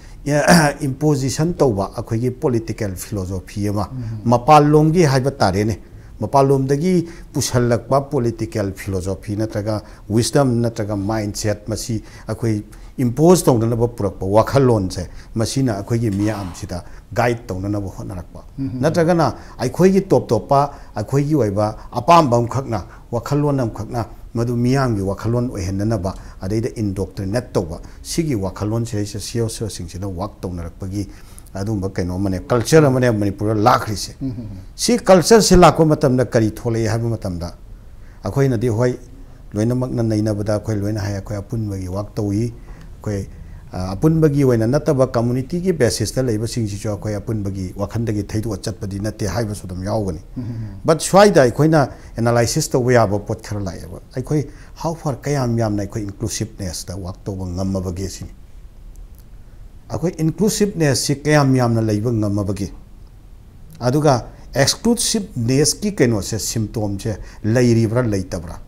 ꯏꯝꯄꯣꯖꯤꯁꯟ ꯇꯧꯕ ꯑꯩꯈꯣꯏꯒꯤ ꯄꯣꯂꯤꯇꯤꯀꯦꯜ ꯐꯤꯂꯣꯖꯣꯐꯤ ꯑꯃ, ꯃꯄꯥꯟꯂꯣꯝꯒꯤ ꯍꯥꯏꯕ ꯇꯥꯔꯦꯅꯦ, ꯃꯄꯥꯟꯂꯣꯝꯗꯒꯤ ꯄꯨꯁꯜꯂꯛꯄ political philosophy ꯅꯠꯇ꯭ꯔꯒ wisdom ꯅꯠꯇ꯭ꯔꯒ mindset, ꯃꯁꯤ ꯑꯩꯈꯣꯏ impose ꯇꯧꯅꯅꯕ ꯄꯨꯔꯛꯄ ꯋꯥꯈꯜꯂꯣꯟꯁꯦ, ꯃꯁꯤꯅ ꯑꯩꯈꯣꯏꯒꯤ ꯃꯤꯌꯥꯝꯁꯤꯗ guide ꯇꯧꯅꯅꯕ ꯍꯣꯠꯅꯔꯛꯄ꯫ ꯅꯠꯇ꯭ꯔꯒꯅ ꯑꯩꯈꯣꯏꯒꯤ ꯇꯣꯞ ꯇꯣꯞꯄ ꯑꯩꯈꯣꯏꯒꯤ ꯑꯣꯏꯕ ꯑꯄꯥꯝꯕ ꯑꯃꯈꯛꯅ, ꯋꯥꯈꯜꯂꯣꯟ ꯑꯃꯈꯛꯅ ꯃꯗꯨ ꯃꯤꯌꯥꯝꯒꯤ ꯋꯥꯈꯜꯂꯣꯟ ꯑꯣꯏꯍꯟꯅꯅꯕ, ꯑꯗꯩꯗ indoctrinate ꯇꯧꯕ, ꯁꯤꯒꯤ ꯋꯥꯈꯜꯂꯣꯟꯁꯤꯗꯩꯁꯤꯗ C S O ꯁꯤꯡꯁꯤꯅ work ꯇꯧꯅꯔꯛꯄꯒꯤ ꯑꯗꯨꯒꯨꯝꯕ ꯀꯩꯅꯣ ꯑꯃꯅꯦ, culture ꯑꯃꯅꯦ ꯃꯅꯤꯄꯨꯔꯗ ꯂꯥꯛꯈ꯭ꯔꯤꯁꯦ꯫ ꯁꯤ culture ꯁꯦ ꯂꯥꯛꯄ ꯃꯇꯝꯗ ꯀꯔꯤ ꯊꯣꯛꯂꯛꯏ ꯍꯥꯏꯕ ꯃꯇꯝꯗ, ꯑꯩꯈꯣꯏꯅꯗꯤ ꯍꯣꯏ, ꯂꯣꯏꯅꯃꯛꯅ ꯅꯩꯅꯕꯗ ꯑꯩꯈꯣꯏ ꯂꯣꯏꯅ ꯍꯥꯏ, ꯑꯩꯈꯣꯏ ꯑꯄꯨꯟꯕꯒꯤ work ꯇꯧꯏ꯫ ꯑꯩꯈꯣꯏ, ꯑ, ꯑꯄꯨꯟꯕꯒꯤ ꯑꯣꯏꯅ ꯅꯠꯇꯕ, community ꯒꯤ basis ꯇ ꯂꯩꯕꯁꯤꯡꯁꯤꯁꯨ ꯑꯩꯈꯣꯏ ꯑꯄꯨꯟꯕꯒꯤ ꯋꯥꯈꯜꯗꯒꯤ ꯊꯩꯗꯣꯛꯑ ꯆꯠꯄꯗꯤ ꯅꯠꯇꯦ ꯍꯥꯏꯕꯁꯨ ꯑꯗꯨꯝ ꯌꯥꯎꯒꯅꯤ꯫ But ꯁ꯭ꯋꯥꯏꯗ ꯑꯩꯈꯣꯏꯅ analysis ꯇꯧꯕ ꯌꯥꯕ ꯄꯣꯠ ꯈꯔ ꯂꯥꯛꯑꯦꯕ꯫ ꯑꯩꯈꯣꯏ how far, ꯀꯌꯥꯝ ꯌꯥꯝꯅ ꯑꯩꯈꯣꯏ inclusiveness ꯇ work ꯇꯧꯕ ꯉꯝꯃꯕꯒꯦ ꯁꯤꯅꯤ꯫ ꯑꯩꯈꯣꯏ inclusiveness ꯁꯤ ꯀꯌꯥꯝ ꯌꯥꯝꯅ ꯂꯩꯕ ꯉꯝꯃꯕꯒꯦ? ꯑꯗꯨꯒ exclusiveness ꯀꯤ ꯀꯩꯅꯣꯁꯦ, symptom ꯁꯦ ꯂꯩꯔꯤꯕ꯭ꯔꯥ ꯂꯩꯇꯕ꯭ꯔꯥ?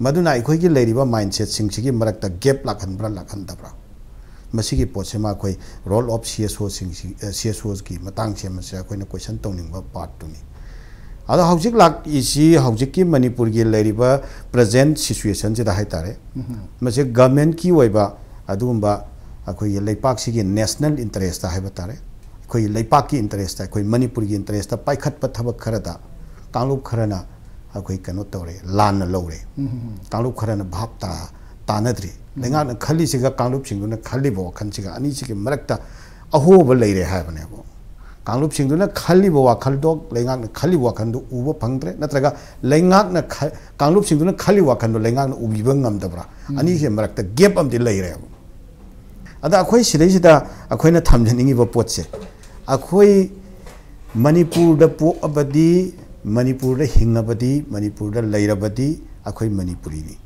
ꯃꯗꯨꯅ ꯑꯩꯈꯣꯏꯒꯤ ꯂꯩꯔꯤꯕ mindset ꯁꯤꯡꯁꯤꯒꯤ ꯃꯔꯛꯇ gap ꯂꯥꯛꯍꯟꯕ꯭ꯔꯥ ꯂꯥꯛꯍꯟꯗꯕ꯭ꯔꯥ? ꯃꯁꯤꯒꯤ ꯄꯣꯠꯁꯤꯃ ꯑꯩꯈꯣꯏ role of C S O ꯁꯤꯡꯁꯤ, ꯑ, C S O ꯒꯤ ꯃꯇꯥꯡꯁꯦ, ꯃꯁꯤ ꯑꯩꯈꯣꯏꯅ question ꯇꯧꯅꯤꯡꯕ part ꯇꯨꯅꯤ꯫ ꯑꯗꯣ ꯍꯧꯖꯤꯛ ꯂꯥꯛꯏꯁꯤ ꯍꯧꯖꯤꯛꯀꯤ ꯃꯅꯤꯄꯨꯔꯒꯤ ꯂꯩꯔꯤꯕ present situation ꯁꯤꯗ ꯍꯥꯏꯇꯥꯔꯦ꯫ ꯃꯁꯤ government ꯀꯤ ꯑꯣꯏꯕ ꯑꯗꯨꯒꯨꯝꯕ ꯑꯩꯈꯣꯏꯒꯤ ꯂꯩꯄꯥꯛꯁꯤꯒꯤ national interest ꯍꯥꯏꯕ ꯇꯥꯔꯦ, ꯑꯩꯈꯣꯏꯒꯤ ꯂꯩꯄꯥꯛꯀꯤ interest, ꯑꯩꯈꯣꯏ ꯃꯅꯤꯄꯨꯔꯒꯤ interest ꯄꯥꯏꯈꯠꯄ ꯊꯕꯛ ꯈꯔꯗ ꯀꯥꯡꯂꯨꯞ ꯈꯔꯅ ꯑꯩꯈꯣꯏ ꯀꯩꯅꯣ ꯇꯧꯔꯦ, ꯂꯥꯟꯅ ꯂꯧꯔꯦ꯫ ꯀꯥꯡꯂꯨꯞ ꯈꯔꯅ ꯚꯥꯞ ꯇꯥ-, ꯇꯥꯅꯗ꯭ꯔꯤ꯫ ꯂꯩꯉꯥꯛꯅ ꯈꯜꯂꯤꯁꯤꯒ ꯀꯥꯡꯂꯨꯞꯁꯤꯡꯗꯨꯅ ꯈꯜꯂꯤꯕ ꯋꯥꯈꯜꯁꯤꯒ ꯑꯅꯤꯁꯤꯒꯤ ꯃꯔꯛꯇ ꯑꯍꯣꯕ ꯂꯩꯔꯦ ꯍꯥꯏꯕꯅꯦꯕ꯫ ꯀꯥꯡꯂꯨꯞꯁꯤꯡꯗꯨꯅ ꯈꯜꯂꯤꯕ ꯋꯥꯈꯜꯗꯣ ꯂꯩꯉꯥꯛꯅ ꯈꯜꯂꯤꯕ ꯋꯥꯈꯜꯗꯣ ꯎꯕ ꯐꯪꯗ꯭ꯔꯦ, ꯅꯠꯇ꯭ꯔꯒ ꯂꯩꯉꯥꯛꯅ ꯈ-, ꯀꯥꯡꯂꯨꯞꯁꯤꯡꯗꯨꯅ ꯈꯜꯂꯤꯕ ꯋꯥꯈꯜꯗꯣ ꯂꯩꯉꯥꯛꯅ ꯎꯕꯤꯕ ꯉꯝꯗꯕ꯭ꯔꯥ? ꯑꯅꯤꯁꯤꯒꯤ ꯃꯔꯛꯇ gap ꯑꯃꯗꯤ ꯂꯩꯔꯦꯕ꯫ ꯑꯗ ꯑꯩꯈꯣꯏ ꯁꯤꯗꯩꯁꯤꯗ ꯑꯩꯈꯣꯏꯅ ꯊꯝꯖꯅꯤꯡꯉꯤꯕ ꯄꯣꯠꯁꯦ, ꯑꯩꯈꯣꯏ ꯃꯅꯤꯄꯨꯔꯗ ꯄꯣꯛꯑꯕꯗꯤ, ꯃꯅꯤꯄꯨꯔꯗ ꯍꯤꯡꯉꯕꯗꯤ, ꯃꯅꯤꯄꯨꯔꯗ ꯂꯩꯔꯕꯗꯤ ꯑꯩꯈꯣꯏ ꯃꯅꯤꯄꯨꯔꯤꯅꯤ꯫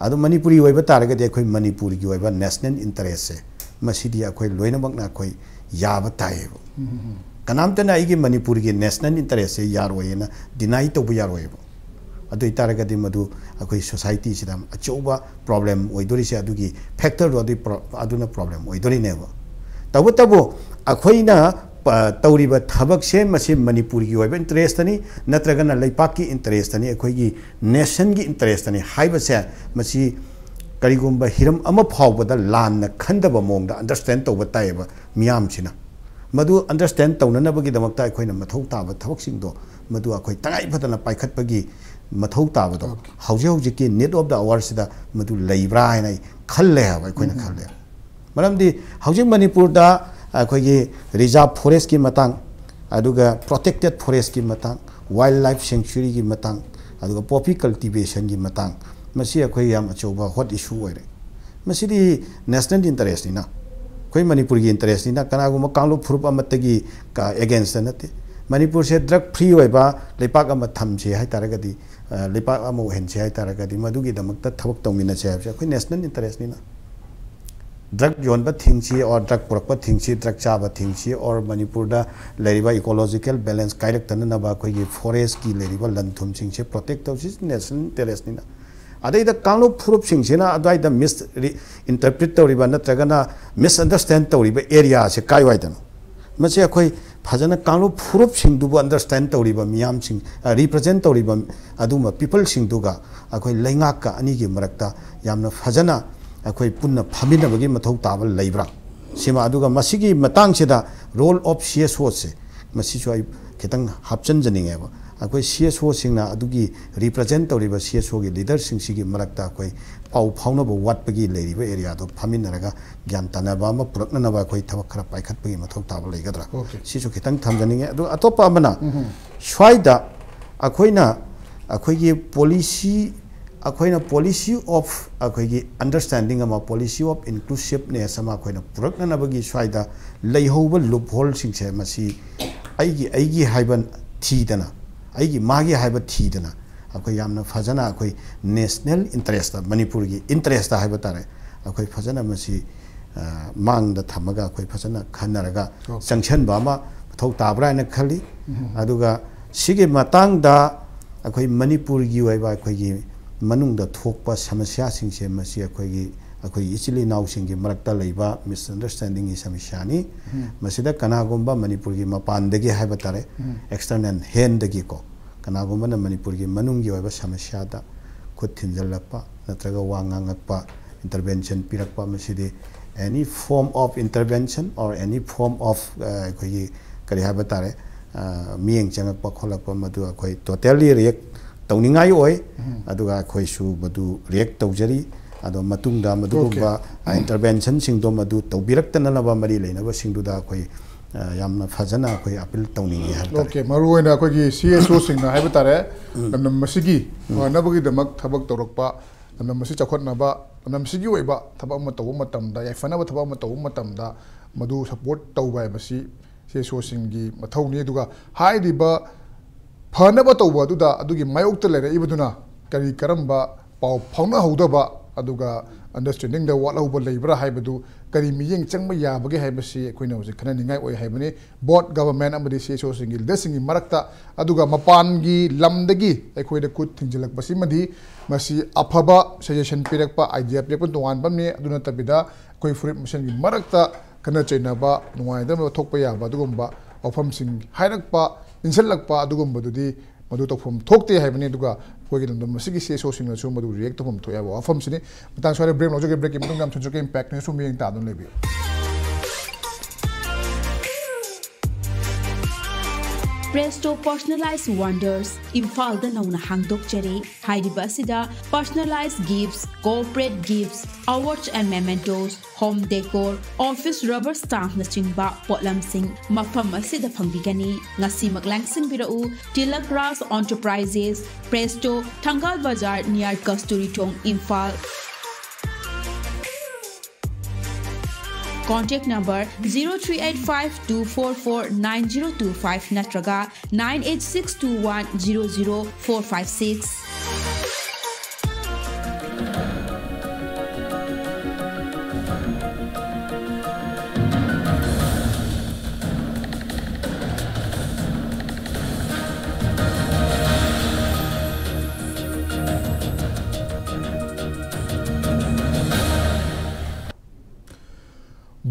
ꯑꯗꯣ ꯃꯅꯤꯄꯨꯔꯤ ꯑꯣꯏꯕ ꯇꯥꯔꯒꯗꯤ ꯑꯩꯈꯣꯏ ꯃꯅꯤꯄꯨꯔꯒꯤ ꯑꯣꯏꯕ national interest ꯁꯦ, ꯃꯁꯤꯗꯤ ꯑꯩꯈꯣꯏ ꯂꯣꯏꯅꯃꯛꯅ ꯑꯩꯈꯣꯏ ꯌꯥꯕ ꯇꯥꯏꯌꯦꯕ꯫ ꯀꯅꯥꯝꯇꯅ ꯑꯩꯒꯤ ꯃꯅꯤꯄꯨꯔꯒꯤ national interest ꯁꯦ ꯌꯥꯔꯣꯏꯅ deny ꯇꯧꯕ ꯌꯥꯔꯣꯏꯕ꯫ ꯑꯗꯨ ꯑꯣꯏꯇꯥꯔꯒꯗꯤ ꯃꯗꯨ ꯑꯩꯈꯣꯏ society ꯁꯤꯗ ꯑꯆꯧꯕ problem ꯑꯣꯏꯗꯣꯔꯤꯁꯦ, ꯑꯗꯨꯒꯤ factor ꯗꯣ, ꯑꯗꯨꯒꯤ pro-, ꯑꯗꯨꯅ problem ꯑꯣꯏꯗꯣꯔꯤꯅꯦꯕ꯫ ꯇꯧꯕꯇꯕꯨ ꯑꯩꯈꯣꯏꯅ ꯇꯧꯔꯤꯕ ꯊꯕꯛꯁꯦ ꯃꯁꯤ ꯃꯅꯤꯄꯨꯔꯒꯤ ꯑꯣꯏꯕ ꯏꯟꯇꯔꯦꯁꯇꯅꯤ, ꯅꯠꯇ꯭ꯔꯒꯅ ꯂꯩꯄꯥꯛꯀꯤ ꯏꯟꯇꯔꯦꯁꯇꯅꯤ, ꯑꯩꯈꯣꯏꯒꯤ ꯅꯦꯁꯟꯒꯤ ꯏꯟꯇꯔꯦꯁꯇꯅꯤ ꯍꯥꯏꯕꯁꯦ, ꯃꯁꯤ ꯀꯔꯤꯒꯨꯝꯕ ꯍꯤꯔꯝ ꯑꯃ ꯐꯥꯎꯕꯗ ꯂꯥꯟꯅ ꯈꯟꯗꯕ ꯃꯑꯣꯡꯗ ꯑꯟꯗꯔꯁꯇꯦꯟ ꯇꯧꯕ ꯇꯥꯏꯌꯦꯕ ꯃꯤꯌꯥꯝꯁꯤꯅ꯫ ꯃꯗꯨ ꯑꯟꯗꯔꯁꯇꯦꯟ ꯇꯧꯅꯅꯕꯒꯤꯗꯃꯛꯇ ꯑꯩꯈꯣꯏꯅ ꯃꯊꯧ ꯇꯥꯕ ꯊꯕꯛꯁꯤꯡꯗꯣ, ꯃꯗꯨ ꯑꯩꯈꯣꯏ ꯇꯉꯥꯏ ꯐꯗꯅ ꯄꯥꯏꯈꯠꯄꯒꯤ ꯃꯊꯧ ꯇꯥꯕꯗꯣ, ꯍꯧꯖꯤꯛ ꯍꯧꯖꯤꯛꯀꯤ need of the hour ꯁꯤꯗ ꯃꯗꯨ ꯂꯩꯕ꯭ꯔꯥ ꯍꯥꯏꯅ ꯑꯩ ꯈꯜꯂꯦ ꯍꯥꯏꯕ, ꯑꯩꯈꯣꯏꯅ ꯈꯜꯂꯦ꯫ ꯃꯔꯝꯗꯤ ꯍꯧꯖꯤꯛ ꯃꯅꯤꯄꯨꯔꯗ ꯑꯩꯈꯣꯏꯒꯤ ꯔꯤꯖꯥꯔꯚ ꯐꯣꯔꯦꯁꯀꯤ ꯃꯇꯥꯡ, ꯑꯗꯨꯒ ꯄ꯭ꯔꯣꯇꯦꯛꯇꯦꯠ ꯐꯣꯔꯦꯁꯀꯤ ꯃꯇꯥꯡ, ꯋꯥꯏꯜ ꯂꯥꯏꯐ ꯁꯦꯡꯆꯨꯔꯤꯒꯤ ꯃꯇꯥꯡ, ꯑꯗꯨꯒ ꯄꯣꯄꯤ ꯀꯜꯇꯤꯚꯦꯁꯟꯒꯤ ꯃꯇꯥꯡ, ꯃꯁꯤ ꯑꯩꯈꯣꯏ ꯌꯥꯝ ꯑꯆꯧꯕ ꯍꯣꯠ ꯏꯁꯨ ꯑꯣꯏꯔꯦ꯫ ꯃꯁꯤꯗꯤ ꯅꯦꯁꯅꯦꯜ ꯏꯟꯇꯔꯦꯁꯅꯤꯅ, ꯑꯩꯈꯣꯏ ꯃꯅꯤꯄꯨꯔꯒꯤ ꯏꯟꯇꯔꯦꯁꯅꯤꯅ, ꯀꯅꯥꯒꯨꯝꯕ ꯀꯥꯡꯂꯨꯞ ꯐꯨꯔꯨꯞ ꯑꯃꯠꯇꯒꯤ ꯑꯦꯒꯦꯟꯁꯇ ꯅꯠꯇꯦ꯫ ꯃꯅꯤꯄꯨꯔꯁꯦ ꯗ꯭ꯔꯒ ꯐ꯭ꯔꯤ ꯑꯣꯏꯕ ꯂꯩꯄꯥꯛ ꯑꯃ ꯊꯝꯁꯤ ꯍꯥꯏꯇꯥꯔꯒꯗꯤ, ꯑ, ꯂꯩꯄꯥꯛ ꯑꯃ ꯑꯣꯏꯍꯟꯁꯤ ꯍꯥꯏꯇꯥꯔꯒꯗꯤ, ꯃꯗꯨꯒꯤꯗꯃꯛꯇ ꯊꯕꯛ ꯇꯧꯃꯤꯟꯅꯁꯦ ꯍꯥꯏꯕꯁꯦ ꯑꯩꯈꯣꯏ ꯅꯦꯁꯅꯦꯜ ꯏꯟꯇꯔꯦꯁꯅꯤꯅ꯫ ꯗ꯭ꯔꯒ ꯌꯣꯟꯕ ꯊꯤꯡꯁꯤ, ꯑꯣꯔ ꯗ꯭ꯔꯒ ꯄꯨꯔꯛꯄ ꯊꯤꯡꯁꯤ, ꯗ꯭ꯔꯒ ꯆꯥꯕ ꯊꯤꯡꯁꯤ, ꯑꯣꯔ ꯃꯅꯤꯄꯨꯔꯗ ꯂꯩꯔꯤꯕ ꯏꯀꯣꯂꯣꯖꯤꯀꯦꯜ ꯕꯦꯂꯦꯟꯁ ꯀꯥꯏꯔꯛꯇꯅꯅꯕ ꯑꯩꯈꯣꯏꯒꯤ ꯐꯣꯔꯦꯁꯀꯤ ꯂꯩꯔꯤꯕ ꯂꯟ ꯊꯨꯝꯁꯤꯡꯁꯦ ꯄ꯭ꯔꯣꯇꯦꯛ ꯇꯧꯁꯤ, ꯅꯦꯁꯅꯦꯜ ꯏꯟꯇꯔꯦꯁꯅꯤꯅ꯫ ꯑꯗꯩꯗ ꯀꯥꯡꯂꯨꯞ ꯐꯨꯔꯨꯞꯁꯤꯡꯁꯤꯅ ꯑꯗꯨꯋꯥꯏꯗ ꯃꯤꯁ ꯏꯟꯇꯔꯄ꯭ꯔꯤꯠ ꯇꯧꯔꯤꯕ ꯅꯠꯇ꯭ꯔꯒꯅ ꯃꯤꯁꯑꯟꯗꯔꯁꯇꯦꯟ ꯇꯧꯔꯤꯕ ꯑꯦꯔꯤꯌꯥꯁꯦ ꯀꯥꯏꯋꯥꯏꯗꯅꯣ? ꯃꯁꯤ ꯑꯩꯈꯣꯏ ꯐꯖꯅ ꯀꯥꯡꯂꯨꯞ ꯐꯨꯔꯨꯞꯁꯤꯡꯗꯨꯕꯨ ꯑꯟꯗꯔꯁꯇꯦꯟ ꯇꯧꯔꯤꯕ ꯃꯤꯌꯥꯝꯁꯤꯡ, ꯑ, ꯔꯤꯄ꯭ꯔꯖꯦꯟ ꯇꯧꯔꯤꯕ ꯑꯗꯨꯒꯨꯝꯕ ꯄꯤꯄꯜꯁꯤꯡꯗꯨꯒ ꯑꯩꯈꯣꯏ ꯂꯩꯉꯥꯛꯀ ꯑꯅꯤꯒꯤ ꯃꯔꯛꯇ ꯌꯥꯝꯅ ꯐꯖꯅ ꯑꯩꯈꯣꯏ ꯄꯨꯟꯅ ꯐꯝꯃꯤꯟꯅꯕꯒꯤ ꯃꯊꯧ ꯇꯥꯕ ꯂꯩꯕ꯭ꯔꯥ? ꯁꯤꯃ, ꯑꯗꯨꯒ ꯃꯁꯤꯒꯤ ꯃꯇꯥꯡꯁꯤꯗ ꯔꯣꯜ ꯑꯣꯐ ꯁꯤ ꯑꯦꯁ ꯑꯣꯁꯦ, ꯃꯁꯤꯁꯨ ꯑꯩ ꯈꯤꯇꯪ ꯍꯥꯞꯆꯤꯟꯖꯅꯤꯡꯉꯦꯕ꯫ ꯑꯩꯈꯣꯏ ꯁꯤ ꯑꯦꯁ ꯑꯣꯁꯤꯡꯅ ꯑꯗꯨꯒꯤ ꯔꯤꯄ꯭ꯔꯖꯦꯟ ꯇꯧꯔꯤꯕ ꯁꯤ ꯑꯦꯁ ꯑꯣꯒꯤ ꯂꯤꯗꯔꯁꯤꯡꯁꯤꯒꯤ ꯃꯔꯛꯇ ꯑꯩꯈꯣꯏ ꯄꯥꯎ ꯐꯥꯎꯅꯕ ꯋꯥꯠꯄꯒꯤ ꯂꯩꯔꯤꯕ ꯑꯦꯔꯤꯌꯥꯗꯣ ꯐꯝꯃꯤꯟꯅꯔꯒ ꯒ꯭ꯌꯥꯟ ꯇꯥꯅꯕ ꯑꯃ ꯄꯨꯔꯛꯅꯅꯕ ꯑꯩꯈꯣꯏ ꯊꯕꯛ ꯈꯔ ꯄꯥꯏꯈꯠꯄꯒꯤ ꯃꯊꯧ ꯇꯥꯕ ꯂꯩꯒꯗ꯭ꯔꯥ? Okay. ꯁꯤꯁꯨ ꯈꯤꯇꯪ ꯊꯝꯖꯅꯤꯡꯉꯦ꯫ ꯑꯗꯨꯒ ꯑꯇꯣꯞꯄ ꯑꯃꯅ, ꯎꯝ, ꯁ꯭ꯋꯥꯏꯗ ꯑꯩꯈꯣꯏꯅ, ꯑꯩꯈꯣꯏꯒꯤ ꯄꯣꯂꯤꯁꯤ, ꯑꯩꯈꯣꯏꯅ ꯄꯣꯂꯤꯁꯤ ꯑꯣꯐ, ꯑꯩꯈꯣꯏꯒꯤ ꯑꯟꯗꯔꯁꯇꯦꯟꯗꯤꯡ ꯑꯃ, ꯄꯣꯂꯤꯁꯤ ꯑꯣꯐ ꯏꯟꯀ꯭ꯂꯨꯁꯤꯞꯅꯦꯁ ꯑꯃ ꯑꯩꯈꯣꯏꯅ ꯄꯨꯔꯛꯅꯅꯕꯒꯤ ꯁ꯭ꯋꯥꯏꯗ ꯂꯩꯍꯧꯕ ꯂꯨꯞ ꯍꯣꯜꯁꯤꯡꯁꯦ, ꯃꯁꯤ ꯑꯩꯒꯤ, ꯑꯩꯒꯤ ꯍꯥꯏꯕ ꯊꯤꯗꯅ, ꯑꯩꯒꯤ ꯃꯥꯒꯤ ꯍꯥꯏꯕ ꯊꯤꯗꯅ, ꯑꯩꯈꯣꯏ ꯌꯥꯝꯅ ꯐꯖꯅ ꯑꯩꯈꯣꯏ ꯅꯦꯁꯅꯦꯜ ꯏꯟꯇꯔꯦꯁꯇ, ꯃꯅꯤꯄꯨꯔꯒꯤ ꯏꯟꯇꯔꯦꯁꯇ ꯍꯥꯏꯕ ꯇꯥꯔꯦ, ꯑꯩꯈꯣꯏ ꯐꯖꯅ ꯃꯁꯤ, ꯑ, ꯃꯥꯡꯗ ꯊꯝꯃꯒ ꯑꯩꯈꯣꯏ ꯐꯖꯅ ꯈꯟꯅꯔꯒ, okay, ꯆꯪꯁꯟꯕ ꯑꯃ ꯃꯊꯧ ꯇꯥꯕ꯭ꯔꯥ ꯍꯥꯏꯅ ꯈꯜꯂꯤ꯫ ꯎꯝ. ꯑꯗꯨꯒ ꯁꯤꯒꯤ ꯃꯇꯥꯡꯗ ꯑꯩꯈꯣꯏ ꯃꯅꯤꯄꯨꯔꯒꯤ ꯑꯣꯏꯕ ꯑꯩꯈꯣꯏꯒꯤ ꯃꯅꯨꯡꯗ ꯊꯣꯛꯄ ꯁꯃꯁ꯭ꯌꯥꯁꯤꯡꯁꯦ, ꯃꯁꯤ ꯑꯩꯈꯣꯏꯒꯤ ꯑꯩꯈꯣꯏꯒꯤ ꯏꯆꯤꯜ ꯏꯅꯥꯎꯁꯤꯡꯒꯤ ꯃꯔꯛꯇ ꯂꯩꯕ ꯃꯤꯁꯑꯟꯗꯔꯁꯇꯦꯟꯗꯤꯡꯒꯤ ꯁꯃꯁ꯭ꯌꯥꯅꯤ꯫ ꯃꯁꯤꯗ ꯀꯅꯥꯒꯨꯝꯕ ꯃꯅꯤꯄꯨꯔꯒꯤ ꯃꯄꯥꯟꯗꯒꯤ ꯍꯥꯏꯕ ꯇꯥꯔꯦ, ꯑꯦꯛꯁꯇꯔꯅꯦꯜ ꯍꯦꯟꯗꯒꯤꯀꯣ, ꯀꯅꯥꯒꯨꯝꯕꯅ ꯃꯅꯤꯄꯨꯔꯒꯤ ꯃꯅꯨꯡꯒꯤ ꯑꯣꯏꯕ ꯁꯃꯁ꯭ꯌꯥꯗ ꯈꯨꯠ ꯊꯤꯟꯖꯤꯜꯂꯛꯄ ꯅꯠꯇ꯭ꯔꯒ ꯋꯥ ꯉꯥꯡꯉꯛꯄ, ꯏꯟꯇꯔꯚꯦꯟꯁꯟ ꯄꯤꯔꯛꯄ, ꯃꯁꯤꯗꯤ any form of intervention or any form of, ꯑ, ꯑꯩꯈꯣꯏꯒꯤ ꯀꯔꯤ ꯍꯥꯏꯕ ꯇꯥꯔꯦ, ꯑ, ꯃꯤꯠꯌꯦꯡ ꯆꯪꯉꯛꯄ ꯈꯣꯠꯂꯛꯄ, ꯃꯗꯨ ꯑꯩꯈꯣꯏ totally react ꯇꯧꯅꯤꯡꯉꯥꯏ ꯑꯣꯏ꯫ ꯑꯗꯨꯒ ꯑꯩꯈꯣꯏꯁꯨ ꯃꯗꯨ react ꯇꯧꯖꯔꯤ꯫ ꯑꯗꯣ ꯃꯇꯨꯡꯗ ꯃꯗꯨꯒꯨꯝꯕ, ꯑ, ꯏꯟꯇꯔꯚꯦꯟꯁꯟꯁꯤꯡꯗꯣ ꯃꯗꯨ ꯇꯧꯕꯤꯔꯛꯇꯅꯅꯕ ꯃꯔꯤ ꯂꯩꯅꯕꯁꯤꯡꯗꯨꯗ ꯑꯩꯈꯣꯏ, ꯑ, ꯌꯥꯝꯅ ꯐꯖꯅ ꯑꯩꯈꯣꯏ ꯑꯄꯤꯜ ꯇꯧꯅꯤꯡꯉꯤ ꯍꯥꯏꯕ ꯇꯥꯔꯦ꯫ ꯑꯣꯀꯦ, ꯃꯔꯨꯑꯣꯏꯅ ꯑꯩꯈꯣꯏꯒꯤ ꯁꯤ ꯑꯦꯁ ꯑꯣꯁꯤꯡꯅ ꯍꯥꯏꯕ ꯇꯥꯔꯦ, ꯂꯝꯗꯝ ꯑꯁꯤꯒꯤ ꯐꯅꯕꯒꯤꯗꯃꯛ ꯊꯕꯛ ꯇꯧꯔꯛꯄ, ꯂꯝꯗꯝ ꯑꯁꯤ ꯆꯥꯎꯈꯠꯅꯕ, ꯂꯝꯗꯝ ꯑꯁꯤꯒꯤ ꯑꯣꯏꯕ ꯊꯕꯛ ꯑꯃ ꯇꯧꯕ ꯃꯇꯝꯗ, ꯌꯥꯏꯐꯅꯕ ꯊꯕꯛ ꯑꯃ ꯇꯧꯕ ꯃꯇꯝꯗ ꯃꯗꯨ ꯁꯄꯣꯔꯠ ꯇꯧꯕ ꯍꯥꯏꯕꯁꯤ ꯁꯤ ꯑꯦꯁ ꯑꯣꯁꯤꯡꯒꯤ ꯃꯊꯧꯅꯤ꯫ ꯑꯗꯨꯒ ꯍꯥꯏꯔꯤꯕ ꯐꯅꯕ ꯇꯧꯕ ꯑꯗꯨꯗ ꯑꯗꯨꯒꯤ ꯃꯥꯌꯣꯛꯇ ꯂꯩꯔꯛꯏꯕꯗꯨꯅ ꯀꯔꯤ ꯀꯔꯝꯕ ꯄꯥꯎ ꯐꯥꯎꯅꯍꯧꯗꯕ, ꯑꯗꯨꯒ ꯑꯟꯗꯔꯁꯇꯦꯟꯗꯤꯡꯗ ꯋꯥꯠꯍꯧꯕ ꯂꯩꯕ꯭ꯔꯥ ꯍꯥꯏꯕꯗꯨ ꯀꯔꯤ ꯃꯤꯠꯌꯦꯡ ꯆꯪꯕ ꯌꯥꯕꯒꯦ ꯍꯥꯏꯕꯁꯤ ꯑꯩꯈꯣꯏꯅ ꯍꯧꯖꯤꯛ ꯈꯟꯅꯅꯤꯡꯉꯥꯏ ꯑꯣꯏ ꯍꯥꯏꯕꯅꯤ꯫ ꯕꯣꯠ ꯒꯚꯔꯟꯃꯦꯟꯠ ꯑꯃꯗꯤ ꯁꯤ ꯑꯦꯁ ꯑꯣꯁꯤꯡꯒꯤ ꯂꯤꯗꯔꯁꯤꯡꯒꯤ ꯃꯔꯛꯇ, ꯑꯗꯨꯒ ꯃꯄꯥꯟꯒꯤ ꯂꯝꯗꯒꯤ ꯑꯩꯈꯣꯏꯗ ꯈꯨꯠ ꯊꯤꯡꯖꯤꯜꯂꯛꯄꯁꯤꯃꯗꯤ ꯃꯁꯤ ꯑꯐꯕ ꯁꯖꯦꯁꯟ ꯄꯤꯔꯛꯄ, ꯑꯥꯏꯗꯤꯌꯥ ꯄꯤꯔꯛꯄ ꯇꯣꯉꯥꯟꯕ ꯑꯃꯅꯤ꯫ ꯑꯗꯨ ꯅꯠꯇꯕꯤꯗ ꯑꯩꯈꯣꯏ ꯐꯨꯔꯨꯞ ꯃꯁꯦꯟꯒꯤ ꯃꯔꯛꯇ ꯈꯠꯅ ꯆꯩꯅꯕ, ꯅꯨꯡꯉꯥꯏꯅꯗꯕ ꯊꯣꯛꯄ ꯌꯥꯕ ꯑꯗꯨꯒꯨꯝꯕ ꯋꯥꯐꯝꯁꯤꯡ ꯍꯥꯏꯔꯛꯄ, ꯏꯟꯁꯤꯜꯂꯛꯄ ꯑꯗꯨꯒꯨꯝꯕꯗꯨꯗꯤ ꯃꯗꯨ ꯇꯧꯐꯝ ꯊꯣꯛꯇꯦ ꯍꯥꯏꯕꯅꯤ꯫ ꯑꯗꯨꯒ ꯑꯩꯈꯣꯏꯒꯤ ꯂꯝꯗꯝ ꯑꯁꯤꯒꯤ ꯁꯤ ꯑꯦꯁ ꯑꯣꯁꯤꯡꯅꯁꯨ ꯃꯗꯨ ꯔꯤꯌꯦꯛ ꯇꯧꯐꯝ ꯊꯣꯛꯑꯦ ꯍꯥꯏꯕ ꯋꯥꯐꯝꯁꯤꯅꯤ꯫ ꯃꯇꯥꯡ ꯁ꯭ꯋꯥꯏꯗ ꯕ꯭ꯔꯦꯛ ꯂꯧꯖꯒꯦ꯫ ꯕ꯭ꯔꯦꯛꯀꯤ ꯃꯇꯨꯡꯗ ꯌꯥꯝ ꯊꯨꯖꯒꯦ ꯏꯝꯄꯦꯛ ꯅ꯭ꯌꯨꯁ ꯃꯤꯠꯌꯦꯡ ꯇꯥꯗꯨꯅ ꯂꯩꯕꯤꯌꯨ꯫ Presto Personalized Wonders ꯏꯝꯐꯥꯜꯗ ꯅꯧꯅ ꯍꯥꯡꯗꯣꯛꯆꯔꯦ꯫ ꯍꯥꯏꯔꯤꯕ ꯑꯁꯤꯗ personalized gifts, corporate gifts, awards and mementos, home decor, office rubber stampꯅꯆꯤꯡꯕ ꯄꯣꯠꯂꯝꯁꯤꯡ ꯃꯐꯝ ꯑꯁꯤꯗ ꯐꯪꯕꯤꯒꯅꯤ꯫ ꯉꯁꯤꯃꯛ ꯂꯥꯡꯁꯤꯟꯕꯤꯔꯛꯎ꯫ Tilak Raj Enterprises, Presto, Thangal Bazar near Kasturi Thong, Imphal. Contact number zero three eight five two four four nine zero two five ꯅꯠꯇ꯭ꯔꯒ nine eight six two one zero zero four five six.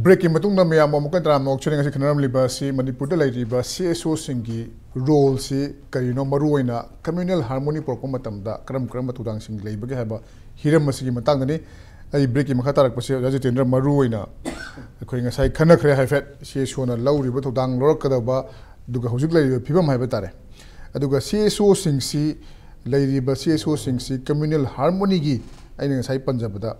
ꯕ꯭ꯔꯦꯛꯀꯤ ꯃꯇꯨꯡꯗ ꯃꯌꯥꯝꯕꯨ ꯑꯃꯨꯛꯀ ꯇꯔꯥꯝꯅ ꯑꯣꯛꯆꯔꯤ꯫ ꯉꯁꯤ ꯈꯟꯅꯔꯝꯂꯤꯕ ꯑꯁꯤ ꯃꯅꯤꯄꯨꯔꯗ ꯂꯩꯔꯤꯕ C S ꯑꯣꯁꯤꯡꯒꯤ ꯔꯣꯜꯁꯤ ꯀꯔꯤꯅꯣ, ꯃꯔꯨꯑꯣꯏꯅ ꯀꯝꯃ꯭ꯌꯨꯅꯦꯜ ꯍꯥꯔꯃꯣꯅꯤ ꯄꯨꯔꯛꯄ ꯃꯇꯝꯗ ꯀꯔꯝ ꯀꯔꯝꯕ ꯊꯧꯗꯥꯡꯁꯤꯡ ꯂꯩꯕꯒꯦ ꯍꯥꯏꯕ ꯍꯤꯔꯝ ꯑꯁꯤꯒꯤ ꯃꯇꯥꯡꯗꯅꯤ꯫ ꯑꯩ ꯕ꯭ꯔꯦꯛꯀꯤ ꯃꯈꯥ ꯇꯥꯔꯛꯄꯁꯤ ꯑꯣꯖꯥ ꯖꯤꯇꯦꯟꯗ꯭ꯔ, ꯃꯔꯨꯑꯣꯏꯅ ꯑꯩꯈꯣꯏ ꯉꯁꯥꯏ ꯈꯟꯅꯈ꯭ꯔꯦ ꯍꯥꯏꯐꯦꯠ, ꯁꯤ ꯑꯦꯁ ꯑꯣꯅ ꯂꯧꯔꯤꯕ ꯊꯧꯗꯥꯡ, ꯂꯧꯔꯛꯀꯗꯕ, ꯑꯗꯨꯒ ꯍꯧꯖꯤꯛ ꯂꯩꯔꯤꯕ ꯐꯤꯕꯝ ꯍꯥꯏꯕ ꯇꯥꯔꯦ꯫ ꯑꯗꯨꯒ ꯁꯤ ꯑꯦꯁ ꯑꯣꯁꯤꯡꯁꯤ, ꯂꯩꯔꯤꯕ ꯁꯤ ꯑꯦꯁ ꯑꯣꯁꯤꯡꯁꯤ ꯀꯝꯃ꯭ꯌꯨꯅꯦꯜ ꯍꯥꯔꯃꯣꯅꯤꯒꯤ, ꯑꯩꯅ ꯉꯁꯥꯏ ꯄꯟꯖꯕꯗ,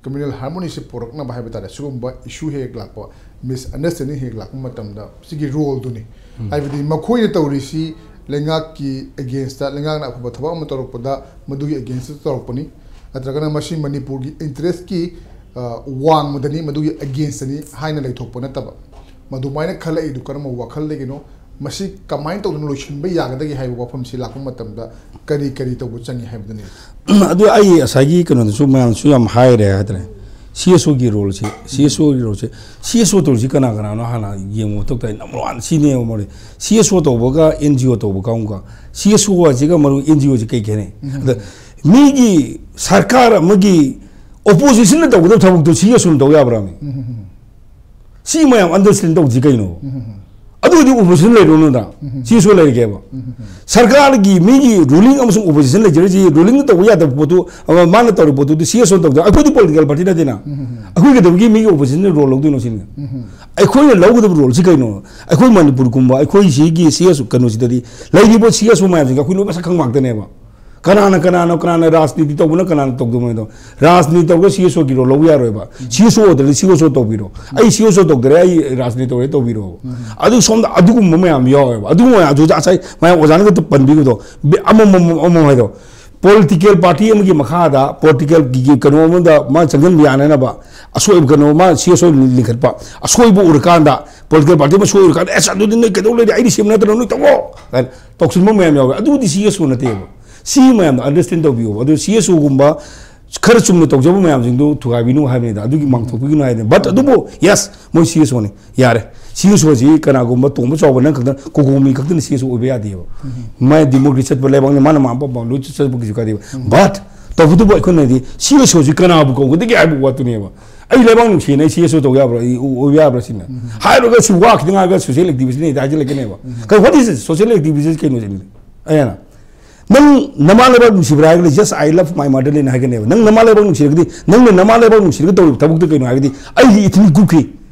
ꯀꯝꯃ꯭ꯌꯨꯅꯦꯜ ꯍꯥꯔꯃꯣꯅꯤꯁꯤ ꯄꯨꯔꯛꯅꯕ ꯍꯥꯏꯕ ꯇꯥꯔꯦ, ꯁꯤꯒꯨꯝꯕ ꯏꯁꯨ ꯍꯦꯛ ꯂꯥꯛꯄ, ꯃꯤꯁꯑꯟꯗꯔꯁ꯭ꯇꯦꯟꯗꯤꯡ ꯍꯦꯛ ꯂꯥꯛꯄ ꯃꯇꯝꯗ ꯁꯤꯒꯤ ꯔꯣꯜꯗꯨꯅꯤ꯫ ꯍꯥꯏꯕꯗꯤ ꯃꯈꯣꯏꯅ ꯇꯧꯔꯤꯁꯤ ꯂꯩꯉꯥꯛꯀꯤ ꯑꯦꯒꯦꯟꯁꯇ, ꯂꯩꯉꯥꯛꯅ ꯑꯐꯕ ꯊꯕꯛ ꯑꯃ ꯇꯧꯔꯛꯄꯗ ꯃꯗꯨꯒꯤ ꯑꯦꯒꯦꯟꯁꯇ ꯇꯧꯔꯛꯄꯅꯤ, ꯅꯠꯇ꯭ꯔꯒꯅ ꯃꯁꯤ ꯃꯅꯤꯄꯨꯔꯒꯤ ꯏꯟꯇꯔꯦꯁꯀꯤ, ꯑ, ꯋꯥꯡꯃꯗꯅꯤ, ꯃꯗꯨꯒꯤ ꯑꯦꯒꯦꯟꯁꯇꯅꯤ ꯍꯥꯏꯅ ꯂꯩꯊꯣꯛꯄ ꯅꯠꯇꯕ꯫ ꯃꯗꯨꯃꯥꯏꯅ ꯈꯜꯂꯛꯏꯗꯨ ꯀꯔꯝꯕ ꯋꯥꯈꯜꯗꯒꯤꯅꯣ? ꯃꯁꯤ ꯀꯃꯥꯏꯅ ꯇꯧꯗꯅ ꯂꯣꯏꯁꯤꯟꯕ ꯌꯥꯒꯗꯒꯦ ꯍꯥꯏꯕ ꯋꯥꯐꯝꯁꯤ ꯂꯥꯛꯄ ꯃꯇꯝꯗ ꯀꯔꯤ ꯀꯔꯤ ꯇꯧꯕ ꯆꯪꯉꯤ ꯍꯥꯏꯕꯗꯨꯅꯤ꯫ ꯑꯗꯨ ꯑꯩ ꯉꯁꯥꯏꯒꯤ ꯀꯩꯅꯣꯗꯁꯨ ꯃꯌꯥꯝꯁꯨ ꯌꯥꯝ ꯍꯥꯏꯔꯦ ꯍꯥꯏꯇꯥꯔꯦ꯫ ꯁꯤ ꯑꯦꯁ ꯑꯣꯒꯤ ꯔꯣꯜꯁꯦ, ꯁꯤ ꯑꯦꯁ ꯑꯣꯒꯤ ꯔꯣꯜꯁꯦ, ꯁꯤ ꯑꯦꯁ ꯑꯣ ꯇꯧꯔꯤꯁꯤ ꯀꯅꯥ ꯀꯅꯥꯅꯣ ꯍꯥꯟꯅ ꯌꯦꯡꯕ ꯃꯊꯧ ꯇꯥꯏ꯫ ꯅꯝꯕꯔ ꯋꯥꯟ ꯁꯤꯅꯦꯕ ꯃꯔꯨ꯫ ꯁꯤ ꯑꯦꯁ ꯑꯣ ꯇꯧꯕꯒ ꯑꯦꯟ ꯖꯤ ꯑꯣ ꯇꯧꯕ ꯀꯥꯡꯕꯨꯒ, ꯁꯤ ꯑꯦꯁ ꯑꯣ ꯍꯥꯏꯁꯤꯒ ꯃꯔꯨ ꯑꯦꯟ ꯖꯤ ꯑꯣꯁꯤ ꯀꯩ ꯈꯦꯠꯅꯩ? ꯑꯗ ꯃꯤꯒꯤ ꯁꯔꯀꯥꯔ ꯑꯃꯒꯤ ꯑꯣꯄꯣꯖꯤꯁꯟꯅ ꯇꯧꯒꯗꯕ ꯊꯕꯛꯇꯣ ꯁꯤ ꯑꯦꯁ ꯑꯣꯅ ꯇꯧ ꯌꯥꯕ꯭ꯔꯥꯃꯤ? ꯁꯤ ꯃꯌꯥꯝ ꯑꯟꯗꯔꯁ꯭ꯇꯦꯟ ꯇꯧꯁꯤ ꯀꯩꯅꯣ? ꯑꯗꯨ ꯑꯣꯏꯗꯤ ꯑꯣꯄꯣꯖꯤꯁꯟ ꯂꯩꯔꯨꯅꯨꯗ, ꯁꯤ ꯑꯦꯁ ꯑꯣ ꯂꯩꯔꯒꯦꯕ꯫ ꯁꯔꯀꯥꯔꯒꯤ ꯃꯤꯒꯤ ꯔꯨꯂꯤꯡ ꯑꯃꯁꯨꯡ ꯑꯣꯄꯣꯖꯤꯁꯟ ꯂꯩꯖꯔꯤꯁꯤ, ꯔꯨꯂꯤꯡꯅ ꯇꯧꯕ ꯌꯥꯗꯕ ꯄꯣꯠꯇꯨ, ꯑꯃ ꯃꯥꯅ ꯇꯧꯔꯤꯕ ꯄꯣꯠꯇꯨꯗꯤ ꯁꯤ ꯑꯦꯁ ꯑꯣꯅ ꯇꯧꯗ꯫ ꯑꯩꯈꯣꯏꯗꯤ ꯄꯣꯂꯤꯇꯤꯀꯦꯜ ꯄꯥꯔꯇꯤ ꯅꯠꯇꯦꯅ꯫ ꯑꯩꯈꯣꯏ ꯀꯩꯗꯧꯕꯒꯤ ꯃꯤꯒꯤ ꯑꯣꯄꯣꯖꯤꯁꯟꯅ ꯔꯣꯜ ꯂꯧꯗꯣꯏꯅꯣ ꯁꯤꯅꯤ꯫ ꯑꯩꯈꯣꯏꯅ ꯂꯧꯒꯗꯕ ꯔꯣꯜꯁꯤ ꯀꯩꯅꯣ? ꯑꯩꯈꯣꯏ ꯃꯅꯤꯄꯨꯔꯒꯨꯝꯕ, ꯑꯩꯈꯣꯏ ꯁꯤꯒꯤ ꯁꯤ ꯑꯦꯁ ꯀꯩꯅꯣꯁꯤꯗꯗꯤ ꯂꯩꯔꯤꯕ ꯁꯤ ꯑꯦꯁ ꯑꯣ ꯃꯌꯥꯝꯁꯤꯡꯁꯦ ꯑꯩꯈꯣꯏ ꯂꯣꯏ ꯃꯁꯛ ꯈꯪꯕ ꯉꯥꯛꯇꯅꯦꯕ꯫ ꯀꯅꯥꯅ, ꯀꯅꯥꯅꯣ, ꯀꯅꯥꯅ ꯔꯥꯖꯅꯤꯇꯤ ꯇꯧꯕꯅꯣ, ꯀꯅꯥꯅ ꯇꯧꯗꯕꯅꯣ? ꯔꯥꯖꯅꯤꯇꯤ ꯇꯧꯔꯒ ꯁꯤ ꯑꯦꯁ ꯑꯣꯒꯤ ꯔꯣꯜ ꯂꯧꯕ ꯌꯥꯔꯣꯏꯕ꯫ ꯁꯤ ꯑꯦꯁ ꯑꯣ ꯑꯣꯏꯗ꯭ꯔꯗꯤ ꯁꯤ ꯑꯦꯁ ꯑꯣ ꯇꯧꯕꯤꯔꯣ꯫ ꯑꯩ ꯁꯤ ꯑꯦꯁ ꯑꯣ ꯇꯧꯗꯔꯦ, ꯑꯩ ꯔꯥꯖꯅꯤꯇꯤ ꯇꯧꯔꯦ ꯇꯧꯕꯤꯔꯣ꯫ ꯑꯗꯨ ꯁꯣꯝꯗ ꯑꯗꯨꯒꯨꯝꯕ ꯃꯌꯥꯝ ꯌꯥꯎꯋꯦꯕ꯫ ꯑꯗꯨꯒꯨꯝꯕ ꯃꯌꯥꯝꯗꯨ ꯉꯁꯥꯏ ꯃꯌꯥꯝ ꯑꯣꯖꯥꯅ ꯈꯛꯇ ꯄꯟꯕꯤꯕꯗꯣ, ꯕꯤ-, ꯑꯃꯃꯝ, ꯑꯃꯃꯝ ꯍꯥꯏꯗꯣ꯫ ꯄꯣꯂꯤꯇꯤꯀꯦꯜ ꯄꯥꯔꯇꯤ ꯑꯃꯒꯤ ꯃꯈꯥꯗ ꯄꯣꯂꯤꯇꯤꯀꯦꯜꯒꯤ ꯀꯩꯅꯣ ꯑꯃꯗ ꯃꯥ ꯆꯪꯁꯤꯟꯕ ꯌꯥꯅꯅꯕ ꯑꯁꯣꯏꯕ ꯀꯩꯅꯣ, ꯃꯥ ꯁꯤ ꯑꯦꯁ ꯑꯣ ꯂꯤꯡꯈꯠꯄ ꯑꯁꯣꯏꯕ ꯎꯔꯀꯥꯟꯗ, ꯄꯣꯂꯤꯇꯤꯀꯦꯜ ꯄꯥꯔꯇꯤ ꯑꯃ ꯁꯣꯏ ꯎꯔꯀꯥꯟꯗ, "ꯑꯁ, ꯑꯗꯨꯗꯤ ꯅꯣꯏ ꯀꯩꯗꯧ ꯂꯩꯔꯦ? ꯑꯩꯗꯤ ꯁꯦꯝ ꯅꯠꯇ꯭ꯔ ꯅꯣꯏ ꯇꯧꯔꯣ" ꯀꯥꯏꯅ ꯇꯧꯁꯤꯟꯕ ꯃꯌꯥꯝ ꯌꯥꯎꯋꯦ꯫ ꯑꯗꯨꯗꯤ ꯁꯤ ꯑꯦꯁ ꯑꯣ ꯅꯠꯇꯦꯕ꯫ ꯁꯤ ꯃꯌꯥꯝꯗꯣ ꯑꯟꯗꯔꯁ꯭ꯇꯦꯟ ꯇꯧꯕꯤꯌꯣꯕ꯫ ꯑꯗꯨ ꯁꯤ ꯑꯦꯁ ꯑꯣꯒꯨꯝꯕ ꯈꯔ ꯆꯨꯝꯅ ꯇꯧꯖꯕ ꯃꯌꯥꯝꯁꯤꯡꯗꯨ ꯊꯨꯒꯥꯏꯕꯤꯅꯨ ꯍꯥꯏꯕꯅꯤꯗ, ꯑꯗꯨꯒꯤ ꯃꯥꯡꯊꯣꯛꯄꯤꯒꯅꯨ ꯍꯥꯏꯕꯅꯤ꯫ ꯕꯠ ꯑꯗꯨꯕꯨ ꯌꯦꯁ, ꯃꯣꯏ ꯁꯤ ꯑꯦꯁ ꯑꯣꯅꯤ, ꯌꯥꯔꯦ꯫ ꯁꯤ ꯑꯦꯁ ꯑꯣꯁꯤ ꯀꯅꯥꯒꯨꯝꯕ ꯇꯣꯡꯕ ꯆꯥꯎꯕ ꯅꯪ ꯈꯛꯇ, ꯀꯣꯀꯣꯃꯤ ꯈꯛꯇꯅ ꯁꯤ ꯑꯦꯁ ꯑꯣ ꯑꯣꯏꯕ ꯌꯥꯗꯦꯕ꯫ ꯃꯥꯏ ꯗꯤꯃꯣꯀ꯭ꯔꯦꯁꯤ ꯆꯠꯄ ꯂꯩꯕꯥꯛꯅꯤ, ꯃꯥꯅ ꯃꯥ ꯑꯄꯥꯝꯕ ꯂꯣꯏ ꯆꯠꯄ ꯀꯩꯁꯨ ꯀꯥꯏꯗꯦꯕ꯫ ꯕꯠ ꯇꯧꯕꯇꯕꯨ ꯑꯩꯈꯣꯏꯅꯗꯤ ꯁꯤ ꯑꯦꯁ ꯑꯣꯁꯤ ꯀꯅꯥꯕꯨ ꯀꯧꯒꯗꯒꯦ ꯍꯥꯏꯕ ꯋꯥꯠꯇꯨꯅꯦꯕ꯫ ꯑꯩ ꯂꯩꯕꯥꯛ ꯅꯨꯡꯁꯤꯅ ꯑꯩ ꯁꯤ ꯑꯦꯁ ꯑꯣ ꯇꯧ ꯌꯥꯕ꯭ꯔꯣ? ꯑꯩ ꯑꯣꯏꯕ ꯌꯥꯕ꯭ꯔꯥ ꯁꯤꯅ? ꯍꯥꯏꯔꯨꯔꯒ ꯁꯤ ꯋꯥ ꯈꯤꯇꯪ ꯍꯥꯏꯔꯒ ꯁꯣꯁꯤꯌꯦꯜ ꯑꯦꯛꯇꯤꯚꯤꯁ꯭ꯠꯅꯤ ꯍꯥꯏꯖꯤꯜꯂꯛꯀꯅꯦꯕ꯫ ꯀꯩ, what is social activist ꯀꯩꯅꯣ ꯁꯤꯅꯤ? ꯑꯩꯅ ꯅꯪ ꯅꯃꯥ ꯂꯩꯕꯥꯛ ꯅꯨꯡꯁꯤꯕ꯭ꯔꯥ ꯍꯥꯏꯔꯒꯗꯤ, "Yes, I love my motherland" ꯍꯥꯏꯒꯅꯦꯕ꯫ ꯅꯪ ꯅꯃꯥ ꯂꯩꯕꯥꯛ ꯅꯨꯡꯁꯤꯔꯒꯗꯤ, ꯅꯪꯅ ꯅꯃꯥ ꯂꯩꯕꯥꯛ ꯅꯨꯡꯁꯤꯔꯒ ꯇꯧꯔꯤꯕ ꯊꯕꯛꯇꯨ ꯀꯩꯅꯣ ꯍꯥꯏꯔꯒꯗꯤ, "ꯑꯩꯒꯤ ꯏꯊꯅꯤꯛ ꯒ꯭ꯔꯨꯞꯀꯤ,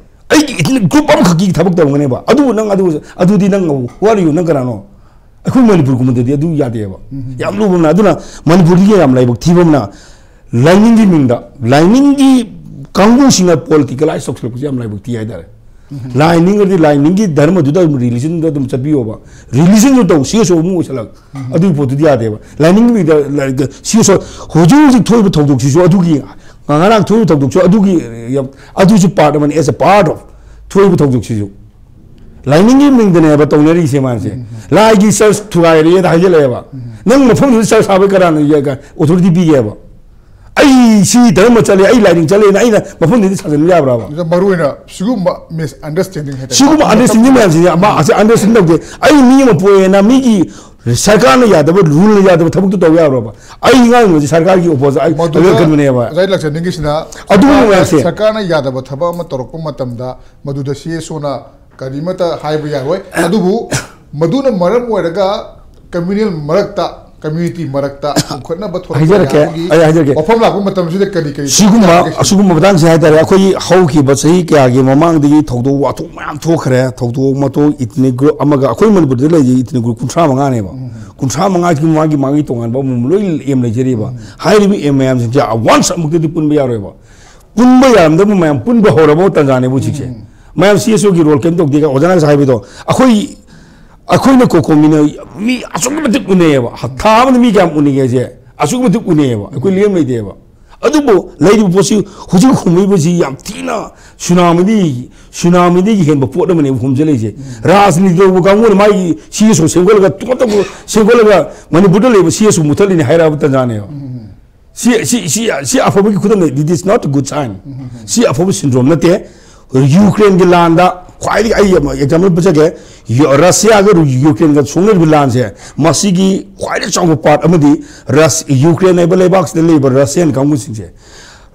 ꯑꯩꯒꯤ ꯏꯊꯅꯤꯛ ꯒ꯭ꯔꯨꯞ ꯑꯃꯈꯛꯀꯤ ꯊꯕꯛ ꯇꯧꯔꯝꯒꯅꯦꯕ꯫ ꯑꯗꯨꯕꯨ ꯅꯪ ꯑꯗꯨ, ꯑꯗꯨꯗꯤ ꯅꯪ ꯋꯥꯔꯤꯌꯨ, ꯅꯪ ꯀꯅꯥꯅꯣ?" ꯑꯩꯈꯣꯏ ꯃꯅꯤꯄꯨꯔꯒꯨꯝꯕꯗꯗꯤ ꯑꯗꯨ ꯌꯥꯗꯦꯕ꯫ ꯌꯥꯝ ꯂꯨꯕ ꯑꯃꯅ꯫ ꯑꯗꯨꯅ ꯃꯅꯤꯄꯨꯔꯗꯤ ꯌꯥꯝ ꯂꯥꯏꯕꯛ ꯊꯤꯕ ꯑꯃꯅ, ꯂꯥꯏꯅꯤꯡꯒꯤ ꯃꯤꯡꯗ, ꯂꯥꯏꯅꯤꯡꯒꯤ ꯀꯥꯡꯕꯨꯁꯤꯡꯅ ꯄꯣꯂꯤꯇꯤꯀꯦꯂꯥꯏꯁ ꯇꯧꯁꯤꯜꯂꯛꯄꯁꯦ ꯌꯥꯝ ꯂꯥꯏꯕꯛ ꯊꯤ ꯍꯥꯏꯇꯥꯔꯦ꯫ ꯂꯥꯏꯅꯤꯡꯉꯗꯤ ꯂꯥꯏꯅꯤꯡꯒꯤ ꯙꯔꯃꯗꯨꯗ ꯑꯗꯨꯝ, ꯔꯤꯂꯤꯖꯟꯗꯨꯗ ꯑꯗꯨꯝ ꯆꯠꯄꯤꯌꯣꯕ꯫ ꯔꯤꯂꯤꯖꯟꯁꯨ ꯇꯧ, ꯁꯤ ꯑꯦꯁ ꯑꯣ ꯑꯃꯨꯛ ꯑꯣꯏꯁꯜꯂꯛ꯫ ꯑꯗꯨꯒꯤ ꯄꯣꯠꯇꯨꯗꯤ ꯌꯥꯗꯦꯕ꯫ ꯂꯥꯏꯅꯤꯡꯒꯤ ꯃꯤꯡꯗ ꯂꯥꯏ-, ꯁꯤ ꯑꯦꯁ ꯑꯣ ꯍꯧꯖꯤꯛ ꯍꯧꯖꯤꯛ ꯊꯣꯛꯏꯕ ꯊꯧꯗꯣꯛꯁꯤꯁꯨ ꯑꯗꯨꯒꯤ, ꯉꯔꯥꯡ ꯊꯣꯛꯏꯕ ꯊꯧꯗꯣꯛꯁꯨ ꯑꯗꯨꯒꯤ, ꯌꯥꯝ, ꯑꯗꯨꯁꯨ ꯄꯥꯔꯠ ꯑꯃꯅꯤ, as a part of ꯊꯣꯛꯏꯕ ꯊꯧꯗꯣꯛꯁꯤꯁꯨ꯫ ꯂꯥꯏꯅꯤꯡꯒꯤ ꯃꯤꯡꯗꯅꯦꯕ ꯇꯧꯅꯔꯤꯁꯦ ꯃꯥꯁꯦ꯫ ꯂꯥꯏꯒꯤ ꯆꯔꯆ ꯊꯨꯒꯥꯏꯔꯦꯅ ꯍꯥꯏꯖꯜꯂꯛꯑꯦꯕ꯫ ꯅꯪ ꯃꯐꯝꯗꯨꯗ ꯆꯔꯆ ꯁꯥꯕꯩ ꯀꯅꯥꯅ ꯑꯣꯊꯣꯔꯤꯇꯤ ꯄꯤꯒꯦꯕ? "ꯑꯩ ꯁꯤ ꯙꯔꯃ ꯆꯠꯂꯦ, ꯑꯩ ꯂꯥꯏꯅꯤꯡ ꯆꯠꯂꯦꯅ ꯑꯩꯅ ꯃꯐꯝꯗꯨꯗ ꯁꯥꯖꯟꯕ ꯌꯥꯕ꯭ꯔꯕ?" ꯑꯗꯨꯗ ꯃꯔꯨ ꯑꯣꯏꯅ ꯁꯤꯒꯨꯝꯕ ꯃꯤꯁ ꯑꯟꯗꯔꯁ꯭ꯇꯦꯟꯗꯤꯡ ꯍꯥꯏꯇꯥꯔꯦ꯫ ꯁꯤꯒꯨꯝꯕ ꯑꯟꯗꯔꯁ꯭ꯇꯦꯟꯗꯤꯡ ꯃꯌꯥꯝꯁꯤꯗꯤ ꯃꯥ ꯑꯁꯤ ꯑꯟꯗꯔꯁ꯭ꯇꯦꯟꯗꯤꯡ ꯇꯧꯗꯦ꯫ ꯑꯩ ꯃꯤ ꯑꯃ ꯄꯣꯛꯑꯦꯅ ꯃꯤꯒꯤ ꯁꯔꯀꯥꯔꯅ ꯌꯥꯗꯕ, ꯔꯨꯜꯅ ꯌꯥꯗꯕ ꯊꯕꯛꯇꯣ ꯇꯧ ꯌꯥꯕ꯭ꯔꯕ? ꯑꯩ ꯉꯥꯡꯉꯤꯕꯁꯤ ꯁꯔꯀꯥꯔꯒꯤ ꯑꯣꯄꯣꯖꯤꯠ, ꯑꯩ ꯃꯗꯨꯗ ꯀꯩꯅꯣꯅꯦꯕ꯫ ꯉꯁꯥꯏ ꯂꯥꯛꯆꯅꯤꯡꯉꯤꯁꯤꯅ ꯑꯗꯨꯒꯨꯝꯕ ꯁꯔꯀꯥꯔꯅ, ꯃꯌꯥꯝꯁꯦ ꯁꯔꯀꯥꯔꯅ ꯌꯥꯗꯕ ꯊꯕꯛ ꯑꯃ ꯇꯧꯔꯛꯄ ꯃꯇꯝꯗ ꯃꯗꯨꯗ ꯁꯤ ꯑꯦꯁ ꯑꯣꯅ ꯀꯔꯤꯃꯠꯇ ꯍꯥꯏꯕ ꯌꯥꯔꯣꯏ꯫ ꯑꯗꯨꯕꯨ ꯃꯗꯨꯅ ꯃꯔꯝ ꯑꯣꯏꯔꯒ ꯀꯝꯃ꯭ꯌꯨꯅꯦꯜ ꯃꯔꯛꯇ, ꯀꯝꯃ꯭ꯌꯨꯅꯤꯇꯤ ꯃꯔꯛꯇ ꯄꯨꯈꯠꯅꯕ ꯊꯣꯔꯛꯄ ꯍꯥꯏꯖꯔꯛꯀꯦ, ꯌꯥꯕꯒꯤ ꯑꯩ ꯍꯥꯏꯖꯔꯛꯀꯦ꯫ ꯋꯥꯐꯝ ꯂꯥꯛꯄ ꯃꯇꯝꯁꯤꯗ ꯀꯔꯤ ꯀꯔꯤ ꯁꯤꯒꯨꯝꯕ, ꯌꯥꯒꯦ ꯁꯤꯅꯤ? ꯑꯁꯤꯒꯨꯝꯕ ꯃꯇꯥꯡꯁꯦ ꯍꯥꯏꯇꯥꯔꯦ, ꯑꯩꯈꯣꯏꯒꯤ ꯍꯧꯈꯤꯕ ꯆꯍꯤ ꯀꯌꯥꯒꯤ ꯃꯃꯥꯡꯗꯒꯤ ꯊꯧꯗꯣꯛ ꯋꯥꯊꯣꯛ ꯃꯌꯥꯝ ꯊꯣꯛꯈ꯭ꯔꯦ꯫ ꯊꯧꯗꯣꯛ ꯃꯇꯣꯛ ꯏꯊꯅꯤꯛ ꯒ꯭ꯔꯨꯞ ꯑꯃꯒ, ꯑꯩꯈꯣꯏ ꯃꯅꯤꯄꯨꯔꯗ ꯂꯩꯔꯤꯁꯦ ꯏꯊꯅꯤꯛ ꯒ꯭ꯔꯨꯞ ꯀꯨꯟꯊ꯭ꯔꯥ ꯃꯉꯥꯅꯦꯕ꯫ ꯀꯨꯟꯊ꯭ꯔꯥ ꯃꯉꯥꯁꯤꯒꯤ ꯃꯥꯒꯤ, ꯃꯥꯒꯤ ꯇꯣꯉꯥꯟꯕ ꯑꯃꯃꯝ ꯂꯣꯏ ꯑꯦꯝ ꯂꯩꯖꯔꯤꯕ꯫ ꯍꯥꯏꯔꯤꯕ ꯑꯦꯝ ꯃꯌꯥꯝꯁꯤꯡꯁꯦ ꯋꯥꯟꯁ ꯑꯃꯨꯛꯇꯗꯤ ꯄꯨꯟꯕ ꯌꯥꯔꯣꯏꯕ꯫ ꯄꯨꯟꯕ ꯌꯥꯔꯝꯗꯕ ꯃꯌꯥꯝ ꯄꯨꯟꯕ ꯍꯧꯔꯕ ꯇꯥꯟꯖꯥꯅꯦꯕ ꯍꯧꯖꯤꯛꯁꯦ꯫ ꯃꯌꯥꯝ ꯁꯤ ꯑꯦꯁ ꯑꯣꯒꯤ ꯔꯣꯜ ꯀꯩꯝ ꯇꯧꯗꯦ꯫ ꯑꯣꯖꯥꯅ ꯉꯁꯥꯏ ꯍꯥꯏꯕꯗꯣ, ꯑꯩꯈꯣꯏ, ꯑꯩꯈꯣꯏꯅ ꯀꯣꯀꯣꯃꯤꯅ ꯃꯤ ꯑꯁꯨꯛꯀꯤ ꯃꯇꯤꯛ ꯎꯅꯩꯌꯦꯕ꯫ ꯊꯥ ꯑꯃꯗ ꯃꯤ ꯀꯌꯥꯝ ꯎꯅꯒꯦꯁꯦ ꯑꯁꯨꯛꯀꯤ ꯃꯇꯤꯛ ꯎꯅꯩꯌꯦꯕ꯫ ꯑꯩꯈꯣꯏ ꯂꯦꯝ ꯂꯩꯇꯦꯕ꯫ ꯑꯗꯨꯕꯨ ꯂꯩꯔꯤꯕ ꯄꯣꯠꯁꯤ ꯍꯧꯖꯤꯛ ꯍꯨꯝꯂꯤꯕꯁꯤ ꯌꯥꯝ ꯊꯤꯅ ꯁꯨꯅꯥꯃꯤꯗꯒꯤ, ꯁꯨꯅꯥꯃꯤꯗꯒꯤ ꯍꯦꯟꯕ ꯄꯣꯠ ꯑꯃꯅꯦꯕ ꯍꯨꯝꯖꯤꯜꯂꯛꯏꯁꯦ꯫ ꯔꯥꯖꯅꯤꯇꯤ ꯇꯧꯕ ꯀꯥꯡꯕꯨꯅ ꯃꯥꯒꯤ ꯁꯤ ꯑꯦꯁ ꯑꯣ ꯁꯦꯝꯒꯠꯂꯒ, ꯇꯣꯉꯥꯟ ꯇꯣꯉꯥꯟꯕ ꯁꯦꯝꯒꯠꯂꯒ ꯃꯅꯤꯄꯨꯔꯗ ꯂꯩꯕ ꯁꯤ ꯑꯦꯁ ꯑꯣ ꯃꯨꯠꯊꯠꯂꯤꯅꯤ ꯍꯥꯏꯔꯛꯑꯕ ꯇꯥꯟꯖꯥꯅꯦꯕ꯫ ꯁꯤ, ꯁꯤ, ꯁꯤ, ꯁꯤ ꯑꯐꯕꯒꯤ ꯈꯨꯗꯝꯅꯤ꯫ It is not a good sign. ꯁꯤ ꯑꯐꯕ ꯁꯤꯟꯗ꯭ꯔꯣꯝ ꯅꯠꯇꯦ꯫ ꯌꯨꯀ꯭ꯔꯦꯟꯒꯤ ꯂꯥꯟꯗ ꯈ꯭ꯋꯥꯏꯗꯒꯤ ꯑꯩ ꯑꯃ ꯑꯦꯛꯖꯥꯝꯄꯜ ꯄꯤꯖꯒꯦ꯫ ꯌꯨ-, ꯔꯁꯤꯌꯥꯒ ꯔꯨ-, ꯌꯨꯀ꯭ꯔꯦꯟꯒ ꯁꯣꯛꯅꯔꯤꯕ ꯂꯥꯟꯁꯦ, ꯃꯁꯤꯒꯤ ꯈ꯭ꯋꯥꯏꯗꯒꯤ ꯆꯥꯎꯕ ꯄꯥꯔꯠ ꯑꯃꯗꯤ ꯔꯁ-, ꯌꯨꯀ꯭ꯔꯦꯟ ꯍꯥꯏꯕ ꯂꯩꯕꯥꯛꯁꯤꯗ ꯂꯩꯕ ꯔꯁꯤꯌꯥꯟ ꯀꯥꯡꯕꯨꯁꯤꯡꯁꯦ,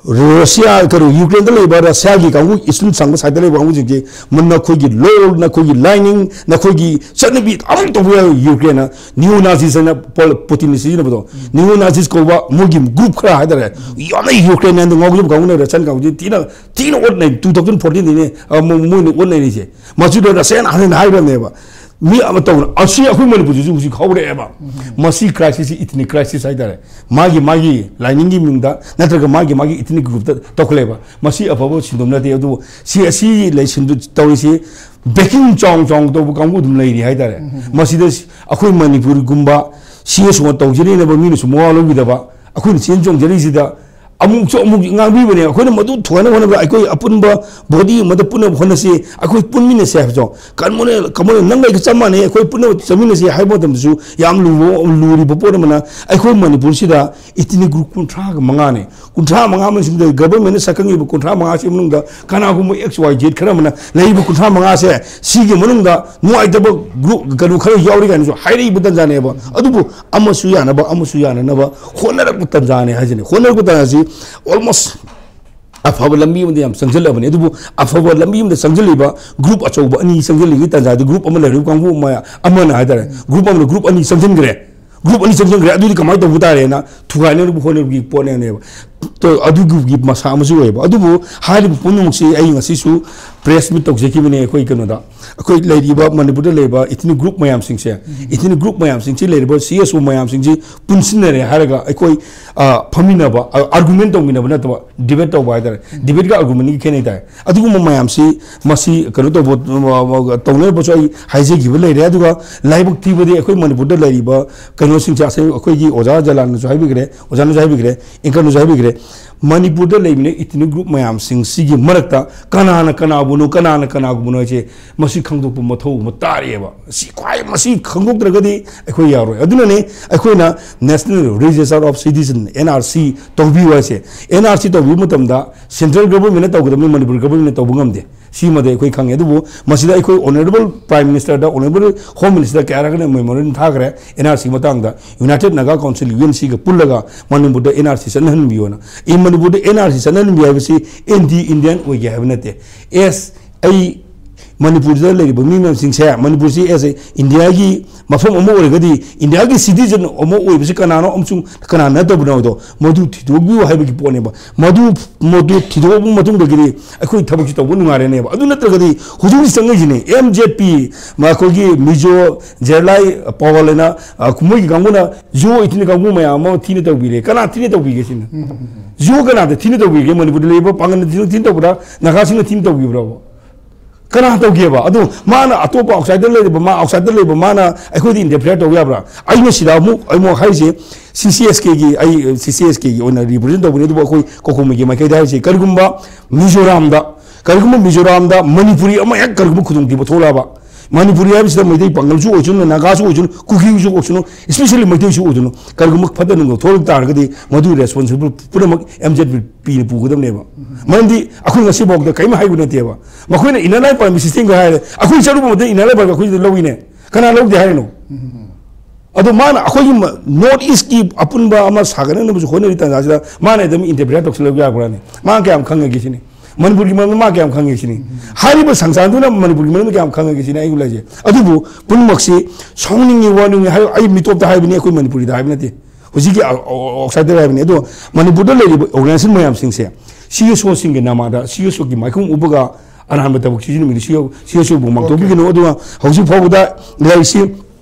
ꯔꯁꯤꯌꯥ, ꯀꯩꯅꯣ, ꯌꯨꯀ꯭ꯔꯦꯟꯗ ꯂꯩꯕ ꯔꯁꯤꯌꯥꯒꯤ ꯀꯥꯡꯕꯨ, ꯏꯁꯇ꯭ꯔꯤꯝ ꯁꯪꯕ ꯁꯥꯏꯠꯇ ꯂꯩꯕ ꯀꯥꯡꯕꯨꯁꯤꯡꯁꯦ, ꯃ-, ꯅꯈꯣꯏꯒꯤ ꯂꯣꯜ, ꯅꯈꯣꯏꯒꯤ ꯂꯥꯏꯅꯤꯡ, ꯅꯈꯣꯏꯒꯤ ꯆꯠꯅꯕꯤ ꯑꯃꯨꯛ ꯇꯧꯕ ꯌꯥꯔꯣꯏ꯫ ꯌꯨꯀ꯭ꯔꯦꯟꯅ ꯅꯤꯌꯣ ꯅꯥꯖꯤꯁ ꯍꯥꯏꯅ ꯄꯣꯜ-, ꯄꯨꯇꯤꯟꯅ ꯁꯤꯖꯤꯟꯅꯕꯗꯣ, ꯅꯤꯌꯣ ꯅꯥꯖꯤꯁ ꯀꯧꯕ ꯃꯣꯏꯒꯤ ꯒ꯭ꯔꯨꯞ ꯈꯔ ꯍꯥꯏꯇꯥꯔꯦ, ꯌꯥꯝꯅ ꯌꯨꯀ꯭ꯔꯦꯟ ꯍꯥꯏꯅ ꯉꯥꯎꯖꯕ ꯀꯥꯡꯕꯨꯅ, ꯔꯁꯤꯌꯥꯟ ꯀꯥꯡꯕꯨꯁꯦ ꯊꯤꯅ, ꯊꯤꯅ ꯑꯣꯠꯅꯩ꯫ ꯇꯨ ꯊꯥꯎꯖꯟ ꯐꯣꯔꯇꯤꯟꯗꯅꯦ, ꯑ, ꯃꯣ-, ꯃꯣꯏꯅ ꯑꯣꯠꯅꯔꯤꯁꯦ꯫ ꯃꯁꯤꯗ ꯔꯁꯤꯌꯥꯟ ꯍꯥꯟꯅ ꯍꯥꯏꯈ꯭ꯔꯕꯅꯦꯕ꯫ ꯃꯤ ꯑꯃ ꯇꯧꯅ, ꯑꯁꯤ ꯑꯩꯈꯣꯏ ꯃꯅꯤꯄꯨꯔꯗꯁꯨ ꯍꯧꯖꯤꯛ ꯍꯧꯔꯛꯑꯦꯕ꯫ ꯃꯁꯤ ꯀ꯭ꯔꯥꯏꯁꯤꯁꯁꯤ ꯏꯊꯅꯤꯛ ꯀ꯭ꯔꯥꯏꯁꯤꯁ ꯍꯥꯏꯇꯥꯔꯦ꯫ ꯃꯥꯒꯤ, ꯃꯥꯒꯤ ꯂꯥꯏꯅꯤꯡꯒꯤ ꯃꯤꯡꯗ ꯅꯠꯇ꯭ꯔꯒ ꯃꯥꯒꯤ, ꯃꯥꯒꯤ ꯏꯊꯅꯤꯛ ꯒ꯭ꯔꯨꯞꯇ ꯇꯧꯈꯠꯂꯛꯑꯦꯕ꯫ ꯃꯁꯤ ꯑꯐꯕ ꯁꯤꯟꯗꯣꯝ ꯅꯠꯇꯦ꯫ ꯑꯗꯨꯕꯨ ꯁꯤ, ꯑꯁꯤ ꯂꯩꯁꯤꯟꯗꯨ ꯇꯧꯔꯤꯁꯤ, ꯕꯦꯀꯤꯡ ꯆꯥꯎ ꯆꯥꯎꯅ ꯇꯧꯕ ꯀꯥꯡꯕꯨ ꯑꯗꯨꯝ ꯂꯩꯔꯤ ꯍꯥꯏꯇꯥꯔꯦ꯫ ꯃꯁꯤꯗ ꯑꯩꯈꯣꯏ ꯃꯅꯤꯄꯨꯔꯒꯨꯝꯕ ꯁꯤ ꯑꯦꯁ ꯑꯣ ꯇꯧꯖꯔꯤꯅꯕ ꯃꯤꯅꯁꯨ ꯃꯋꯥ ꯂꯧꯕꯤꯗꯕ, ꯑꯩꯈꯣꯏꯅ ꯆꯦꯟ ꯆꯣꯡꯖꯔꯤꯁꯤꯗ ꯑꯃꯨꯛꯁꯨ ꯑꯃꯨꯛ ꯉꯥꯡꯕꯤꯕꯅꯦ꯫ ꯑꯩꯈꯣꯏꯅ ꯃꯗꯨ ꯊꯨꯒꯥꯏꯅꯕ ꯍꯣꯠꯅꯕꯗ ꯑꯩꯈꯣꯏ ꯑꯄꯨꯟꯕ ꯕꯣꯗꯤ ꯑꯃꯗ ꯄꯨꯟꯅꯕ ꯍꯣꯠꯅꯁꯤ, ꯑꯩꯈꯣꯏ ꯄꯨꯟꯃꯤꯟꯅꯁꯤ ꯍꯥꯏꯕꯁꯨ꯫ ꯀꯃꯣꯅꯦꯜ, ꯀꯃꯣꯅꯦꯜ, ꯅꯪꯒ ꯑꯩꯒ ꯆꯞ ꯃꯥꯟꯅꯩ, ꯑꯩꯈꯣꯏ ꯄꯨꯟꯅ ꯆꯠꯃꯤꯟꯅꯁꯤ ꯍꯥꯏꯕ ꯃꯇꯝꯗꯁꯨ ꯌꯥꯝ ꯂꯨꯕ, ꯂꯨꯔꯤꯕ ꯄꯣꯠ ꯑꯃꯅ, ꯑꯩꯈꯣꯏ ꯃꯅꯤꯄꯨꯔꯁꯤꯗ ꯏꯊꯅꯤꯛ ꯒ꯭ꯔꯨꯞ ꯀꯨꯟꯊ꯭ꯔꯥꯒ ꯃꯉꯥꯅꯦ꯫ ꯀꯨꯟꯊ꯭ꯔꯥ ꯃꯉꯥ ꯑꯃꯁꯤꯡꯗ ꯒꯚꯔꯟꯃꯦꯟꯠꯅ ꯁꯛꯈꯪꯉꯤꯕ ꯀꯨꯟꯊ꯭ꯔꯥ ꯃꯉꯥꯁꯤ ꯃꯅꯨꯡꯗ ꯀꯅꯥꯒꯨꯝꯕ ꯑꯦꯛꯁ ꯋꯥꯏ ꯖꯦꯠ ꯈꯔ ꯑꯃꯅ ꯂꯩꯔꯤꯕ ꯀꯨꯟꯊ꯭ꯔꯥ ꯃꯉꯥꯁꯦ, ꯁꯤꯒꯤ ꯃꯅꯨꯡꯗ ꯅꯨꯡꯉꯥꯏꯇꯕ ꯒ꯭ꯔꯨꯞ, ꯀꯩꯅꯣ, ꯈꯔ ꯌꯥꯎꯔꯤ ꯀꯥꯏꯅꯁꯨ ꯍꯥꯏꯔꯛꯏꯕ ꯇꯥꯟꯖꯥꯅꯦꯕ꯫ ꯑꯗꯨꯕꯨ ꯑꯃꯁꯨ ꯌꯥꯅꯕ, ꯑꯃꯁꯨ ꯌꯥꯅꯅꯕ ꯍꯣꯠꯅꯔꯛꯄ ꯇꯥꯟꯖꯥꯅꯦ ꯍꯥꯏꯁꯤꯅꯦ꯫ ꯍꯣꯠꯅꯔꯛꯄ ꯇꯥꯟꯖꯥꯁꯤ almost ꯑꯐꯕ ꯂꯝꯕꯤ ꯑꯃꯗ ꯌꯥꯝ ꯆꯪꯁꯤꯜꯂꯕꯅꯤ꯫ ꯑꯗꯨꯕꯨ ꯑꯐꯕ ꯂꯝꯕꯤ ꯑꯃꯗ ꯆꯪꯁꯤꯜꯂꯤꯕ ꯒ꯭ꯔꯨꯞ ꯑꯆꯧꯕ ꯑꯅꯤ ꯆꯪꯁꯤꯜꯂꯤꯉꯩ ꯇꯥꯟꯖꯥꯗꯤ, ꯒ꯭ꯔꯨꯞ ꯑꯃ ꯂꯩꯔꯤꯕ ꯀꯥꯡꯕꯨ ꯑꯃ, ꯑꯃꯅ ꯍꯥꯏꯇꯥꯔꯦ, ꯒ꯭ꯔꯨꯞ ꯑꯃꯅ ꯒ꯭ꯔꯨꯞ ꯑꯅꯤ ꯆꯪꯁꯤꯟꯈ꯭ꯔꯦ꯫ ꯒ꯭ꯔꯨꯞ ꯑꯅꯤ ꯆꯪꯁꯤꯟꯈ꯭ꯔꯦ꯫ ꯑꯗꯨꯗꯤ ꯀꯃꯥꯏꯅ ꯇꯧꯕ ꯇꯥꯔꯦꯅ ꯊꯨꯒꯥꯏꯅꯅꯕ ꯍꯣꯠꯅꯕꯒꯤ ꯄꯣꯠꯅꯦꯕ꯫ ꯇꯣ-, ꯑꯗꯨꯒꯤ ꯃꯁꯥ ꯑꯃꯁꯨ ꯑꯣꯏꯌꯦꯕ꯫ ꯑꯗꯨꯕꯨ ꯍꯥꯏꯔꯤꯕ ꯄꯨꯝꯅꯃꯛꯁꯤ ꯑꯩ ꯉꯁꯤꯁꯨ ꯄ꯭ꯔꯦꯁ ꯃꯤꯠ ꯇꯧꯖꯈꯤꯕꯅꯦ꯫ ꯑꯩꯈꯣꯏ ꯀꯩꯅꯣꯗ, ꯑꯩꯈꯣꯏ ꯂꯩꯔꯤꯕ ꯃꯅꯤꯄꯨꯔꯗ ꯂꯩꯔꯤꯕ ꯏꯊꯅꯤꯛ ꯒ꯭ꯔꯨꯞ ꯃꯌꯥꯝꯁꯤꯡꯁꯦ, ꯏꯊꯅꯤꯛ ꯒ꯭ꯔꯨꯞ ꯃꯌꯥꯝꯁꯤꯡꯁꯤ ꯂꯩꯔꯤꯕ ꯁꯤ ꯑꯦꯁ ꯑꯣ ꯃꯌꯥꯝꯁꯤꯡꯁꯤ ꯄꯨꯟꯁꯤꯟꯅꯔꯦ ꯍꯥꯏꯔꯒ ꯑꯩꯈꯣꯏ, ꯑ, ꯐꯝꯃꯤꯟꯅꯕ, ꯑ, ꯑꯥꯔꯒꯨꯃꯦꯟ ꯇꯧꯃꯤꯟꯅꯕ ꯅꯠꯇꯕ, ꯗꯤꯕꯦꯠ ꯇꯧꯕ ꯍꯥꯏꯇꯥꯔꯦ꯫ ꯗꯤꯕꯦꯠꯀ ꯑꯥꯔꯒꯨꯃꯦꯟꯒꯤ ꯈꯦꯠꯅꯩ ꯇꯥꯏ꯫ ꯑꯗꯨꯒꯨꯝꯕ ꯃꯌꯥꯝꯁꯤ, ꯃꯁꯤ ꯀꯩꯅꯣ ꯇꯧꯕ, ꯑ, ꯇꯧꯅꯅꯕꯁꯨ ꯑꯩ ꯍꯥꯏꯖꯈꯤꯕ ꯂꯩꯔꯦ꯫ ꯑꯗꯨꯒ ꯂꯥꯏꯕꯛ ꯊꯤꯕꯗꯤ ꯑꯩꯈꯣꯏ ꯃꯅꯤꯄꯨꯔꯗ ꯂꯩꯔꯤꯕ ꯀꯩꯅꯣꯁꯤꯡꯁꯦ, ꯑꯁꯤ ꯑꯩꯈꯣꯏꯒꯤ ꯑꯣꯖꯥ ꯖꯂꯥꯟꯅꯁꯨ ꯍꯥꯏꯕꯤꯈ꯭ꯔꯦ, ꯑꯣꯖꯥꯅꯁꯨ ꯍꯥꯏꯕꯤꯈ꯭ꯔꯦ, ꯑꯦꯡꯀꯔꯅꯁꯨ ꯍꯥꯏꯕꯤꯈ꯭ꯔꯦ, ꯃꯅꯤꯄꯨꯔꯗ ꯂꯩꯃꯤꯟꯅ ꯏꯊꯅꯤꯛ ꯒ꯭ꯔꯨꯞ ꯃꯌꯥꯝꯁꯤꯡꯁꯤꯒꯤ ꯃꯔꯛꯇ ꯀꯅꯥꯅ ꯀꯅꯥꯕꯨꯅꯣ, ꯀꯅꯥꯅ ꯀꯅꯥꯒꯨꯝꯕꯅꯣ ꯍꯥꯏꯁꯦ ꯃꯁꯤ ꯈꯪꯗꯣꯛꯄ ꯃꯊꯧ ꯑꯃ ꯇꯥꯔꯛꯑꯦꯕ꯫ ꯁꯤ ꯈ꯭ꯋꯥꯏ, ꯃꯁꯤ ꯈꯪꯗꯣꯛꯇ꯭ꯔꯒꯗꯤ ꯑꯩꯈꯣꯏ ꯌꯥꯔꯣꯏ꯫ ꯑꯗꯨꯅꯅꯦ ꯑꯩꯈꯣꯏꯅ National Register of Citizen, N R C, ꯇꯧꯕꯤꯌꯨ ꯍꯥꯏꯁꯦ꯫ N R C ꯇꯧꯕꯤꯕ ꯃꯇꯝꯗ ꯁꯦꯟꯇ꯭ꯔꯦꯜ ꯒꯚꯔꯟꯃꯦꯟꯠꯅ ꯇꯧꯒꯗꯕꯅꯤ, ꯃꯅꯤꯄꯨꯔ ꯒꯚꯔꯟꯃꯦꯟꯠꯅ ꯇꯧꯕ ꯉꯝꯗꯦ꯫ ꯁꯤꯃꯗꯤ ꯑꯩꯈꯣꯏ ꯈꯪꯉꯦ꯫ ꯑꯗꯨꯕꯨ ꯃꯁꯤꯗ ꯑꯩꯈꯣꯏ ꯑꯣꯅꯔꯦꯕꯜ ꯄ꯭ꯔꯥꯏꯝ ꯃꯤꯅꯤꯁꯇꯔꯗ, ꯑꯣꯅꯔꯦꯕꯜ ꯍꯣꯝ ꯃꯤꯅꯤꯁꯇꯔ ꯀꯌꯥꯔꯛ ꯀꯟꯅ ꯃꯦꯃꯣꯔꯦꯟꯗꯝ ꯊꯥꯈ꯭ꯔꯦ꯫ N R C ꯃꯇꯥꯡꯗ United Naga Council, U N C ꯒ ꯄꯨꯜꯂꯒ ꯃꯅꯤꯄꯨꯔꯗ N R C ꯆꯠꯅꯍꯟꯕꯤꯌꯣꯅ꯫ ꯏꯟ ꯃꯅꯤꯄꯨꯔꯗ ꯑꯦꯟ ꯑꯥꯔ ꯁꯤ ꯆꯠꯅꯍꯟꯕꯤ ꯍꯥꯏꯕꯁꯤ ꯑꯦꯟꯇꯤ ꯏꯟꯗꯤꯌꯟ ꯑꯣꯏꯒꯦ ꯍꯥꯏꯕ ꯅꯠꯇꯦ꯫ ꯑꯦꯁ ꯑꯩ ꯃꯅꯤꯄꯨꯔꯗ ꯂꯩꯔꯤꯕ ꯃꯤ ꯃꯌꯥꯝꯁꯤꯡꯁꯦ, ꯃꯅꯤꯄꯨꯔꯁꯤ ꯑꯦꯁ ꯑꯦ ꯏꯟꯗꯤꯌꯥꯒꯤ ꯃꯐꯝ ꯑꯃ ꯑꯣꯏꯔꯒꯗꯤ, ꯏꯟꯗꯤꯌꯥꯒꯤ ꯁꯤꯇꯤꯖꯟ ꯑꯃ ꯑꯣꯏꯕꯁꯤ ꯀꯅꯥꯅꯣ ꯑꯃꯁꯨꯡ ꯀꯅꯥ ꯅꯠꯇꯕꯅꯣ ꯍꯥꯏꯕꯗꯣ ꯃꯗꯨ ꯊꯤꯗꯣꯛꯄꯤꯌꯨ ꯍꯥꯏꯕꯒꯤ ꯄꯣꯠꯅꯦꯕ꯫ ꯃꯗꯨ ꯃꯗꯨ ꯊꯤꯗꯣꯛꯑꯕ ꯃꯇꯨꯡꯗꯒꯤꯗꯤ ꯑꯩꯈꯣꯏ ꯊꯕꯛꯁꯤ ꯇꯧꯕ ꯅꯨꯡꯉꯥꯏꯔꯅꯦꯕ꯫ ꯑꯗꯨ ꯅꯠꯇ꯭ꯔꯒꯗꯤ ꯍꯧꯖꯤꯛ ꯍꯧꯖꯤꯛ ꯆꯪꯉꯛꯏꯁꯤꯅꯦ ꯑꯦꯝ ꯖꯦꯠ ꯄꯤ, ꯃꯈꯣꯏꯒꯤ ꯃꯤꯖꯣ ꯖꯦꯔꯂꯥꯏ ꯄꯋꯥꯜ ꯍꯥꯏꯅ, ꯑ, ꯃꯣꯏꯒꯤ ꯀꯥꯡꯕꯨꯅ ꯖꯤꯑꯣ ꯑꯩꯠꯇꯤꯟ ꯀꯥꯡꯕꯨ ꯃꯌꯥꯝ ꯑꯃ ꯊꯤꯅ ꯇꯧꯕꯤꯔꯦ꯫ ꯀꯅꯥ ꯊꯤꯅ ꯇꯧꯕꯤꯒꯦ ꯁꯤꯅ? ꯖꯤꯑꯣ ꯀꯅꯥꯗ ꯊꯤꯅ ꯇꯧꯕꯤꯒꯦ? ꯃꯅꯤꯄꯨꯔꯗ ꯂꯩꯕ ꯄꯥꯡꯒꯜꯅ ꯊꯤꯅ, ꯊꯤꯅ ꯇꯧꯕ꯭ꯔꯥ? ꯅꯥꯒꯥꯁꯤꯡꯅ ꯊꯤꯅ ꯇꯧꯕꯤꯕ꯭ꯔꯕ? ꯀꯅꯥ ꯇꯧꯒꯦꯕ? ꯑꯗꯨ ꯃꯥꯅ ꯑꯇꯣꯞꯄ ꯑꯥꯎꯠꯁꯥꯏꯗꯔ ꯂꯩꯔꯤꯕ, ꯃꯥ ꯑꯥꯎꯠꯁꯥꯏꯗꯔ ꯂꯩꯕ, ꯃꯥꯅ ꯑꯩꯈꯣꯏꯗ ꯏꯟꯇꯔꯐꯤꯌꯔ ꯇꯧꯕ ꯌꯥꯕ꯭ꯔꯥ? ꯑꯩꯅ ꯁꯤꯗ ꯑꯃꯨꯛ, ꯑꯩ ꯑꯃꯨꯛ ꯍꯥꯏꯔꯤꯁꯦ, ꯁꯤ ꯁꯤ ꯑꯦꯁ ꯀꯦꯒꯤ, ꯑꯩ ꯁꯤ ꯁꯤ ꯑꯦꯁ ꯀꯦꯒꯤ ꯑꯣꯏꯅ ꯔꯤꯄ꯭ꯔꯖꯦꯟ ꯇꯧꯕꯅꯤ꯫ ꯑꯗꯨꯕꯨ ꯑꯩꯈꯣꯏ ꯀꯣꯀꯣꯃꯤꯒꯤ ꯃꯥꯏꯀꯩꯗ ꯍꯥꯏꯔꯤꯁꯦ, ꯀꯔꯤꯒꯨꯝꯕ ꯃꯤꯖꯣꯔꯥꯝꯗ, ꯀꯔꯤꯒꯨꯝꯕ ꯃꯤꯖꯣꯔꯥꯝꯗ ꯃꯅꯤꯄꯨꯔꯤ ꯑꯃ ꯍꯦꯛ ꯀꯔꯤꯒꯨꯝꯕ ꯈꯨꯗꯣꯡꯊꯤꯕ ꯊꯣꯛꯂꯛꯑꯕ, ꯃꯅꯤꯄꯨꯔꯤ ꯍꯥꯏꯕꯁꯤꯗ ꯃꯩꯇꯩ ꯄꯥꯉꯜꯁꯨ ꯑꯣꯏꯁꯅꯨ, ꯅꯥꯒꯥꯁꯨ ꯑꯣꯏꯁꯅꯨ, ꯀꯨꯀꯤꯁꯨ ꯑꯣꯏꯁꯅꯨ, especially ꯃꯩꯇꯩꯁꯨ ꯑꯣꯏꯁꯅꯨ, ꯀꯔꯤꯒꯨꯝꯕ ꯐꯠꯇ ꯅꯨꯡꯗ ꯊꯣꯛꯂꯛ ꯇꯥꯔꯒꯗꯤ ꯃꯗꯨ ꯔꯦꯁꯄꯣꯟꯁꯤꯕꯜ ꯄꯨꯝꯅꯃꯛ ꯑꯦꯝ ꯖꯦꯠ ꯄꯤꯅ ꯄꯨꯒꯗꯕꯅꯦꯕ꯫ ꯃꯔꯝꯗꯤ ꯑꯩꯈꯣꯏ ꯉꯁꯤꯐꯥꯎꯗ ꯀꯔꯤꯝ ꯍꯥꯏꯕ ꯅꯠꯇꯦꯕ꯫ ꯃꯈꯣꯏꯅ ꯏꯟꯅꯔ ꯂꯥꯏꯟ ꯄꯔꯃꯤꯠ ꯁꯤꯁꯇꯦꯝꯒ ꯍꯥꯏꯔꯦ, ꯑꯩꯈꯣꯏ ꯆꯠꯂꯨꯕ ꯃꯇꯝꯗ ꯏꯟꯅꯔ ꯂꯥꯏꯟ ꯄꯔꯃꯤꯠ ꯑꯩꯈꯣꯏꯗ ꯂꯧꯏꯅꯦ꯫ ꯀꯅꯥ ꯂꯧꯗꯦ ꯍꯥꯏꯔꯤꯅꯣ? ꯑꯗꯣ ꯃꯥꯅ ꯑꯩꯈꯣꯏꯒꯤ ꯃ-, ꯅꯣꯔꯠ ꯏꯁꯀꯤ ꯑꯄꯨꯟꯕ ꯑꯃ ꯁꯥꯒꯠꯅꯅꯕꯁꯨ ꯍꯣꯠꯅꯔꯤ ꯇꯥꯟꯖꯥꯁꯤꯗ ꯃꯥꯅ ꯑꯗꯨꯝ ꯏꯟꯇꯔꯄ꯭ꯔꯤꯇꯔ ꯇꯧꯁꯤꯜꯂꯒ ꯌꯥꯕ꯭ꯔꯥꯅꯦ? ꯃꯥ ꯀꯌꯥꯝ ꯈꯪꯉꯒꯦ ꯁꯤꯅꯤ? ꯃꯅꯤꯄꯨꯔꯒꯤ ꯃꯔꯝꯗ ꯃꯥ ꯀꯌꯥꯝ ꯈꯪꯉꯦ ꯁꯤꯅꯤ? ꯍꯥꯏꯔꯤꯕ ꯁꯪꯁꯊꯥꯟꯗꯨꯅ ꯃꯅꯤꯄꯨꯔꯒꯤ ꯃꯔꯝꯗ ꯀꯌꯥꯝ ꯈꯪꯉꯒꯦ ꯁꯤꯅꯤ ꯑꯩꯒꯤ ꯂꯩꯁꯦ꯫ ꯑꯗꯨꯕꯨ ꯄꯨꯝꯅꯃꯛꯁꯤ ꯁꯥꯎꯅꯤꯡꯉꯤ, ꯋꯥꯅꯤꯡꯉꯤ ꯍꯥꯏ, ꯑꯩ ꯃꯤꯇꯣꯞꯇ ꯍꯥꯏꯕꯅꯤ, ꯑꯩꯈꯣꯏ ꯃꯅꯤꯄꯨꯔꯤꯗ ꯍꯥꯏꯕ ꯅꯠꯇꯦ꯫ ꯍꯧꯖꯤꯛꯀꯤ ꯑ-, ꯑ-, ꯑꯥꯎꯠꯁꯥꯏꯗꯔ ꯍꯥꯏꯕꯅꯤ꯫ ꯑꯗꯣ ꯃꯅꯤꯄꯨꯔꯗ ꯂꯩꯔꯤꯕ ꯑꯣꯔꯒꯅꯥꯏꯖꯦꯁꯟ ꯃꯌꯥꯝꯁꯤꯡꯁꯦ ꯁꯤ ꯑꯦꯁ ꯑꯣꯁꯤꯡꯒꯤ ꯅꯃꯥꯗ ꯁꯤ ꯑꯦꯁ ꯑꯣꯒꯤ ꯃꯥꯏꯈꯨꯝ ꯎꯞꯄꯒ ꯑꯔꯥꯟꯕ ꯊꯕꯛ ꯁꯤꯖꯤꯟꯅꯕꯗꯤ ꯁꯤ ꯑꯦꯁ ꯑꯣꯕꯨ ꯃꯥꯡꯊꯣꯛꯄꯤꯒꯅꯨ꯫ ꯑꯗꯨꯒ ꯍꯧꯖꯤꯛ ꯐꯥꯎꯕꯗ ꯂꯩꯔꯤꯁꯤ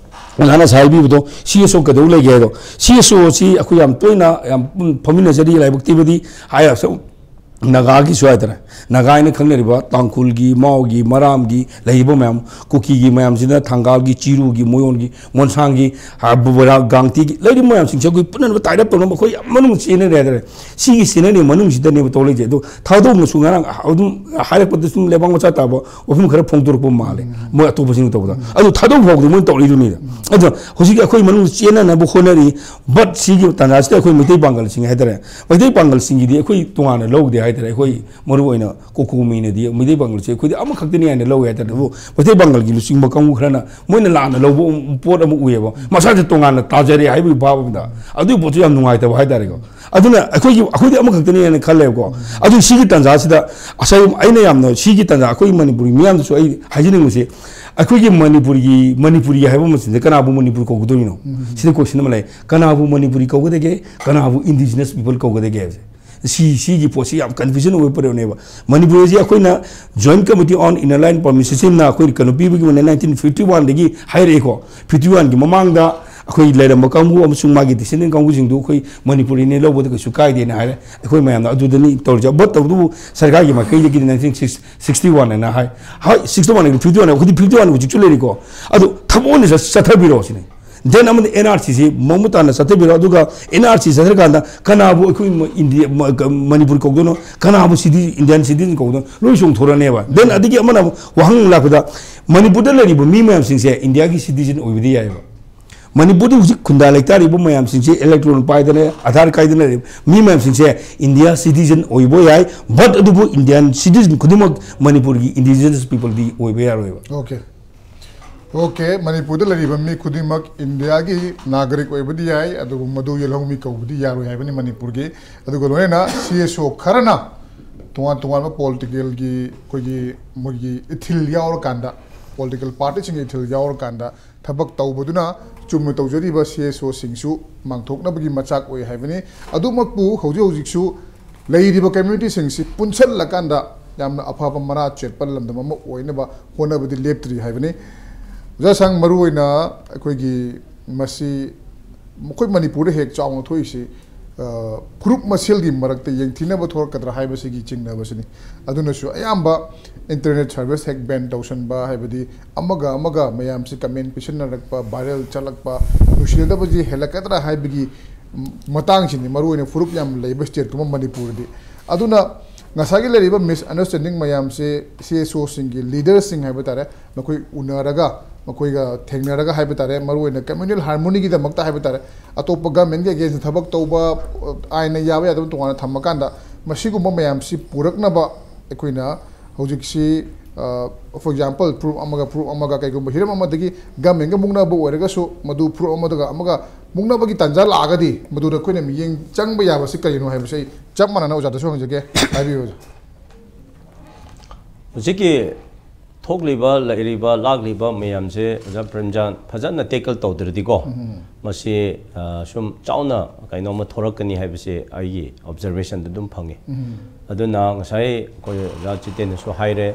ꯑꯣꯖꯥꯅ ꯉꯁꯥꯏ ꯍꯥꯏꯕꯤꯕꯗꯣ, ꯁꯤ ꯑꯦꯁ ꯑꯣ ꯀꯩꯗꯧ ꯂꯩꯒꯦ ꯍꯥꯏꯗꯣ, ꯁꯤ ꯑꯦꯁ ꯑꯣ ꯑꯁꯤ ꯑꯩꯈꯣꯏ ꯌꯥꯝ ꯇꯣꯏꯅ ꯌꯥꯝ ꯐꯝꯃꯤꯟꯅꯖꯔꯤ ꯂꯥꯏꯕꯛ ꯊꯤꯕꯗꯤ ꯍꯥꯏ, ꯅꯥꯒꯥꯒꯤꯁꯨ ꯍꯥꯏꯇꯥꯔꯦ, ꯅꯥꯒꯥ ꯍꯥꯏꯅ ꯈꯪꯅꯔꯤꯕ ꯇꯥꯡꯈꯨꯜꯒꯤ, ꯃꯥꯎꯒꯤ, ꯃꯔꯥꯝꯒꯤ ꯂꯩꯔꯤꯕ ꯃꯌꯥꯝ, ꯀꯨꯀꯤꯒꯤ ꯃꯌꯥꯝꯁꯤꯅ ꯊꯪꯒꯥꯜꯒꯤ, ꯆꯤꯔꯨꯒꯤ, ꯃꯣꯌꯣꯟꯒꯤ, ꯃꯣꯟꯁꯥꯡꯒꯤ, ꯍꯥ, ꯕꯣꯔꯥ, ꯒꯥꯡꯇꯤꯒꯤ ꯂꯩꯔꯤꯕ ꯃꯌꯥꯝꯁꯤꯡꯁꯦ ꯑꯩꯈꯣꯏ ꯄꯨꯝꯅꯃꯛ ꯇꯥꯏꯠ ꯑꯞ ꯇꯧꯅꯕ ꯑꯩꯈꯣꯏ ꯌꯥꯝ ꯃꯅꯨꯡ ꯆꯦꯟꯅꯔꯦ ꯍꯥꯏꯇꯥꯔꯦ꯫ ꯁꯤꯒꯤ ꯆꯦꯟꯅꯔꯤꯕ ꯃꯅꯨꯡꯁꯤꯗꯅꯦꯕ ꯇꯧꯔꯛꯏꯁꯦ꯫ ꯑꯗꯣ ꯊꯥꯗꯣꯛꯅꯁꯨ ꯉꯔꯥꯡ ꯑꯗꯨꯝ ꯍꯥꯏꯔꯛꯄꯗ ꯁꯨꯝ ꯂꯩꯕꯥꯛ ꯃꯆꯥ ꯇꯥꯕ ꯋꯥꯐꯝ ꯈꯔ ꯐꯣꯡꯗꯣꯔꯛꯄ ꯃꯥꯜꯂꯦ, ꯃꯣꯏ ꯑꯇꯣꯞꯄꯁꯤꯡꯅ ꯇꯧꯕꯗ꯫ ꯑꯗꯨ ꯊꯥꯗꯣꯛ ꯐꯥꯎꯕꯗ ꯃꯣꯏꯅ ꯇꯧꯔꯛꯏꯗꯨꯅꯤꯗ꯫ ꯑꯗꯣ ꯍꯧꯖꯤꯛꯀꯤ ꯑꯩꯈꯣꯏ ꯃꯅꯨꯡꯗ ꯆꯦꯟꯅꯅꯕ ꯍꯣꯠꯅꯔꯤ꯫ ꯕꯠ ꯁꯤꯒꯤ ꯇꯥꯟꯖꯥꯁꯤꯗ ꯑꯩꯈꯣꯏ ꯃꯩꯇꯩ ꯄꯥꯡꯒꯜꯁꯤꯡ ꯍꯥꯏꯇꯥꯔꯦ, ꯃꯩꯇꯩ ꯄꯥꯡꯒꯜꯁꯤꯡꯒꯤꯗꯤ ꯑꯩꯈꯣꯏ ꯇꯣꯉꯥꯟꯅ ꯂꯧꯗꯦ ꯍꯥꯏꯇꯥꯔꯦ꯫ ꯑꯩꯈꯣꯏ ꯃꯔꯨ ꯑꯣꯏꯅ ꯀꯣꯀꯣꯃꯤꯅꯗꯤ ꯃꯩꯇꯩ ꯄꯥꯉꯜꯁꯦ ꯑꯩꯈꯣꯏꯗꯤ ꯑꯃꯈꯛꯇꯅꯤ ꯍꯥꯏꯅ ꯂꯧꯋꯦ ꯍꯥꯏꯇꯥꯔꯦ꯫ ꯑꯗꯨꯕꯨ ꯃꯩꯇꯩ ꯄꯥꯉꯜꯒꯤ ꯂꯨꯆꯤꯡꯕ ꯀꯥꯡꯕꯨ ꯈꯔꯅ ꯃꯣꯏꯅ ꯂꯥꯟꯅ ꯂꯧꯕ ꯄꯣꯠ ꯑꯃ ꯎꯏꯌꯦꯕ꯫ ꯃꯁꯥꯁꯦ ꯇꯣꯉꯥꯟꯅ ꯇꯥꯖꯔꯦ ꯍꯥꯏꯕꯒꯤ ꯚꯥꯕ ꯑꯃꯗ ꯑꯗꯨꯒꯤ ꯄꯣꯠꯇꯨ ꯌꯥꯝ ꯅꯨꯡꯉꯥꯏꯇꯕ ꯍꯥꯏꯇꯥꯔꯦꯀꯣ꯫ ꯑꯗꯨꯅ ꯑꯩꯈꯣꯏꯒꯤ, ꯑꯩꯈꯣꯏꯗꯤ ꯑꯃꯈꯛꯇꯅꯤ ꯍꯥꯏꯅ ꯈꯜꯂꯦꯕꯀꯣ꯫ ꯑꯗꯨ ꯁꯤꯒꯤ ꯇꯥꯟꯖꯥꯁꯤꯗ ꯉꯁꯥꯏ ꯑꯩꯅ ꯌꯥꯝꯅ ꯁꯤꯒꯤ ꯇꯥꯟꯖꯥ ꯑꯩꯈꯣꯏ ꯃꯅꯤꯄꯨꯔꯤ ꯃꯤꯌꯥꯝꯗꯁꯨ ꯑꯩ ꯍꯥꯏꯖꯅꯤꯡꯕꯁꯦ, ꯑꯩꯈꯣꯏꯒꯤ ꯃꯅꯤꯄꯨꯔꯒꯤ, ꯃꯅꯤꯄꯨꯔꯤ ꯍꯥꯏꯕ ꯃꯁꯤꯡꯁꯦ ꯀꯅꯥꯕꯨ ꯃꯅꯤꯄꯨꯔꯤ ꯀꯧꯒꯗꯣꯏꯅꯣ? ꯁꯤꯗ ꯀꯣꯏꯁꯟ ꯑꯃ ꯂꯩ꯫ ꯀꯅꯥꯕꯨ ꯃꯅꯤꯄꯨꯔꯤ ꯀꯧꯒꯗꯒꯦ? ꯀꯅꯥꯕꯨ indigenous people ꯀꯧꯒꯗꯒꯦ ꯍꯥꯏꯕꯁꯦ? ꯁꯤ, ꯁꯤꯒꯤ ꯄꯣꯠꯁꯤ ꯌꯥꯝ confusion ꯑꯣꯏꯕ ꯄꯣꯠꯅꯦꯕ꯫ ꯃꯅꯤꯄꯨꯔ ꯑꯁꯤ ꯑꯩꯈꯣꯏꯅ Joint Committee on Inner Line Permission ꯅ ꯑꯩꯈꯣꯏ ꯀꯩꯅꯣ ꯄꯤꯕꯒꯤ ꯃꯅꯦ nineteen fifty one ꯗꯒꯤ ꯍꯥꯏꯔꯛꯑꯦꯀꯣ꯫ Fifty one ꯒꯤ ꯃꯃꯥꯡꯗ ꯑꯩꯈꯣꯏ ꯂꯩꯔꯝꯕ ꯀꯥꯡꯕꯨ ꯑꯃꯁꯨꯡ ꯃꯥꯒꯤ descendant ꯀꯥꯡꯕꯨꯁꯤꯡꯗꯨ ꯑꯩꯈꯣꯏ ꯃꯅꯤꯄꯨꯔꯤꯅꯤ ꯂꯧꯕꯗ ꯀꯩꯁꯨ ꯀꯥꯏꯗꯦꯅ ꯍꯥꯏꯔꯦ꯫ ꯑꯩꯈꯣꯏ ꯃꯌꯥꯝꯅ ꯑꯗꯨꯗꯅꯤ ꯇꯧꯔꯤꯁꯦ꯫ But ꯇꯧꯕꯇꯕꯨ ꯁꯔꯀꯥꯔꯒꯤ ꯃꯥꯏꯀꯩꯗꯒꯤꯗꯤ nineteen sixty one ꯍꯥꯏꯅ ꯍꯥꯏ꯫ ꯍꯣꯏ, sixty one ꯍꯥꯏꯗꯤ fifty one, ꯑꯩꯈꯣꯏꯗꯤ fifty one ꯍꯧꯖꯤꯛꯁꯨ ꯂꯩꯔꯤꯀꯣ꯫ ꯑꯗꯨ ꯊꯃꯣꯏꯅ ꯆꯠ-, ꯆꯠꯊꯕꯤꯔꯛꯑꯣ ꯁꯤꯅꯤ꯫ Then ꯑꯃꯗꯤ N R C ꯁꯤ ꯃꯃꯨꯠ ꯇꯥꯅ ꯆꯠꯊꯕꯤꯔꯣ꯫ ꯑꯗꯨꯒ N R C ꯆꯠꯊꯔꯀꯥꯟꯗ ꯀꯅꯥꯕꯨ ꯑꯩꯈꯣꯏ ꯃ-, ꯏꯟꯗꯤꯌꯥ, ꯃ-, ꯀ-, ꯃꯅꯤꯄꯨꯔ ꯀꯧꯗꯣꯏꯅꯣ, ꯀꯅꯥꯕꯨ citi-, Indian citizen ꯀꯧꯗꯣꯏꯅꯣ, ꯂꯣꯏ ꯆꯣꯡꯊꯣꯔꯛꯑꯅꯦꯕ꯫ Then ꯑꯗꯒꯤ ꯑꯃꯅ ꯑꯃꯨꯛ ꯋꯥꯍꯪ ꯂꯥꯛꯄꯗ, ꯃꯅꯤꯄꯨꯔꯗ ꯂꯩꯔꯤꯕ ꯃꯤ ꯃꯌꯥꯝꯁꯤꯡꯁꯦ ꯏꯟꯗꯤꯌꯥꯒꯤ citizen ꯑꯣꯏꯕꯗꯤ ꯌꯥꯏꯑꯕ꯫ ꯃꯅꯤꯄꯨꯔꯗ ꯍꯧꯖꯤꯛ ꯈꯨꯟꯗꯥ ꯂꯩꯇꯥꯔꯤꯕ ꯃꯌꯥꯝꯁꯤꯡꯁꯦ, electoral ꯄꯥꯏꯗꯅ, ꯑꯙꯥꯔ ꯀꯥꯏꯗꯅ ꯂꯩꯔꯤꯕ ꯃꯤ ꯃꯌꯥꯝꯁꯤꯡꯁꯦ ꯏꯟꯗꯤꯌꯥ citizen ꯑꯣꯏꯕ ꯌꯥꯏ, but ꯑꯗꯨꯕꯨ Indian citizen ꯈꯨꯗꯤꯡꯃꯛ ꯃꯅꯤꯄꯨꯔꯒꯤ indigenous people ꯗꯤ ꯑꯣꯏꯕ ꯌꯥꯔꯣꯏꯕ꯫ Okay. Okay, ꯃꯅꯤꯄꯨꯔꯗ ꯂꯩꯔꯤꯕ ꯃꯤ ꯈꯨꯗꯤꯡꯃꯛ ꯏꯟꯗꯤꯌꯥꯒꯤ ꯅꯥꯒꯔꯤꯛ ꯑꯣꯏꯕꯗꯤ ꯌꯥꯏ, ꯑꯗꯨꯕꯨ ꯃꯗꯨ ꯌꯦꯜꯍꯧꯃꯤ ꯀꯧꯕꯗꯤ ꯌꯥꯔꯣꯏ ꯍꯥꯏꯕꯅꯤ ꯃꯅꯤꯄꯨꯔꯒꯤ꯫ ꯑꯗꯨꯒ ꯂꯣꯏꯅꯅ C S O ꯈꯔꯅ ꯇꯣꯉꯥꯟ ꯇꯣꯉꯥꯟꯕ political ꯒꯤ ꯑꯩꯈꯣꯏꯒꯤ ꯃꯣꯏꯒꯤ ꯏꯊꯤꯜ ꯌꯥꯎꯔꯀꯥꯟꯗ, political party ꯁꯤꯡꯒꯤ ꯏꯊꯤꯜ ꯌꯥꯎꯔꯀꯥꯟꯗ ꯊꯕꯛ ꯇꯧꯕꯗꯨꯅ ꯆꯨꯝꯅ ꯇꯧꯖꯔꯤꯕ C S O ꯁꯤꯡꯁꯨ ꯃꯥꯡꯊꯣꯛꯅꯕꯒꯤ ꯃꯆꯥꯛ ꯑꯣꯏ ꯍꯥꯏꯕꯅꯤ꯫ ꯑꯗꯨꯃꯛꯄꯨ ꯍꯧꯖꯤꯛ ꯍꯧꯖꯤꯛꯁꯨ ꯂꯩꯔꯤꯕ community ꯁꯤꯡꯁꯤ ꯄꯨꯟꯁꯤꯜꯂꯀꯥꯟꯗ ꯌꯥꯝꯅ ꯑꯐꯕ ꯃꯔꯥ ꯆꯦꯠꯄ ꯂꯝꯗꯝ ꯑꯃ ꯑꯣꯏꯅꯕ ꯍꯣꯠꯅꯕꯗꯤ ꯂꯦꯞꯇ꯭ꯔꯤ ꯍꯥꯏꯕꯅꯤ꯫ ꯑꯣꯖꯥ ꯁꯥꯡ, ꯃꯔꯨꯑꯣꯏꯅ ꯑꯩꯈꯣꯏꯒꯤ ꯃꯁꯤ, ꯑꯩꯈꯣꯏ ꯃꯅꯤꯄꯨꯔꯗ ꯍꯦꯛ ꯆꯥꯎꯅ ꯊꯣꯛꯏꯁꯤ, ꯑ, ꯐꯨꯔꯨꯞ ꯃꯁꯦꯜꯒꯤ ꯃꯔꯛꯇ ꯌꯦꯡꯊꯤꯅꯕ ꯊꯣꯛꯂꯛꯀꯗ꯭ꯔꯥ ꯍꯥꯏꯕꯁꯤꯒꯤ ꯆꯤꯡꯅꯕꯁꯤꯅꯤ꯫ ꯑꯗꯨꯅꯁꯨ ꯑꯌꯥꯝꯕ internet service ꯍꯦꯛ ban ꯇꯧꯁꯟꯕ, ꯍꯥꯏꯕꯗꯤ ꯑꯃꯒ ꯑꯃꯒ ꯃꯌꯥꯝꯁꯤ comment ꯄꯤꯁꯟꯅꯔꯛꯄ, viral ꯆꯠꯂꯛꯄ, ꯅꯨꯡꯁꯤꯅꯗꯕꯁꯤ ꯍꯦꯜꯂꯛꯀꯗ꯭ꯔꯥ ꯍꯥꯏꯕꯒꯤ ꯃꯇꯥꯡꯁꯤꯅꯤ, ꯃꯔꯨꯑꯣꯏꯅ ꯐꯨꯔꯨꯞ ꯌꯥꯝ ꯂꯩꯕ state ꯀꯨꯝꯕ ꯃꯅꯤꯄꯨꯔꯗꯤ꯫ ꯑꯗꯨꯅ ꯉꯁꯥꯏꯒꯤ ꯂꯩꯔꯤꯕ misunderstanding ꯃꯌꯥꯝꯁꯦ C S O ꯁꯤꯡꯒꯤ leader ꯁꯤꯡ ꯍꯥꯏꯕ ꯇꯥꯔꯦ, ꯃꯈꯣꯏ ꯎꯅꯔꯒ, ꯃꯈꯣꯏꯒ ꯊꯦꯡꯅꯔꯒ ꯍꯥꯏꯕ ꯇꯥꯔꯦ, ꯃꯔꯨꯑꯣꯏꯅ communal harmony ꯒꯤꯗꯃꯛꯇ ꯍꯥꯏꯕ ꯇꯥꯔꯦ, ꯑꯇꯣꯞꯄ government ꯀꯤ against ꯊꯕꯛ ꯇꯧꯕ, ꯑꯥꯏꯟꯅ ꯌꯥꯕ ꯌꯥꯗꯕ ꯇꯣꯉꯥꯟꯅ ꯊꯝꯃꯀꯥꯟꯗ, ꯃꯁꯤꯒꯨꯝꯕ ꯃꯌꯥꯝꯁꯤ ꯄꯨꯔꯛꯅꯕ ꯑꯩꯈꯣꯏꯅ ꯍꯧꯖꯤꯛꯁꯤ, for example, ꯐꯨꯔꯨꯞ ꯑꯃꯒ ꯐꯨꯔꯨꯞ ꯑꯃꯒ ꯀꯩꯒꯨꯝꯕ ꯍꯤꯔꯝ ꯑꯃꯗꯒꯤ ꯒꯃꯦꯟꯒ ꯃꯨꯛꯅꯕ ꯑꯣꯏꯔꯒꯁꯨ, ꯃꯗꯨ ꯐꯨꯔꯨꯞ ꯑꯃꯗꯒ ꯑꯃꯒ ꯃꯨꯛꯅꯕꯒꯤ ꯇꯥꯟꯖꯥ ꯂꯥꯛꯑꯒꯗꯤ, ꯃꯗꯨꯗ ꯑꯩꯈꯣꯏꯅ ꯃꯤꯠꯌꯦꯡ ꯆꯪꯕ ꯌꯥꯕꯁꯤ ꯀꯔꯤꯅꯣ ꯍꯥꯏꯕꯁꯤ ꯑꯩ ꯆꯞ ꯃꯥꯟꯅꯅ ꯑꯣꯖꯥꯗꯁꯨ ꯍꯪꯖꯒꯦ꯫ ꯍꯥꯏꯕꯤꯌꯨ, ꯑꯣꯖꯥ꯫ ꯍꯧꯖꯤꯛꯀꯤ ꯊꯣꯛꯂꯤꯕ, ꯂꯩꯔꯤꯕ, ꯂꯥꯛꯂꯤꯕ ꯃꯌꯥꯝꯁꯦ ꯑꯣꯖꯥ ꯄ꯭ꯔꯦꯝꯖꯥꯟ ꯐꯖꯅ ꯇꯦꯀꯜ ꯇꯧꯗ꯭ꯔꯗꯤꯀꯣ, ꯃꯁꯤ, ꯑ, ꯁꯨꯝ ꯆꯥꯎꯅ ꯀꯩꯅꯣꯝꯃ ꯊꯣꯔꯛꯀꯅꯤ ꯍꯥꯏꯕꯁꯤ ꯑꯩꯒꯤ ꯑꯣꯕꯖꯔꯕꯦꯁꯟꯗ ꯑꯗꯨꯝ ꯐꯪꯉꯤ꯫ ꯑꯗꯨꯅ ꯉꯁꯥꯏ ꯑꯩꯈꯣꯏ ꯑꯣꯖꯥ ꯖꯤꯇꯦꯟꯅꯁꯨ ꯍꯥꯏꯔꯦ,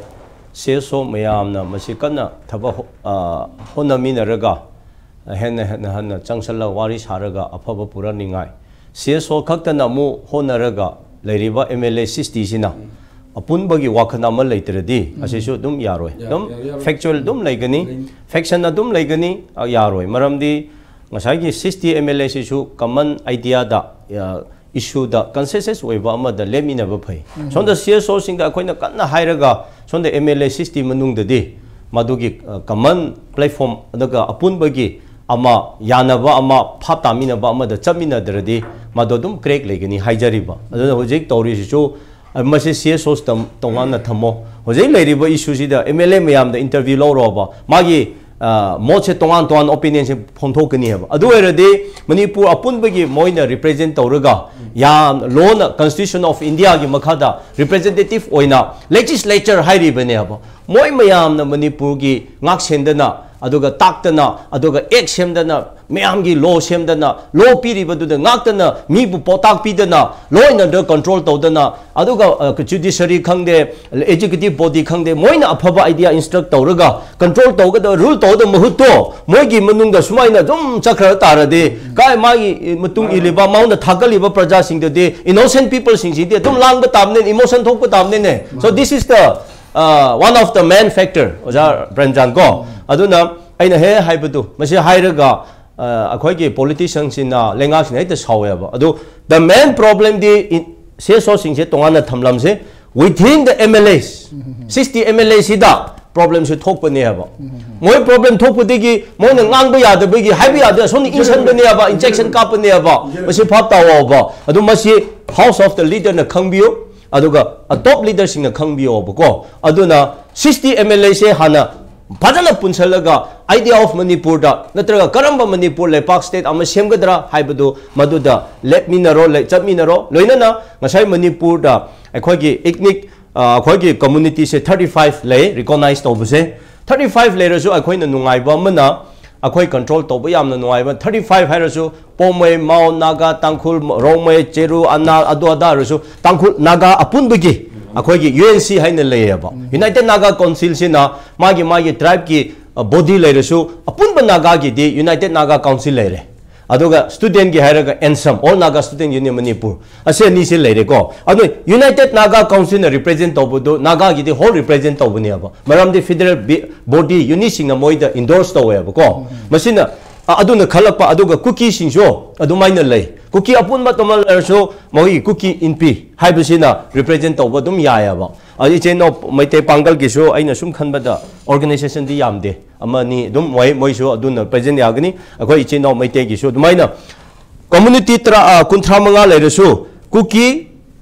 ꯁꯤ ꯑꯦꯁ ꯑꯣ ꯃꯌꯥꯝꯅ ꯃꯁꯤ ꯀꯟꯅ ꯊꯕꯛ ꯍꯣ-, ꯑ, ꯍꯣꯠꯅꯃꯤꯟꯅꯔꯒ, ꯍꯦꯟꯅ ꯍꯦꯟꯅ ꯍꯦꯟꯅ ꯆꯪꯁꯜꯂ ꯋꯥꯔꯤ ꯁꯥꯔꯒ ꯑꯐꯕ ꯄꯨꯔꯛꯅꯤꯡꯉꯥꯏ, ꯁꯤ ꯑꯦꯁ ꯑꯣ ꯈꯛꯇꯅ ꯑꯃꯨꯛ ꯍꯣꯠꯅꯔꯒ ꯂꯩꯔꯤꯕ ꯑꯦꯝ ꯑꯦꯜ ꯑꯦ ꯁꯤꯛꯁꯇꯤꯁꯤꯅ ꯑꯄꯨꯟꯕꯒꯤ ꯋꯥꯈꯜ ꯑꯃ ꯂꯩꯇ꯭ꯔꯗꯤ ꯑꯁꯤꯁꯨ ꯑꯗꯨꯝ ꯌꯥꯔꯣꯏ꯫ ꯑꯗꯨꯝ ꯐꯦꯛꯆꯨꯋꯦꯜ ꯑꯗꯨꯝ ꯂꯩꯒꯅꯤ, ꯐꯦꯛꯁꯟ ꯑꯗꯨꯝ ꯂꯩꯒꯅꯤ, ꯑ, ꯌꯥꯔꯣꯏ꯫ ꯃꯔꯝꯗꯤ ꯉꯁꯥꯏꯒꯤ ꯁꯤꯛꯁꯇꯤ ꯑꯦꯝ ꯑꯦꯜ ꯑꯦ ꯁꯤꯁꯨ ꯀꯃꯟ ꯑꯥꯏꯗꯤꯌꯥꯗ, ꯑ, ꯏꯁꯨꯗ ꯀꯟꯁꯦꯟꯁꯁ ꯑꯣꯏꯕ ꯑꯃꯗ ꯂꯦꯞꯃꯤꯟꯅꯕ ꯐꯩ꯫ ꯁꯣꯝꯗ ꯁꯤ ꯑꯦꯁ ꯑꯣꯁꯤꯡꯗ ꯑꯩꯈꯣꯏꯅ ꯀꯟꯅ ꯍꯥꯏꯔꯒ ꯁꯣꯝꯗ ꯑꯦꯝ ꯑꯦꯜ ꯑꯦ ꯁꯤꯛꯁꯇꯤ ꯃꯅꯨꯡꯗꯗꯤ ꯃꯗꯨꯒꯤ, ꯑ, ꯀꯃꯟ ꯄ꯭ꯂꯦꯠꯐꯣꯝ ꯑꯗꯨꯒ ꯑꯄꯨꯟꯕꯒꯤ ꯑꯃ ꯌꯥꯅꯕ ꯑꯃ ꯚꯥꯞ ꯇꯥꯃꯤꯟꯅꯕ ꯑꯃꯗ ꯆꯠꯃꯤꯟꯅꯗ꯭ꯔꯗꯤ ꯃꯗꯨ ꯑꯗꯨꯝ ꯀ꯭ꯔꯦꯛ ꯂꯩꯒꯅꯤ ꯍꯥꯏꯖꯔꯤꯕ꯫ ꯑꯗꯨꯅ ꯍꯧꯖꯤꯛ ꯇꯧꯔꯤꯁꯤꯁꯨ, ꯑ, ꯃꯁꯤ ꯁꯤ ꯑꯦꯁ ꯑꯣꯁ ꯇꯣꯉꯥꯟꯅ ꯊꯝꯃꯣ꯫ ꯍꯧꯖꯤꯛ ꯂꯩꯔꯤꯕ ꯏꯁꯨꯁꯤꯗ ꯑꯦꯝ ꯑꯦꯜ ꯑꯦ ꯃꯌꯥꯝꯗ ꯏꯟꯇꯔꯚ꯭ꯌꯨ ꯂꯧꯔꯣꯕ꯫ ꯃꯥꯒꯤ, ꯑ, ꯃꯣꯠꯁꯦ ꯇꯣꯉꯥꯟ ꯇꯣꯉꯥꯟ ꯑꯣꯄꯤꯅꯤꯌꯟꯁꯦ ꯐꯣꯡꯗꯣꯛꯀꯅꯤ ꯍꯥꯏꯕ꯫ ꯑꯗꯨ ꯑꯣꯏꯔꯗꯤ ꯃꯅꯤꯄꯨꯔ ꯑꯄꯨꯟꯕꯒꯤ ꯃꯣꯏꯅ ꯔꯤꯄ꯭ꯔꯖꯦꯟ ꯇꯧꯔꯒ ꯌꯥꯝ ꯂꯣꯅ ꯀꯟꯁꯇꯤꯇ꯭ꯌꯨꯁꯟ ꯑꯣꯐ ꯏꯟꯗꯤꯌꯥꯒꯤ ꯃꯈꯥꯗ ꯔꯤꯄ꯭ꯔꯖꯦꯟꯇꯦꯇꯤꯚ ꯑꯣꯏꯅ ꯂꯦꯖꯤꯁꯂꯦꯆꯔ ꯍꯥꯏꯔꯤꯕꯅꯦꯕ꯫ ꯃꯣꯏ ꯃꯌꯥꯝꯅ ꯃꯅꯤꯄꯨꯔꯒꯤ ꯉꯥꯛ ꯁꯦꯟꯗꯅ, ꯑꯗꯨꯒ ꯇꯥꯛꯇꯅ, ꯑꯗꯨꯒ ꯑꯦꯛ ꯁꯦꯝꯗꯅ, ꯃꯌꯥꯝꯒꯤ ꯂꯣ ꯁꯦꯝꯗꯅ, ꯂꯣ ꯄꯤꯔꯤꯕꯗꯨꯗ ꯉꯥꯛꯇꯅ, ꯃꯤꯕꯨ ꯄꯥꯎꯇꯥꯛ ꯄꯤꯗꯅ, ꯂꯣ ꯑꯦꯟ ꯑꯣꯔꯗꯔ ꯀꯟꯇ꯭ꯔꯣꯜ ꯇꯧꯗꯅ, ꯑꯗꯨꯒ, ꯑ, ꯖꯨꯗꯤꯁꯔꯤ ꯈꯪꯗꯦ, ꯑꯦꯛꯖꯤꯀ꯭ꯌꯨꯇꯤꯚ ꯕꯣꯗꯤ ꯈꯪꯗꯦ, ꯃꯣꯏꯅ ꯑꯐꯕ ꯑꯥꯏꯗꯤꯌꯥ ꯏꯟꯁꯇ꯭ꯔꯛ ꯇꯧꯔꯒ ꯀꯟꯇ꯭ꯔꯣꯜ ꯇꯧꯒꯗꯕ, ꯔꯨꯜ ꯇꯧꯒꯗꯕ ꯃꯍꯨꯠꯇꯣ ꯃꯣꯏꯒꯤ ꯃꯅꯨꯡꯗ ꯁꯨꯃꯥꯏꯅ ꯑꯗꯨꯝ ꯆꯠꯈ꯭ꯔ ꯇꯥꯔꯗꯤ, ꯀꯥꯏ ꯃꯥꯒꯤ ꯃꯇꯨꯡ ꯏꯜꯂꯤꯕ, ꯃꯉꯣꯟꯗ ꯊꯥꯒꯠꯂꯤꯕ ꯄ꯭ꯔꯖꯥꯁꯤꯡꯗꯨꯗꯤ, ꯏꯅꯣꯁꯦꯟ ꯄꯤꯄꯜꯁꯤꯡꯁꯤꯗꯤ ꯑꯗꯨꯝ ꯂꯥꯡꯕ ꯇꯥꯕꯅꯤꯅꯦ, ꯏꯃꯣꯁꯟ ꯊꯣꯛꯄ ꯇꯥꯕꯅꯤꯅꯦ꯫ So this is the, uh, one of the main factor, ꯑꯣꯖꯥ ꯄ꯭ꯔꯦꯝꯆꯥꯟ ꯀꯣ꯫ ꯑꯗꯨꯅ ꯑꯩꯅ ꯍꯦꯛ ꯍꯥꯏꯕꯗꯨ, ꯃꯁꯤ ꯍꯥꯏꯔꯒ, ꯑ, ꯑꯩꯈꯣꯏꯒꯤ ꯄꯣꯂꯤꯇꯤꯁꯤꯌꯟꯁꯤꯅ, ꯂꯩꯉꯥꯛꯁꯤꯅ ꯍꯦꯛꯇ ꯁꯥꯎꯋꯦꯕ꯫ ꯑꯗꯨ the main problemꯗꯤ ꯁꯤ ꯑꯦꯁ ꯑꯣꯁꯤꯡꯁꯦ ꯇꯣꯉꯥꯟꯅ ꯊꯝꯂꯝꯁꯦ, within the M L As, sixty M L A ꯁꯤꯗ problemꯁꯨ ꯊꯣꯛꯄꯅꯦꯕ꯫ ꯃꯣꯏ problem ꯊꯣꯛꯄꯗꯒꯤ ꯃꯣꯏꯅ ꯉꯥꯡꯕ ꯌꯥꯗꯕꯒꯤ, ꯍꯥꯏꯕ ꯌꯥꯗꯦ, ꯑꯁꯣꯝꯗ ꯏꯟꯁꯟꯕꯅꯦꯕ, injection ꯀꯥꯞꯄꯅꯦꯕ꯫ ꯃꯁꯤ ꯚꯥꯞ ꯇꯥꯎꯑꯣꯕ꯫ ꯑꯗꯨ ꯃꯁꯤ House of the Leaderꯅ ꯈꯪꯕꯤꯌꯨ, ꯑꯗꯨꯒ top leaderꯁꯤꯡꯅ ꯈꯪꯕꯤꯌꯣꯕꯀꯣ꯫ ꯑꯗꯨꯅ sixty MLAꯁꯦ ꯍꯥꯟꯅ ꯐꯖꯅ ꯄꯨꯟꯁꯜꯂꯒ Idea of Manipurꯗ, ꯅꯠꯇ꯭ꯔꯒ ꯀꯔꯝꯕ ꯃꯅꯤꯄꯨꯔ ꯂꯩꯄꯥꯛ state ꯑꯃ ꯁꯦꯝꯒꯗ꯭ꯔꯥ ꯍꯥꯏꯕꯗꯨ ꯃꯗꯨꯗ ꯂꯦꯞꯃꯤꯟꯅꯔꯣ, ꯂꯩ-, ꯆꯠꯃꯤꯟꯅꯔꯣ꯫ ꯂꯣꯏꯅꯅ ꯉꯁꯥꯏ ꯃꯅꯤꯄꯨꯔꯗ ꯑꯩꯈꯣꯏꯒꯤ ethnic, ꯑ, ꯑꯩꯈꯣꯏꯒꯤ communityꯁꯦ thirty five ꯂꯩ, recognize ꯇꯧꯕꯁꯦ꯫ Thirty five ꯂꯩꯔꯁꯨ ꯑꯩꯈꯣꯏꯅ ꯅꯨꯡꯉꯥꯏꯕ ꯑꯃꯅ, ꯑꯩꯈꯣꯏ control ꯇꯧꯕ ꯌꯥꯝꯅ ꯅꯨꯡꯉꯥꯏꯕ, thirty five ꯍꯥꯏꯔꯁꯨ ꯄꯣꯃꯩ, ꯃꯥꯎ, ꯅꯥꯒꯥ, ꯇꯥꯡꯈꯨꯜ, ꯔꯣꯡꯃꯩ, ꯆꯦꯔꯨ, ꯑꯅꯥꯜ, ꯑꯗꯨ ꯑꯗꯥ ꯍꯥꯏꯔꯁꯨ ꯇꯥꯡꯈꯨꯜ, ꯅꯥꯒꯥ ꯑꯄꯨꯟꯕꯒꯤ ꯑꯩꯈꯣꯏꯒꯤ UNC ꯍꯥꯏꯅ ꯂꯩꯌꯦꯕ꯫ United Naga Councilꯁꯤꯅ ꯃꯥꯒꯤ, ꯃꯥꯒꯤ tribeꯀꯤ, ꯑ, body ꯂꯩꯔꯁꯨ ꯑꯄꯨꯟꯕ ꯅꯥꯒꯥꯒꯤꯗꯤ United Naga Council ꯂꯩꯔꯦ꯫ ꯑꯗꯨꯒ studentꯀꯤ ꯍꯥꯏꯔꯒ ANSAM, All Naga Student Union Manipur, ꯑꯁꯤ ꯑꯅꯤꯁꯤ ꯂꯩꯔꯦꯀꯣ꯫ ꯑꯗꯨ United Naga Councilꯅ represent ꯇꯧꯕꯗꯨ ꯅꯥꯒꯥꯒꯤꯗꯤ whole represent ꯇꯧꯕꯅꯦꯕ꯫ ꯃꯔꯝꯗꯤ federal bi-, body unitꯁꯤꯡꯅ ꯃꯣꯏꯗ endorse ꯇꯧꯋꯦꯕꯀꯣ꯫ ꯃꯁꯤꯅ, ꯑ-, ꯑꯗꯨꯅ ꯈꯜꯂꯛꯄ, ꯑꯗꯨꯒ ꯀꯨꯀꯤꯁꯤꯡꯁꯨ ꯑꯗꯨꯃꯥꯏꯅ ꯂꯩ꯫ ꯀꯨꯀꯤ ꯑꯄꯨꯟꯕ ꯇꯣꯉꯥꯟ ꯂꯩꯔꯁꯨ ꯃꯣꯏꯒꯤ ꯀꯨꯀꯤ ꯏꯟꯄꯤ ꯍꯥꯏꯕꯁꯤꯅ represent ꯇꯧꯕ ꯑꯗꯨꯝ ꯌꯥꯏꯑꯕ꯫ ꯑꯗꯨ ꯏꯆꯤꯟ ꯏꯅꯥꯎ ꯃꯩꯇꯩ ꯄꯥꯡꯒꯜꯒꯤꯁꯨ ꯑꯩꯅ ꯁꯨꯝ ꯈꯟꯕꯗ organizationꯗꯤ ꯌꯥꯝꯗꯦ, ꯑꯃꯅꯤ ꯑꯗꯨꯝ ꯃꯣꯏ, ꯃꯣꯏꯁꯨ ꯑꯗꯨꯅ present ꯌꯥꯒꯅꯤ꯫ ꯑꯩꯈꯣꯏ ꯏꯆꯤꯟ ꯏꯅꯥꯎ ꯃꯩꯇꯩꯒꯤꯁꯨ ꯑꯗꯨꯃꯥꯏꯅ community ꯇꯔꯥ, ꯑ, ꯀꯨꯟꯊ꯭ꯔꯥ ꯃꯉꯥ ꯂꯩꯔꯁꯨ ꯀꯨꯀꯤ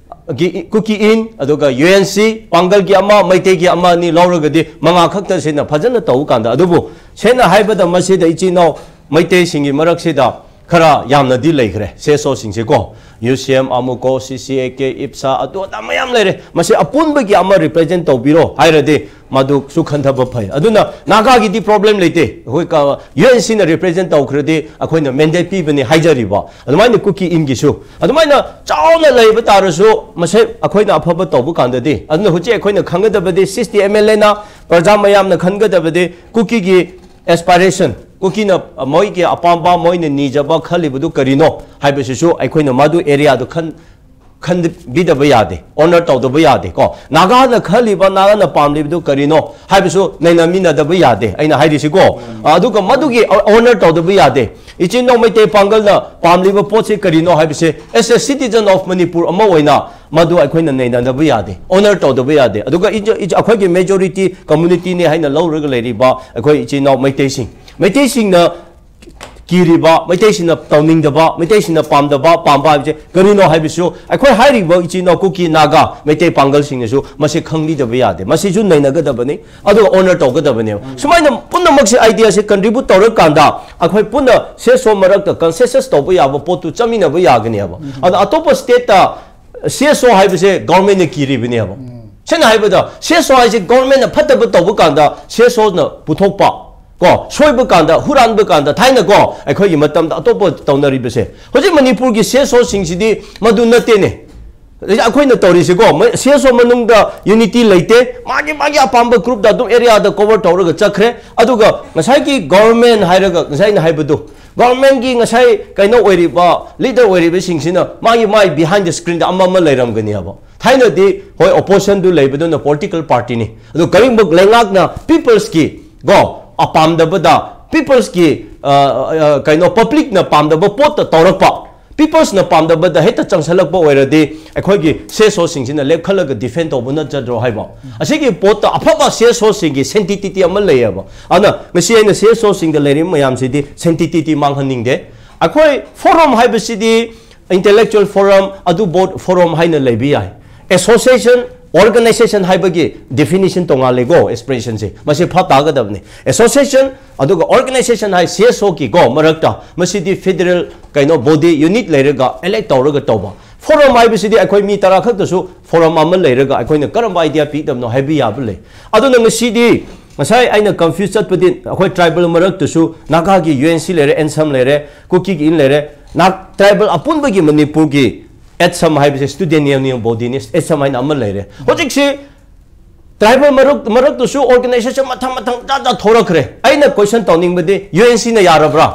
ꯒꯤ, ꯀꯨꯀꯤ ꯏꯟ, ꯑꯗꯨꯒ UNC, ꯄꯥꯡꯒꯜꯒꯤ ꯑꯃ, ꯃꯩꯇꯩꯒꯤ ꯑꯃ ꯑꯅꯤ ꯂꯧꯔꯒꯗꯤ ꯃꯉꯥ ꯈꯛꯇ ꯁꯤꯅ ꯐꯖꯅ ꯇꯧꯕ ꯀꯥꯟꯗ, ꯑꯗꯨꯕꯨ ꯁꯦꯡꯅ ꯍꯥꯏꯕꯗ ꯃꯁꯤꯗ ꯏꯆꯤꯟ ꯏꯅꯥꯎ ꯃꯩꯇꯩꯁꯤꯡꯒꯤ ꯃꯔꯛꯁꯤꯗ ꯈꯔ ꯌꯥꯝꯅꯗꯤ ꯂꯩꯈ꯭ꯔꯦ, SESOꯁꯤꯡꯁꯦꯀꯣ꯫ UCM, AMUCO, CCAK, IPSA, ꯑꯗꯨ ꯑꯗꯥ ꯃꯌꯥꯝ ꯂꯩꯔꯦ꯫ ꯃꯁꯤ ꯑꯄꯨꯟꯕꯒꯤ ꯑꯃ represent ꯇꯧꯕꯤꯔꯣ ꯍꯥꯏꯔꯗꯤ ꯃꯗꯨꯁꯨ ꯈꯟꯊꯕ ꯐꯩ꯫ ꯑꯗꯨꯅ ꯅꯥꯒꯥꯒꯤꯗꯤ problem ꯂꯩꯇꯦ꯫ ꯑꯩꯈꯣꯏ ꯀ-, UNCꯅ represent ꯇꯧꯈ꯭ꯔꯗꯤ ꯑꯩꯈꯣꯏꯅ mandate ꯄꯤꯕꯅꯤ ꯍꯥꯏꯖꯔꯤꯕ꯫ ꯑꯗꯨꯃꯥꯏꯅ ꯀꯨꯀꯤ ꯏꯟꯒꯤꯁꯨ ꯑꯗꯨꯃꯥꯏꯅ ꯆꯥꯎꯅ ꯂꯩꯕ ꯇꯥꯔꯁꯨ ꯃꯁꯦ ꯑꯩꯈꯣꯏꯅ ꯑꯐꯕ ꯇꯧꯕ ꯀꯥꯟꯗꯗꯤ꯫ ꯑꯗꯨꯅ ꯍꯧꯖꯤꯛ ꯑꯩꯈꯣꯏꯅ ꯈꯪꯒꯗꯕꯗꯤ sixty MLAꯅ ꯄ꯭ꯔꯖꯥ ꯃꯌꯥꯝꯅ ꯈꯟꯒꯗꯕꯗꯤ ꯀꯨꯀꯤꯒꯤ aspiration, ꯀꯨꯀꯤꯅ ꯃꯣꯏꯒꯤ ꯑꯄꯥꯝꯕ, ꯃꯣꯏꯅ ꯅꯤꯖꯕ ꯈꯜꯂꯤꯕꯗꯨ ꯀꯔꯤꯅꯣ ꯍꯥꯏꯕꯁꯤꯁꯨ ꯑꯩꯈꯣꯏꯅ ꯃꯗꯨ areaꯗꯨ ꯈꯟ-, ꯈꯟꯕꯤꯗꯕ ꯌꯥꯗꯦ, ꯑꯣꯅꯔ ꯇꯧꯗꯕ ꯌꯥꯗꯦ ꯀꯣ꯫ ꯅꯥꯒꯥꯅ ꯈꯜꯂꯤꯕ, ꯅꯥꯒꯥꯅ ꯄꯥꯝꯂꯤꯕꯗꯨ ꯀꯔꯤꯅꯣ ꯍꯥꯏꯕꯁꯨ ꯅꯩꯅꯃꯤꯟꯅꯗꯕ ꯌꯥꯗꯦ, ꯑꯩꯅ ꯍꯥꯏꯔꯤꯁꯤꯀꯣ꯫ ꯑꯗꯨꯒ ꯃꯗꯨꯒꯤ ꯑꯣꯅꯔ ꯇꯧꯗꯕ ꯌꯥꯗꯦ꯫ ꯏꯆꯤꯟ ꯏꯅꯥꯎ ꯃꯩꯇꯩ ꯄꯥꯡꯒꯜꯅ ꯄꯥꯝꯂꯤꯕ ꯄꯣꯠꯁꯤ ꯀꯔꯤꯅꯣ ꯍꯥꯏꯕꯁꯦ, as a citizen of Manipur ꯑꯃ ꯑꯣꯏꯅ ꯃꯗꯨ ꯑꯩꯈꯣꯏꯅ ꯅꯩꯅꯗꯕ ꯌꯥꯗꯦ, ꯑꯣꯅꯔ ꯇꯧꯗꯕ ꯌꯥꯗꯦ꯫ ꯑꯗꯨꯒ ꯏꯆ- ꯏꯆ- ꯑꯩꯈꯣꯏꯒꯤ majority communityꯅꯦ ꯍꯥꯏꯅ ꯂꯧꯔꯒ ꯂꯩꯔꯤꯕ ꯑꯩꯈꯣꯏ ꯏꯆꯤꯟ ꯏꯅꯥꯎ ꯃꯩꯇꯩꯁꯤꯡ, ꯃꯩꯇꯩꯁꯤꯡꯅ ꯀꯤꯔꯤꯕ, ꯃꯩꯇꯩꯁꯤꯡꯅ ꯇꯧꯅꯤꯡꯗꯕ, ꯃꯩꯇꯩꯁꯤꯡꯅ ꯄꯥꯝꯗꯕ, ꯄꯥꯝꯕ ꯍꯥꯏꯕꯁꯦ ꯀꯔꯤꯅꯣ ꯍꯥꯏꯕꯁꯨ ꯑꯩꯈꯣꯏ ꯍꯥꯏꯔꯤꯕ ꯏꯆꯤꯟ ꯏꯅꯥꯎ ꯀꯨꯀꯤ ꯅꯥꯒꯥ ꯃꯩꯇꯩ ꯄꯥꯡꯒꯜꯁꯤꯡꯅꯁꯨ ꯃꯁꯤ ꯈꯪꯕꯤꯗꯕ ꯌꯥꯗꯦ꯫ ꯃꯁꯤꯁꯨ ꯅꯩꯅꯒꯗꯕꯅꯤ, ꯑꯗꯨꯒ ꯑꯣꯅꯔ ꯇꯧꯒꯗꯕꯅꯦꯕ꯫ ꯁꯨꯃꯥꯏꯅ ꯄꯨꯝꯅꯃꯛꯁꯦ, ideaꯁꯦ contribute ꯇꯧꯔꯀꯥꯟꯗ ꯑꯩꯈꯣꯏ ꯄꯨꯟꯅ CSO ꯃꯔꯛꯇ consensus ꯇꯧꯕ ꯌꯥꯕ ꯄꯣꯠꯇꯨ ꯆꯠꯃꯤꯟꯅꯕ ꯌꯥꯒꯅꯦꯕ꯫ ꯑꯗꯣ ꯑꯇꯣꯞꯄ stateꯇ CSO ꯍꯥꯏꯕꯁꯦ governmentꯅ ꯀꯤꯔꯤꯕꯅꯦꯕ꯫ ꯁꯦꯡꯅ ꯍꯥꯏꯕꯗ, CSO ꯍꯥꯏꯁꯦ governmentꯅ ꯐꯠꯇꯕ ꯇꯧꯕ ꯀꯥꯟꯗ CSOꯅ ꯄꯨꯊꯣꯛꯄ, ꯀꯣ, ꯁꯣꯏꯕ ꯀꯥꯟꯗ, ꯍꯨꯔꯥꯟꯕ ꯀꯥꯟꯗ, ꯊꯥꯏꯅ ꯀꯣ, ꯑꯩꯈꯣꯏꯒꯤ ꯃꯇꯝꯗ ꯑꯇꯣꯞꯄ ꯇꯧꯅꯔꯤꯕꯁꯦ, ꯍꯧꯖꯤꯛ ꯃꯅꯤꯄꯨꯔꯒꯤ CSOꯁꯤꯡꯁꯤꯗꯤ ꯃꯗꯨ ꯅꯠꯇꯦꯅꯦ꯫ ꯑꯗꯩ ꯑꯩꯈꯣꯏꯅ ꯇꯧꯔꯤꯁꯤꯀꯣ, ꯃ- CSO ꯃꯅꯨꯡꯗ unity ꯂꯩꯇꯦ, ꯃꯥꯒꯤ ꯃꯥꯒꯤ ꯑꯄꯥꯝꯕ groupꯇ ꯑꯗꯨꯝ areaꯗ cover ꯇꯧꯔꯒ ꯆꯠꯈ꯭ꯔꯦ꯫ ꯑꯗꯨꯒ ꯉꯁꯥꯏꯒꯤ government ꯍꯥꯏꯔꯒ, ꯉꯁꯥꯏ ꯑꯩꯅ ꯍꯥꯏꯕꯗꯨ, governmentꯀꯤ ꯉꯁꯥꯏ ꯀꯩꯅꯣ ꯑꯣꯏꯔꯤꯕ, leader ꯑꯣꯏꯔꯤꯕꯁꯤꯡꯁꯤꯅ ꯃꯥꯒꯤ ꯃꯥꯒꯤ behind the screenꯗ ꯑꯃ ꯑꯃ ꯂꯩꯔꯝꯒꯅꯤ ꯍꯥꯏꯕ꯫ ꯊꯥꯏꯅꯗꯤ ꯍꯣꯏ, oppositionꯗꯨ ꯂꯩꯕꯗꯨꯅ political partyꯅꯤ, ꯑꯗꯨ ꯀꯔꯤꯒꯨꯝꯕ ꯂꯩꯉꯥꯛꯅ peopleꯁꯀꯤ, ꯀꯣ, ꯑꯄꯥꯝꯗꯕꯗ, peopleꯁꯀꯤ, ꯑ, ꯑ, ꯀꯩꯅꯣ, publicꯅ ꯄꯥꯝꯗꯕ ꯄꯣꯠꯇ ꯇꯧꯔꯛꯄ, peopleꯁꯅ ꯄꯥꯝꯗꯕꯗ ꯍꯦꯛꯇ ꯆꯪꯁꯜꯂꯛꯄ ꯑꯣꯏꯔꯗꯤ ꯑꯩꯈꯣꯏꯒꯤ CSOꯁꯤꯡꯁꯤꯅ ꯂꯦꯞꯈꯠꯂꯒ defend ꯇꯧꯕ ꯅꯠꯆꯗ꯭ꯔꯣ ꯍꯥꯏꯕ? ꯑꯁꯤꯒꯤ ꯄꯣꯠꯇ ꯑꯐꯕ CSOꯁꯤꯡꯒꯤ sanctity ꯑꯃ ꯂꯩꯌꯦꯕ꯫ ꯑꯗꯨꯅ ꯉꯁꯤ ꯑꯩꯅ CSOꯁꯤꯡꯗ ꯂꯩꯔꯤꯕ ꯃꯌꯥꯝꯁꯤꯗꯤ sanctity ꯃꯥꯡꯍꯟꯅꯤꯡꯗꯦ꯫ ꯑꯩꯈꯣꯏ forum ꯍꯥꯏꯕꯁꯤꯗꯤ intellectual forum, ꯑꯗꯨ board forum ꯍꯥꯏꯅ ꯂꯩꯕ ꯌꯥꯏ꯫ Association, organization ꯍꯥꯏꯕꯒꯤ definition ꯇꯣꯉꯥꯜꯂꯦꯀꯣ, expressionꯁꯦ꯫ ꯃꯁꯤ ꯐꯥꯞ ꯇꯥꯒꯗꯕꯅꯤ꯫ Association ꯑꯗꯨꯒ organization ꯍꯥꯏ CSOꯒꯤ ꯀꯣ ꯃꯔꯛꯇ, ꯃꯁꯤꯗꯤ federal ꯀꯩꯅꯣ body unit ꯂꯩꯔꯒ elect ꯇꯧꯔꯒ ꯇꯧꯕ꯫ Forum ꯍꯥꯏꯕꯁꯤꯗꯤ ꯑꯩꯈꯣꯏ ꯃꯤ ꯇꯔꯥ ꯈꯛꯇꯁꯨ forum ꯑꯃ ꯂꯩꯔꯒ ꯑꯩꯈꯣꯏꯅ ꯀꯔꯝꯕ idea ꯄꯤꯒꯗꯕꯅꯣ ꯍꯥꯏꯕ ꯌꯥꯕ ꯂꯩ꯫ ꯑꯗꯨꯅ ꯉꯁꯤꯗꯤ, ꯉꯁꯥꯏ ꯑꯩꯅ confuse ꯆꯠꯄꯗꯤ, ꯑꯩꯈꯣꯏ tribal ꯃꯔꯛꯇꯁꯨ ꯅꯥꯒꯥꯒꯤ UNC ꯂꯩꯔꯦ, ANSAM ꯂꯩꯔꯦ, ꯀꯨꯀꯤꯒꯤ IN ꯂꯩꯔꯦ, ꯅꯥꯒ tribal ꯑꯄꯨꯟꯕꯒꯤ ꯃꯅꯤꯄꯨꯔꯒꯤ ATSUM ꯍꯥꯏꯕꯁꯦ student union bodyꯅꯤ, ATSUM ꯍꯥꯏꯅ ꯑꯃ ꯂꯩꯔꯦ꯫ ꯍꯧꯖꯤꯛꯁꯤ tribal ꯃꯔꯛ, ꯃꯔꯛꯇꯁꯨ organization ꯃꯊꯪ ꯃꯊꯪ ꯖꯥꯠ ꯖꯥꯠ ꯊꯣꯔꯛꯈ꯭ꯔꯦ꯫ ꯑꯩꯅ question ꯇꯧꯅꯤꯡꯕꯗꯤ, UNCꯅ ꯌꯥꯔꯕ꯭ꯔꯥ?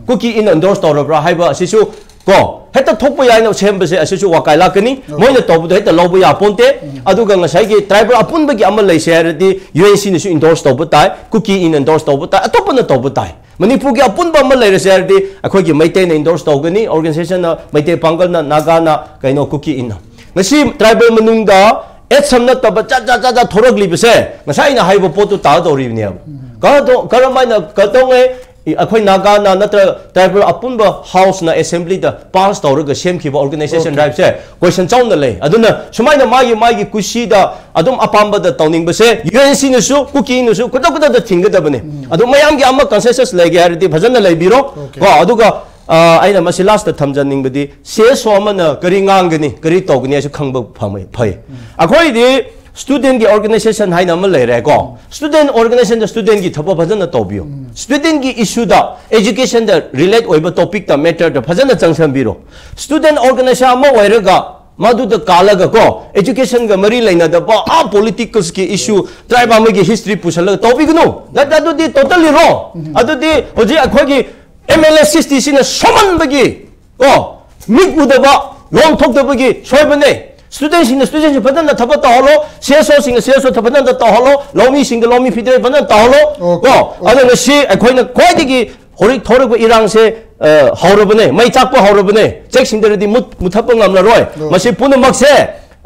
ꯀꯨꯀꯤ INꯅ endorse ꯇꯧꯔꯕ꯭ꯔꯥ ꯍꯥꯏꯕ ꯑꯁꯤꯁꯨ ꯀꯣ, ꯍꯦꯛꯇ ꯊꯣꯛꯄ ꯌꯥꯏꯅ ꯁꯦꯝꯕꯁꯦ ꯑꯁꯤꯁꯨ ꯋꯥꯀꯥꯏ ꯂꯥꯛꯀꯅꯤ꯫ ꯃꯣꯏꯅ ꯇꯧꯕꯗꯣ ꯍꯦꯛꯇ ꯂꯧꯕ ꯌꯥꯄꯣꯟꯇꯦ꯫ ꯑꯗꯨꯒ ꯉꯁꯥꯏꯒꯤ tribal ꯑꯄꯨꯟꯕꯒꯤ ꯑꯃ ꯂꯩꯁꯦ ꯍꯥꯏꯔꯗꯤ U N C ꯅꯁꯨ endorse ꯇꯧꯕ ꯇꯥꯏ, ꯀꯨꯀꯤ ꯏꯟꯅ endorse ꯇꯧꯕ ꯇꯥꯏ, ꯑꯇꯣꯞꯄꯅ ꯇꯧꯕ ꯇꯥꯏ꯫ ꯃꯅꯤꯄꯨꯔꯒꯤ ꯑꯄꯨꯟꯕ ꯑꯃ ꯂꯩꯔꯁꯦ ꯍꯥꯏꯔꯗꯤ ꯑꯩꯈꯣꯏꯒꯤ ꯃꯩꯇꯩꯅ endorse ꯇꯧꯒꯅꯤ, organization ꯅ, ꯃꯩꯇꯩ ꯄꯥꯡꯒꯜꯅ, ꯅꯥꯒꯥꯅ, ꯀꯩꯅꯣ, ꯀꯨꯀꯤ ꯏꯟꯅ꯫ ꯉꯁꯤ tribal ꯃꯅꯨꯡꯗ ꯑꯦꯠꯁꯝ ꯅꯠꯇꯕ ꯆꯥ ꯆꯥ ꯆꯥ ꯆꯥ ꯊꯣꯔꯛꯂꯤꯕꯁꯦ ꯉꯁꯥꯏ ꯑꯩꯅ ꯍꯥꯏꯕ ꯄꯣꯠꯇꯨ ꯇꯥꯗꯧꯔꯤꯕꯅꯦꯕ꯫ ꯀꯔꯝ-, ꯀꯔꯝ ꯍꯥꯏꯅ ꯀꯩꯗꯧꯉꯩ ꯑꯩꯈꯣꯏ ꯅꯥꯒꯥꯅ ꯅꯠꯇ꯭ꯔꯒ tribal ꯑꯄꯨꯟꯕ house ꯅ assembly ꯗ pass ꯇꯧꯔꯒ ꯁꯦꯝꯈꯤꯕ organization Okay. tribe ꯁꯦ question ꯆꯥꯎꯅ ꯂꯩ꯫ ꯑꯗꯨꯅ ꯁꯨꯃꯥꯏꯅ ꯃꯥꯒꯤ, ꯃꯥꯒꯤ ꯀꯨꯁꯤꯗ ꯑꯗꯨꯝ ꯑꯄꯥꯝꯕꯗ ꯇꯧꯅꯤꯡꯕꯁꯦ U N C ꯅꯁꯨ ꯀꯨꯀꯤ ꯏꯟꯅꯁꯨ ꯈꯨꯗꯛ ꯈꯨꯗꯛꯇ ꯊꯤꯡꯒꯗꯕꯅꯤ꯫ ꯑꯗꯨ ꯃꯌꯥꯝꯒꯤ ꯑꯃ consensus ꯂꯩꯒꯦ ꯍꯥꯏꯔꯗꯤ ꯐꯖꯅ ꯂꯩꯕꯤꯔꯣ꯫ Okay. ꯀꯣ, ꯑꯗꯨꯒ, ꯑ, ꯑꯩꯅ ꯃꯁꯤ last ꯇ ꯊꯝꯖꯅꯤꯡꯕꯗꯤ C S O ꯑꯃꯅ ꯀꯔꯤ ꯉꯥꯡꯒꯅꯤ, ꯀꯔꯤ ꯇꯧꯒꯅꯤ ꯍꯥꯏꯁꯨ ꯈꯪꯕ ꯐꯪꯕ ꯐꯩ꯫ ꯑꯩꯈꯣꯏꯗꯤ student ꯀꯤ organization ꯍꯥꯏꯅ ꯑꯃ ꯂꯩꯔꯦꯀꯣ꯫ Student organization ꯗ student ꯀꯤ ꯊꯕꯛ ꯐꯖꯅ ꯇꯧꯕꯤꯌꯨ꯫ Student ꯀꯤ issue ꯗ, education ꯗ relate ꯑꯣꯏꯕ topic ꯇ, matter ꯗ ꯐꯖꯅ ꯆꯪꯁꯟꯕꯤꯔꯣ꯫ Student organization ꯑꯃ ꯑꯣꯏꯔꯒ ꯃꯗꯨꯗ ꯀꯥꯜꯂꯒ ꯀꯣ, education ꯒ ꯃꯔꯤ ꯂꯩꯅꯗꯕ, ꯑꯥ, political ꯀꯤ issue, tribe ꯑꯃꯒꯤ history ꯄꯨꯁꯜꯂꯒ ꯇꯧꯕꯤꯒꯅꯨ꯫ That, ꯑꯗꯨꯗꯤ totally wrong꯫ ꯑꯗꯨꯗꯤ ꯍꯧꯖꯤꯛ ꯑꯩꯈꯣꯏꯒꯤ M L A sixty ꯁꯤꯅ ꯁꯣꯝꯍꯟꯕꯒꯤ, ꯀꯣ, ꯃꯤꯠ ꯎꯗꯕ, ꯂꯣꯟ ꯊꯣꯛꯇꯕꯒꯤ ꯁꯣꯏꯕꯅꯦ꯫ Student ꯁꯤꯡꯅ student ꯁꯤꯡ ꯐꯖꯅ ꯊꯕꯛ ꯇꯧꯍꯜꯂꯣ, C S O ꯁꯤꯡꯅ C S O ꯊꯕꯛ ꯐꯖꯅ ꯇꯧꯍꯜꯂꯣ, ꯂꯧꯃꯤꯁꯤꯡꯒ ꯂꯧꯃꯤ federal ꯐꯖꯅ ꯇꯧꯍꯜꯂꯣ, Okay. ꯀꯣ꯫ Okay. ꯑꯗꯣ ꯉꯁꯤ ꯑꯩꯈꯣꯏꯅ ꯈ꯭ꯋꯥꯏꯗꯒꯤ ꯍꯧꯖꯤꯛ ꯊꯣꯔꯛꯄ ꯏꯔꯥꯡꯁꯦ, ꯑ, ꯍꯧꯔꯕꯅꯦ, ꯃꯩ ꯆꯥꯛꯄ ꯍꯧꯔꯕꯅꯦ, ꯆꯦꯛꯁꯤꯡꯗ꯭ꯔꯗꯤ ꯃꯨꯠ-, ꯃꯨꯊꯠꯄ ꯉꯝꯂꯔꯣꯏ꯫ Okay. ꯃꯁꯤ ꯄꯨꯝꯅꯃꯛꯁꯦ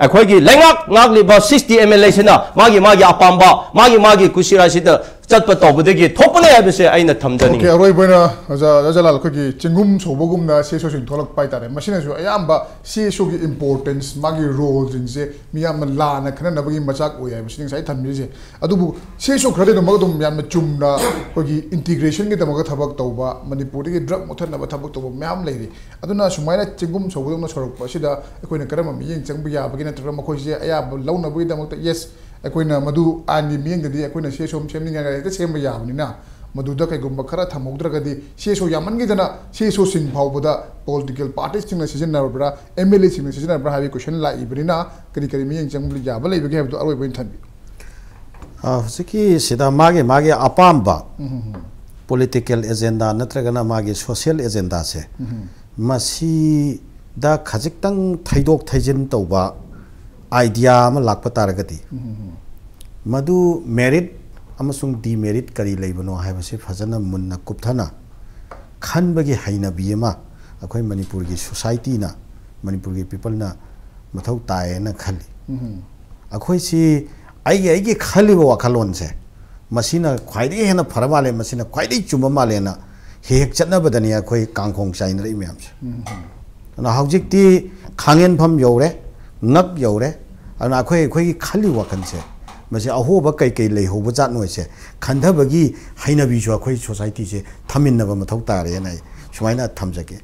ꯑꯩꯈꯣꯏꯒꯤ ꯂꯩꯉꯥꯛ ꯉꯥꯛꯂꯤꯕ sixty M L A ꯁꯤꯅ ꯃꯥꯒꯤ, ꯃꯥꯒꯤ ꯑꯄꯥꯝꯕ, ꯃꯥꯒꯤ, ꯃꯥꯒꯤ ꯀꯨꯁꯤꯔꯥꯁꯤꯗ ꯆꯠꯄ ꯇꯧꯕꯗꯒꯤ ꯊꯣꯛꯄꯅꯦ ꯍꯥꯏꯕꯁꯦ ꯑꯩꯅ ꯊꯝꯖꯅꯤꯡꯉꯤ꯫ Okay, ꯑꯔꯣꯏꯕ ꯑꯣꯏꯅ ꯑꯣꯖꯥ, ꯑꯣꯖꯥ ꯂꯥꯜ, ꯑꯩꯈꯣꯏꯒꯤ ꯆꯤꯡꯒꯨꯝ ꯁꯧꯕꯒꯨꯝꯅ C S O ꯁꯤꯡ ꯊꯣꯛꯂꯛꯄ ꯍꯥꯏꯇꯥꯔꯦ꯫ ꯃꯁꯤꯅꯁꯨ ꯑꯌꯥꯝꯕ C S O ꯒꯤ importance, ꯃꯥꯒꯤ role ꯁꯤꯡꯁꯦ ꯃꯤ ꯌꯥꯝꯅ ꯂꯥꯟꯅ ꯈꯟꯅꯅꯕꯒꯤ ꯃꯆꯥꯛ ꯑꯣꯏ ꯍꯥꯏꯕꯁꯤꯅꯤ ꯉꯁꯥꯏ ꯊꯝꯕꯤꯔꯤꯁꯦ꯫ ꯑꯗꯨꯕꯨ C S O ꯈꯔꯗꯤ ꯑꯗꯨꯃꯛ ꯑꯗꯨꯝ ꯌꯥꯝꯅ ꯆꯨꯝꯅ ꯑꯩꯈꯣꯏꯒꯤ integration ꯒꯤꯗꯃꯛꯇ ꯊꯕꯛ ꯇꯧꯕ, ꯃꯅꯤꯄꯨꯔꯗꯒꯤ drug ꯃꯨꯠꯊꯠꯅꯕ ꯊꯕꯛ ꯇꯧꯕ ꯃꯌꯥꯝ ꯂꯩꯔꯤ꯫ ꯑꯗꯨꯅ ꯁꯨꯃꯥꯏꯅ ꯆꯤꯡꯒꯨꯝ ꯁꯧꯕꯗꯧꯅ ꯁꯧꯔꯛꯄ ꯑꯁꯤꯗ ꯑꯩꯈꯣꯏꯅ ꯀꯔꯝꯕ ꯃꯤꯠꯌꯦꯡ ꯆꯪꯕ ꯌꯥꯕꯒꯦ? ꯅꯠꯇ꯭ꯔꯒ ꯃꯈꯣꯏꯁꯦ ꯑꯌꯥꯕ ꯂꯧꯅꯕꯒꯤꯗꯃꯛꯇ, yes, ꯑꯩꯈꯣꯏꯅ ꯃꯗꯨ ꯑꯥꯏꯟꯒꯤ ꯃꯤꯠꯌꯦꯡꯗꯗꯤ ꯑꯩꯈꯣꯏꯅ C S O ꯑꯃ ꯁꯦꯝꯅꯤꯡꯉꯥꯏ ꯍꯦꯛꯇ ꯁꯦꯝꯕ ꯌꯥꯕꯅꯤꯅ, ꯃꯗꯨꯗ ꯀꯩꯒꯨꯝꯕ ꯈꯔ ꯊꯝꯍꯧꯗ꯭ꯔꯒꯗꯤ C S O ꯌꯥꯝꯃꯟꯈꯤꯗꯅ C S O ꯁꯤꯡ ꯐꯥꯎꯕꯗ political party ꯁꯤꯡꯅ ꯁꯤꯖꯤꯟꯅꯔꯕ꯭ꯔꯥ, M L A ꯁꯤꯡꯅ ꯁꯤꯖꯤꯟꯅꯔꯕ꯭ꯔꯥ ꯍꯥꯏꯕꯒꯤ question ꯂꯥꯛꯏꯕꯅꯤꯅ, ꯀꯔꯤ ꯀꯔꯤ ꯃꯤꯠꯌꯦꯡ ꯆꯪꯕ ꯌꯥꯕ ꯂꯩꯕꯒꯦ ꯍꯥꯏꯕꯗꯨ ꯑꯔꯣꯏꯕ ꯑꯣꯏꯅ ꯊꯝꯕꯤꯌꯨ꯫ ꯑ, ꯍꯧꯖꯤꯛꯀꯤ ꯁꯤꯗ ꯃꯥꯒꯤ, ꯃꯥꯒꯤ ꯑꯄꯥꯝꯕ political agenda ꯅꯠꯇ꯭ꯔꯒꯅ ꯃꯥꯒꯤ social agenda ꯁꯦ ꯃꯁꯤꯗ ꯈꯖꯤꯛꯇꯪ ꯊꯩꯗꯣꯛ ꯊꯩꯖꯤꯟ ꯇꯧꯕ ꯑꯥꯏꯗꯤꯌꯥ ꯑꯃ ꯂꯥꯛꯄ ꯇꯥꯔꯒꯗꯤ, ꯃꯗꯨ ꯃꯦꯔꯤꯠ ꯑꯃꯁꯨꯡ ꯗꯤꯃꯦꯔꯤꯠ ꯀꯔꯤ ꯂꯩꯕꯅꯣ ꯍꯥꯏꯕꯁꯤ ꯐꯖꯅ ꯃꯨꯟꯅ ꯀꯨꯞꯊꯅ ꯈꯟꯕꯒꯤ ꯍꯩꯅꯕꯤ ꯑꯃ ꯑꯩꯈꯣꯏ ꯃꯅꯤꯄꯨꯔꯒꯤ ꯁꯣꯁꯥꯏꯇꯤꯅ, ꯃꯅꯤꯄꯨꯔꯒꯤ ꯄꯤꯄꯜꯅ ꯃꯊꯧ ꯇꯥꯏꯌꯦꯅ ꯈꯜꯂꯤ꯫ ꯑꯩꯈꯣꯏꯁꯤ ꯑꯩꯒꯤ, ꯑꯩꯒꯤ ꯈꯜꯂꯤꯕ ꯋꯥꯈꯜꯂꯣꯟꯁꯦ, ꯃꯁꯤꯅ ꯈ꯭ꯋꯥꯏꯗꯒꯤ ꯍꯦꯟꯅ ꯐꯔ ꯃꯥꯜꯂꯦ, ꯃꯁꯤꯅ ꯈ꯭ꯋꯥꯏꯗꯒꯤ ꯆꯨꯝꯕ ꯃꯥꯜꯂꯦꯅ ꯍꯦꯛ ꯍꯦꯛ ꯆꯠꯅꯕꯗꯅꯤ ꯑꯩꯈꯣꯏ ꯀꯥꯡꯈꯣꯡ ꯆꯥꯏꯅꯔꯛꯏ ꯃꯌꯥꯝꯁꯦ꯫ ꯑꯗꯨꯅ ꯍꯧꯖꯤꯛꯇꯤ ꯈꯥꯡꯍꯦꯟꯐꯝ ꯌꯧꯔꯦ, ꯉꯛ ꯌꯧꯔꯦ꯫ ꯑꯗꯨꯅ ꯑꯩꯈꯣꯏ, ꯑꯩꯈꯣꯏꯒꯤ ꯈꯜꯂꯤ ꯋꯥꯈꯜꯁꯦ, ꯃꯁꯤ ꯑꯍꯣꯕ ꯀꯩꯀꯩ ꯂꯩꯍꯧꯕ ꯖꯥꯠꯅꯣꯁꯦ ꯈꯟꯊꯕꯒꯤ ꯍꯩꯅꯕꯤꯁꯨ ꯑꯩꯈꯣꯏ ꯁꯣꯁꯥꯏꯇꯤꯁꯦ ꯊꯝꯃꯤꯟꯅꯕ ꯃꯊꯧ ꯇꯥꯔꯦꯅ ꯑꯩ ꯁꯨꯃꯥꯏꯅ ꯊꯝꯖꯒꯦ꯫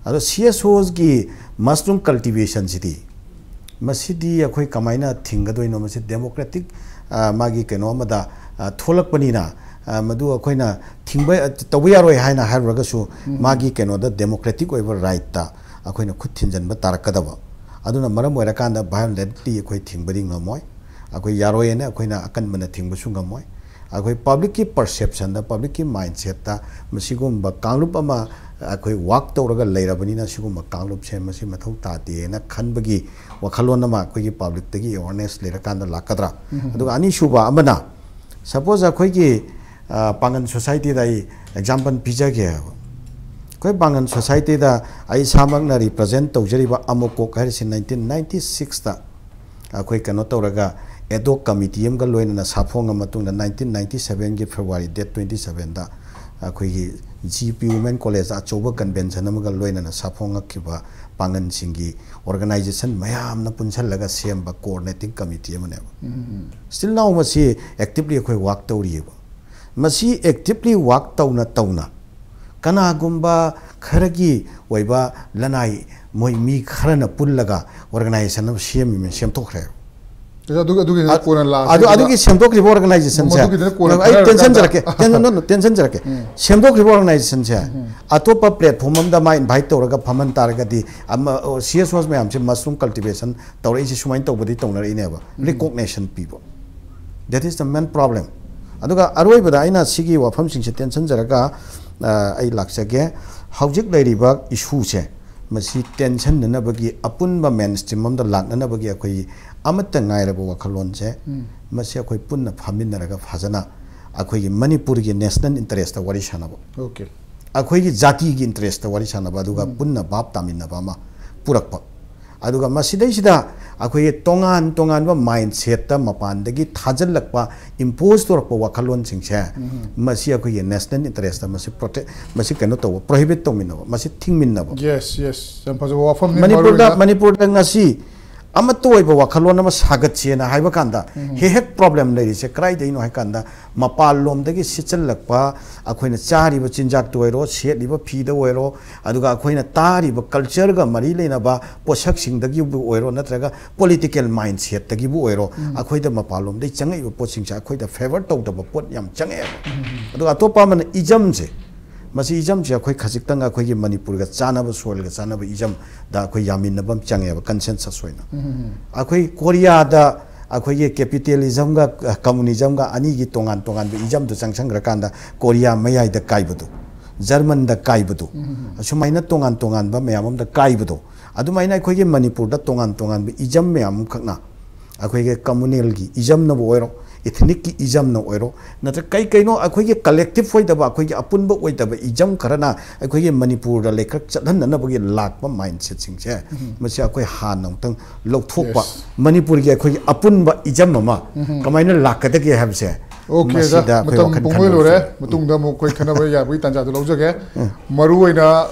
ꯑꯗꯣ ꯁꯤ ꯑꯦꯁ ꯑꯣꯁꯒꯤ ꯃꯁꯔꯨꯝ ꯀꯜꯇꯤꯚꯦꯁꯟꯁꯤꯗꯤ, ꯃꯁꯤꯗꯤ ꯑꯩꯈꯣꯏ ꯀꯃꯥꯏꯅ ꯊꯤꯡꯒꯗꯣꯏꯅꯣ? ꯃꯁꯤ ꯗꯦꯃꯣꯀ꯭ꯔꯦꯇꯤꯛ, ꯑ, ꯃꯥꯒꯤ ꯀꯩꯅꯣ ꯑꯃꯗ, ꯑ, ꯊꯣꯛꯂꯛꯄꯅꯤꯅ, ꯑ, ꯃꯗꯨ ꯑꯩꯈꯣꯏꯅ ꯊꯤꯡꯕ, ꯑ, ꯇꯧꯕ ꯌꯥꯔꯣꯏ ꯍꯥꯏꯅ ꯍꯥꯏꯔꯨꯔꯒꯁꯨ, ꯃꯥꯒꯤ ꯀꯩꯅꯣꯗ ꯗꯦꯃꯣꯀ꯭ꯔꯦꯇꯤꯛ ꯑꯣꯏꯕ ꯔꯥꯏꯠꯇ ꯑꯩꯈꯣꯏꯅ ꯈꯨꯠ ꯊꯤꯟꯖꯤꯟꯕ ꯇꯥꯔꯛꯀꯗꯕ꯫ ꯑꯗꯨꯅ ꯃꯔꯝ ꯑꯣꯏꯔꯀꯥꯟꯗ violently ꯑꯩꯈꯣꯏ ꯊꯤꯡꯕꯗꯤ ꯉꯝꯃꯣꯏ꯫ ꯑꯩꯈꯣꯏ ꯌꯥꯔꯣꯏꯅ ꯑꯩꯈꯣꯏꯅ ꯑꯀꯟꯕꯅ ꯊꯤꯡꯕꯁꯨ ꯉꯝꯃꯣꯏ꯫ ꯑꯩꯈꯣꯏ ꯄꯕ꯭ꯂꯤꯛꯀꯤ ꯄꯔꯁꯦꯞꯁꯟꯗ, ꯄꯕ꯭ꯂꯤꯛꯀꯤ ꯃꯥꯏꯟꯁꯦꯠꯇ ꯃꯁꯤꯒꯨꯝꯕ ꯀꯥꯡꯂꯨꯞ ꯑꯃ ꯑꯩꯈꯣꯏ ꯋꯥꯛ ꯇꯧꯔꯒ ꯂꯩꯔꯕꯅꯤꯅ, ꯁꯤꯒꯨꯝꯕ ꯀꯥꯡꯂꯨꯞꯁꯦ ꯃꯁꯤ ꯃꯊꯧ ꯇꯥꯗꯦꯅ ꯈꯟꯕꯒꯤ ꯋꯥꯈꯜꯂꯣꯟ ꯑꯃ ꯑꯩꯈꯣꯏꯒꯤ ꯄꯕ꯭ꯂꯤꯛꯇꯒꯤ ꯑꯦꯋꯥꯔꯅꯦꯁ ꯂꯩꯔꯀꯥꯟꯗ ꯂꯥꯛꯀꯗ꯭ꯔꯥ? ꯑꯗꯨꯒ ꯑꯅꯤꯁꯨꯕ ꯑꯃꯅ, ꯁꯄꯣꯁ ꯑꯩꯈꯣꯏꯒꯤ, ꯑ, ꯄꯥꯡꯒꯜ ꯁꯣꯁꯥꯏꯇꯤꯗ ꯑꯩ ꯑꯦꯛꯖꯥꯝꯄꯜ ꯄꯤꯖꯒꯦ ꯍꯥꯏꯕ꯫ ꯑꯩꯈꯣꯏ ꯄꯥꯡꯒꯜ ꯁꯣꯁꯥꯏꯇꯤꯗ ꯑꯩ ꯏꯁꯥꯃꯛꯅ ꯔꯤꯄ꯭ꯔꯖꯦꯟ ꯇꯧꯖꯔꯤꯕ ꯑꯃꯣꯀꯣꯛ ꯍꯥꯏꯔꯤꯁꯤ ꯅꯥꯏꯟꯇꯤꯟ ꯅꯥꯏꯟꯇꯤ ꯁꯤꯛꯁꯇ ꯑꯩꯈꯣꯏ ꯀꯩꯅꯣ ꯇꯧꯔꯒ, ꯑꯦꯗꯣꯛ ꯀꯃꯤꯇꯤ ꯑꯃꯒ ꯂꯣꯏꯅꯅ ꯁꯥꯐꯣꯡꯉ ꯃꯇꯨꯡꯗ, ꯅꯥꯏꯟꯇꯤꯟ ꯅꯥꯏꯟꯇꯤ ꯁꯚꯦꯟꯒꯤ ꯐꯦꯕ꯭ꯔꯨꯋꯥꯔꯤ ꯗꯦꯠ ꯇ꯭ꯋꯦꯟꯇꯤ ꯁꯚꯦꯟꯗ ꯑꯩꯈꯣꯏꯒꯤ ꯖꯤ ꯄꯤ ꯋꯨꯃꯦꯟ ꯀꯣꯂꯦꯖꯇ ꯑꯆꯧꯕ ꯀꯟꯚꯦꯟꯁꯟ ꯑꯃꯒ ꯂꯣꯏꯅꯅ ꯁꯥꯐꯣꯡꯉꯛꯈꯤꯕ ꯄꯥꯡꯒꯜꯁꯤꯡꯒꯤ ꯑꯣꯔꯒꯅꯥꯏꯖꯦꯁꯟ ꯃꯌꯥꯝꯅ ꯄꯨꯟꯁꯜꯂꯒ ꯁꯦꯝꯕ ꯀꯣꯑꯣꯔꯗꯤꯅꯦꯇꯤꯡ ꯀꯃꯤꯇꯤ ꯑꯃꯅꯦꯕ꯫ Still now ꯃꯁꯤ ꯑꯦꯛꯇꯤꯚꯂꯤ ꯑꯩꯈꯣꯏ ꯋꯥꯛ ꯇꯧꯔꯤꯑꯕ꯫ ꯃꯁꯤ ꯑꯦꯛꯇꯤꯚꯂꯤ ꯋꯥꯛ ꯇꯧꯅ ꯇꯧꯅ ꯀꯅꯥꯒꯨꯝꯕ ꯈꯔꯒꯤ ꯑꯣꯏꯕ ꯂꯅꯥꯏ, ꯃꯣꯏ ꯃꯤ ꯈꯔꯅ ꯄꯨꯜꯂꯒ ꯑꯣꯔꯒꯅꯥꯏꯖꯦꯁꯟ ꯑꯃ ꯁꯦꯝꯃꯤꯕꯅꯤ, ꯁꯦꯝꯗꯣꯛꯈ꯭ꯔꯦ꯫ ꯑꯗꯨ, ꯑꯗꯨꯒꯤꯗꯨꯅ ꯑ-, ꯀꯣꯟꯅ ꯂꯥꯁ ꯑꯗꯨ, ꯑꯣꯏꯗꯅ ꯑꯗꯨꯒꯤ ꯁꯦꯝꯗꯣꯛꯈ꯭ꯔꯤꯕ ꯑꯣꯔꯒꯅꯥꯏꯖꯦꯁꯟꯁꯦ, ꯃꯗꯨꯒꯤꯗꯨꯅ ꯀꯣꯟꯅ ꯑꯩ ꯈꯔ ꯇꯦꯟꯁꯟꯖꯔꯛꯀꯦ, ꯀꯥꯟꯗ ꯇꯦꯟꯁꯟ, no, no, ꯇꯦꯟꯁꯟꯖꯔꯛꯀꯦ꯫ ꯎꯝ꯫ ꯁꯦꯝꯗꯣꯛꯈ꯭ꯔꯤꯕ ꯑꯣꯔꯒꯅꯥꯏꯖꯦꯁꯟꯁꯦ ꯎꯝ꯫ ꯑꯇꯣꯞꯄ ꯄ꯭ꯂꯦꯠꯐꯣꯝ ꯑꯃꯗ ꯃꯥ ꯏꯟꯚꯥꯏꯠ ꯇꯧꯔꯒ ꯐꯝꯍꯟ ꯇꯥꯔꯒꯗꯤ, ꯑꯃ, ꯑꯣ, ꯁꯤ ꯑꯦꯁ ꯑꯣꯁ ꯃꯌꯥꯝꯁꯦ ꯃꯁꯔꯨꯝ ꯀꯜꯇꯤꯚꯦꯁꯟ ꯇꯧꯔꯛꯏꯁꯦ ꯁꯨꯃꯥꯏꯅ ꯇꯧꯕꯗꯤ ꯇꯧꯅꯔꯛꯏꯅꯦꯕ, ꯎꯝ꯫ ꯔꯤꯀꯣꯒꯅꯤꯁꯟ ꯄꯤꯕ꯫ That is the main problem. ꯑꯗꯨꯒ ꯑꯔꯣꯏꯕꯗ ꯑꯩꯅ ꯁꯤꯒꯤ ꯋꯥꯐꯝꯁꯤꯡꯁꯦ ꯇꯦꯟꯁꯤꯟꯖꯔꯒ, ꯑ, ꯑꯩ ꯂꯥꯛꯆꯒꯦ꯫ ꯍꯧꯖꯤꯛ ꯂꯩꯔꯤꯕ ꯏꯁꯨꯁꯦ, ꯃꯁꯤ ꯇꯦꯟꯁꯤꯟꯅꯅꯕꯒꯤ, ꯑꯄꯨꯟꯕ ꯃꯦꯟ ꯁ꯭ꯇ꯭ꯔꯤꯝ ꯑꯃꯗ ꯂꯥꯛꯅꯅꯕꯒꯤ ꯑꯩꯈꯣꯏꯒꯤ ꯑꯃꯠꯇ ꯉꯥꯏꯔꯕ ꯋꯥꯈꯜꯂꯣꯟꯁꯦ, ꯎꯝ꯫ ꯃꯁꯤ ꯑꯩꯈꯣꯏ ꯄꯨꯟꯅ ꯐꯝꯃꯤꯟꯅꯔꯒ ꯐꯖꯅ ꯑꯩꯈꯣꯏꯒꯤ ꯃꯅꯤꯄꯨꯔꯒꯤ ꯅꯦꯁꯅꯦꯜ ꯏꯟꯇꯔꯦꯁꯇ ꯋꯥꯔꯤ ꯁꯥꯟꯅꯕ, OK꯫ ꯑꯩꯈꯣꯏꯒꯤ ꯖꯥꯇꯤꯒꯤ ꯏꯟꯇꯔꯦꯁꯇ ꯋꯥꯔꯤ ꯁꯥꯟꯅꯕ, ꯑꯗꯨꯒ ꯎꯝ꯫ ꯄꯨꯟꯅ ꯚꯥꯞ ꯇꯥꯃꯤꯟꯅꯕ ꯑꯃ ꯄꯨꯔꯛꯄ꯫ ꯑꯗꯨꯒ ꯃꯁꯤꯗꯩꯁꯤꯗ ꯑꯩꯈꯣꯏꯒꯤ ꯇꯣꯉꯥꯟ ꯇꯣꯉꯥꯟꯕ ꯃꯥꯏꯟꯁꯦꯠꯇ ꯃꯄꯥꯟꯗꯒꯤ ꯊꯥꯖꯤꯜꯂꯛꯄ, ꯏꯝꯄꯣꯖ ꯇꯧꯔꯛꯄ ꯋꯥꯈꯜꯂꯣꯟꯁꯤꯡꯁꯦ, ꯎꯝ꯫ ꯃꯁꯤ ꯑꯩꯈꯣꯏꯒꯤ ꯅꯦꯁꯅꯦꯜ ꯏꯟꯇꯔꯦꯁꯇ ꯃꯁꯤ ꯄ꯭ꯔꯣꯇꯦꯛ, ꯃꯁꯤ ꯀꯩꯅꯣ ꯇꯧꯕ, ꯄ꯭ꯔꯣꯍꯤꯕꯤꯠ ꯇꯧꯃꯤꯟꯅꯕ, ꯃꯁꯤ ꯊꯤꯡꯃꯤꯟꯅꯕ꯫ Yes, yes꯫ ꯌꯥꯝ ꯐꯖꯕ ꯋꯥꯐꯝꯅꯤ꯫ ꯃꯅꯤꯄꯨꯔꯗ, ꯃꯔꯨꯑꯣꯏꯅ ꯃꯅꯤꯄꯨꯔꯗ ꯉꯁꯤ ꯑꯃꯠꯇ ꯑꯣꯏꯕ ꯋꯥꯈꯜꯂꯣꯟ ꯑꯃ ꯁꯥꯒꯠꯁꯦꯅ ꯍꯥꯏꯕ ꯀꯥꯟꯗ, ꯎꯝ꯫ ꯍꯦꯛ ꯍꯦꯛ ꯄ꯭ꯔꯣꯕ꯭ꯂꯦꯝ ꯂꯩꯔꯤꯁꯦ ꯀꯗꯥꯏꯗꯩꯅꯣ ꯍꯥꯏ ꯀꯥꯟꯗ, ꯃꯄꯥꯟꯂꯣꯝꯗꯒꯤ ꯁꯤꯠꯆꯜꯂꯛꯄ, ꯑꯩꯈꯣꯏꯅ ꯆꯥꯔꯤꯕ ꯆꯤꯟꯖꯥꯛꯇ ꯑꯣꯏꯔꯣ, ꯁꯦꯠꯂꯤꯕ ꯐꯤꯗ ꯑꯣꯏꯔꯣ, ꯑꯗꯨꯒ ꯑꯩꯈꯣꯏꯅ ꯇꯥꯔꯤꯕ ꯀꯜꯆꯔꯒ ꯃꯔꯤ ꯂꯩꯅꯕ ꯄꯣꯠꯁꯛꯁꯤꯡꯗꯒꯤꯕꯨ ꯑꯣꯏꯔꯣ, ꯅꯠꯇ꯭ꯔꯒ ꯄꯣꯂꯤꯇꯤꯀꯦꯜ ꯃꯥꯏꯟꯁꯦꯠꯇꯒꯤꯕꯨ ꯑꯣꯏꯔꯣ, ꯎꯝ꯫ ꯑꯩꯈꯣꯏꯗ ꯃꯄꯥꯟꯂꯣꯝꯗꯒꯤ ꯆꯪꯉꯛꯏꯕ ꯄꯣꯠꯁꯤꯡꯁꯦ ꯑꯩꯈꯣꯏꯗ ꯐꯦꯚꯔ ꯇꯧꯗꯕ ꯄꯣꯠ ꯌꯥꯝ ꯆꯪꯉꯛꯑꯦꯕ꯫ ꯎꯝ꯫ ꯑꯗꯨꯒ ꯑꯇꯣꯞꯄ ꯑꯃꯅ ꯏꯖꯝꯁꯦ꯫ ꯃꯁꯤ ꯏꯖꯝꯁꯦ ꯑꯩꯈꯣꯏ ꯈꯖꯤꯛꯇꯪ ꯑꯩꯈꯣꯏꯒꯤ ꯃꯅꯤꯄꯨꯔꯒ ꯆꯥꯟꯅꯕ, ꯁꯣꯏꯜꯒ ꯆꯥꯟꯅꯕ ꯏꯖꯝꯗ ꯑꯩꯈꯣꯏ ꯌꯥꯃꯤꯟꯅꯕ ꯑꯃ ꯆꯪꯉꯦꯕ, ꯀꯟꯁꯦꯟꯁꯁ ꯑꯣꯏꯅ꯫ ꯎꯝ꯫ ꯑꯩꯈꯣꯏ ꯀꯣꯔꯤꯌꯥꯗ ꯑꯩꯈꯣꯏꯒꯤ ꯀꯦꯄꯤꯇꯦꯂꯤꯖꯝꯒ ꯀꯝꯃꯨꯅꯤꯖꯝꯒ ꯑꯅꯤꯒꯤ ꯇꯣꯉꯥꯟ ꯇꯣꯉꯥꯟꯕ ꯏꯖꯝꯗꯨ ꯆꯪꯁꯟꯈ꯭ꯔꯀꯥꯟꯗ, ꯀꯣꯔꯤꯌꯥ ꯃꯌꯥꯏꯗ ꯀꯥꯏꯕꯗꯨ, ꯖꯔꯃꯟꯗ ꯀꯥꯏꯕꯗꯨ, ꯎꯝ꯫ ꯑꯁꯨꯃꯥꯏꯅ ꯇꯣꯉꯥꯟ ꯇꯣꯉꯥꯟꯕ ꯃꯌꯥꯝ ꯑꯃꯗ ꯀꯥꯏꯕꯗꯣ, ꯑꯗꯨꯃꯥꯏꯅ ꯑꯩꯈꯣꯏꯒꯤ ꯃꯅꯤꯄꯨꯔꯗ ꯇꯣꯉꯥꯟ ꯇꯣꯉꯥꯟꯕ ꯏꯖꯝ ꯃꯌꯥꯝ ꯑꯃꯈꯛꯅ, ꯑꯩꯈꯣꯏꯒꯤ ꯀꯝꯃꯨꯅꯦꯜꯒꯤ ꯏꯖꯝꯅꯕꯨ ꯑꯣꯏꯔꯣ, ꯏꯊꯅꯤꯛꯀꯤ ꯏꯖꯝꯅ ꯑꯣꯏꯔꯣ, ꯅꯠꯇ꯭ꯔꯒ ꯀꯩ ꯀꯩꯅꯣ ꯑꯩꯈꯣꯏꯒꯤ ꯀꯂꯦꯛꯇꯤꯚ ꯑꯣꯏꯗꯕ, ꯑꯩꯈꯣꯏꯒꯤ ꯑꯄꯨꯟꯕ ꯑꯣꯏꯗꯕ ꯏꯖꯝ ꯈꯔꯅ ꯑꯩꯈꯣꯏꯒꯤ ꯃꯅꯤꯄꯨꯔꯗ ꯂꯩꯈꯛ ꯆꯠꯍꯟꯅꯅꯕꯒꯤ ꯂꯥꯛꯄ ꯃꯥꯏꯟꯁꯦꯠꯁꯤꯡꯁꯦ, ꯎꯝ꯫ ꯃꯁꯤ ꯑꯩꯈꯣꯏ ꯍꯥꯟꯅ ꯑꯃꯨꯛꯇꯪ ꯂꯧꯊꯣꯛꯄ, Yes꯫ ꯃꯅꯤꯄꯨꯔꯒꯤ ꯑꯩꯈꯣꯏꯒꯤ ꯑꯄꯨꯟꯕ ꯏꯖꯝ ꯑꯃ ꯎꯝ꯫ ꯀꯃꯥꯏꯅ ꯂꯥꯛꯀꯗꯒꯦ ꯍꯥꯏꯕꯁꯦ, OK, ꯃꯁꯤꯗ ꯑꯣꯖꯥ, ꯑꯩꯈꯣꯏ ꯃꯇꯝ ꯋꯥꯈꯜ ꯄꯨꯡꯂꯣꯏ ꯈꯟꯅꯕ ꯂꯣꯏꯔꯦ꯫ ꯆꯪꯉꯤ꯫ ꯃꯇꯨꯡꯗ ꯑꯃꯨꯛ ꯑꯩꯈꯣꯏ ꯈꯟꯅꯕ ꯌꯥꯕꯒꯤ ꯇꯥꯟꯖꯥꯗꯨ ꯂꯧꯖꯒꯦ꯫ ꯎꯝ꯫ ꯃꯔꯨ ꯑꯣꯏꯅ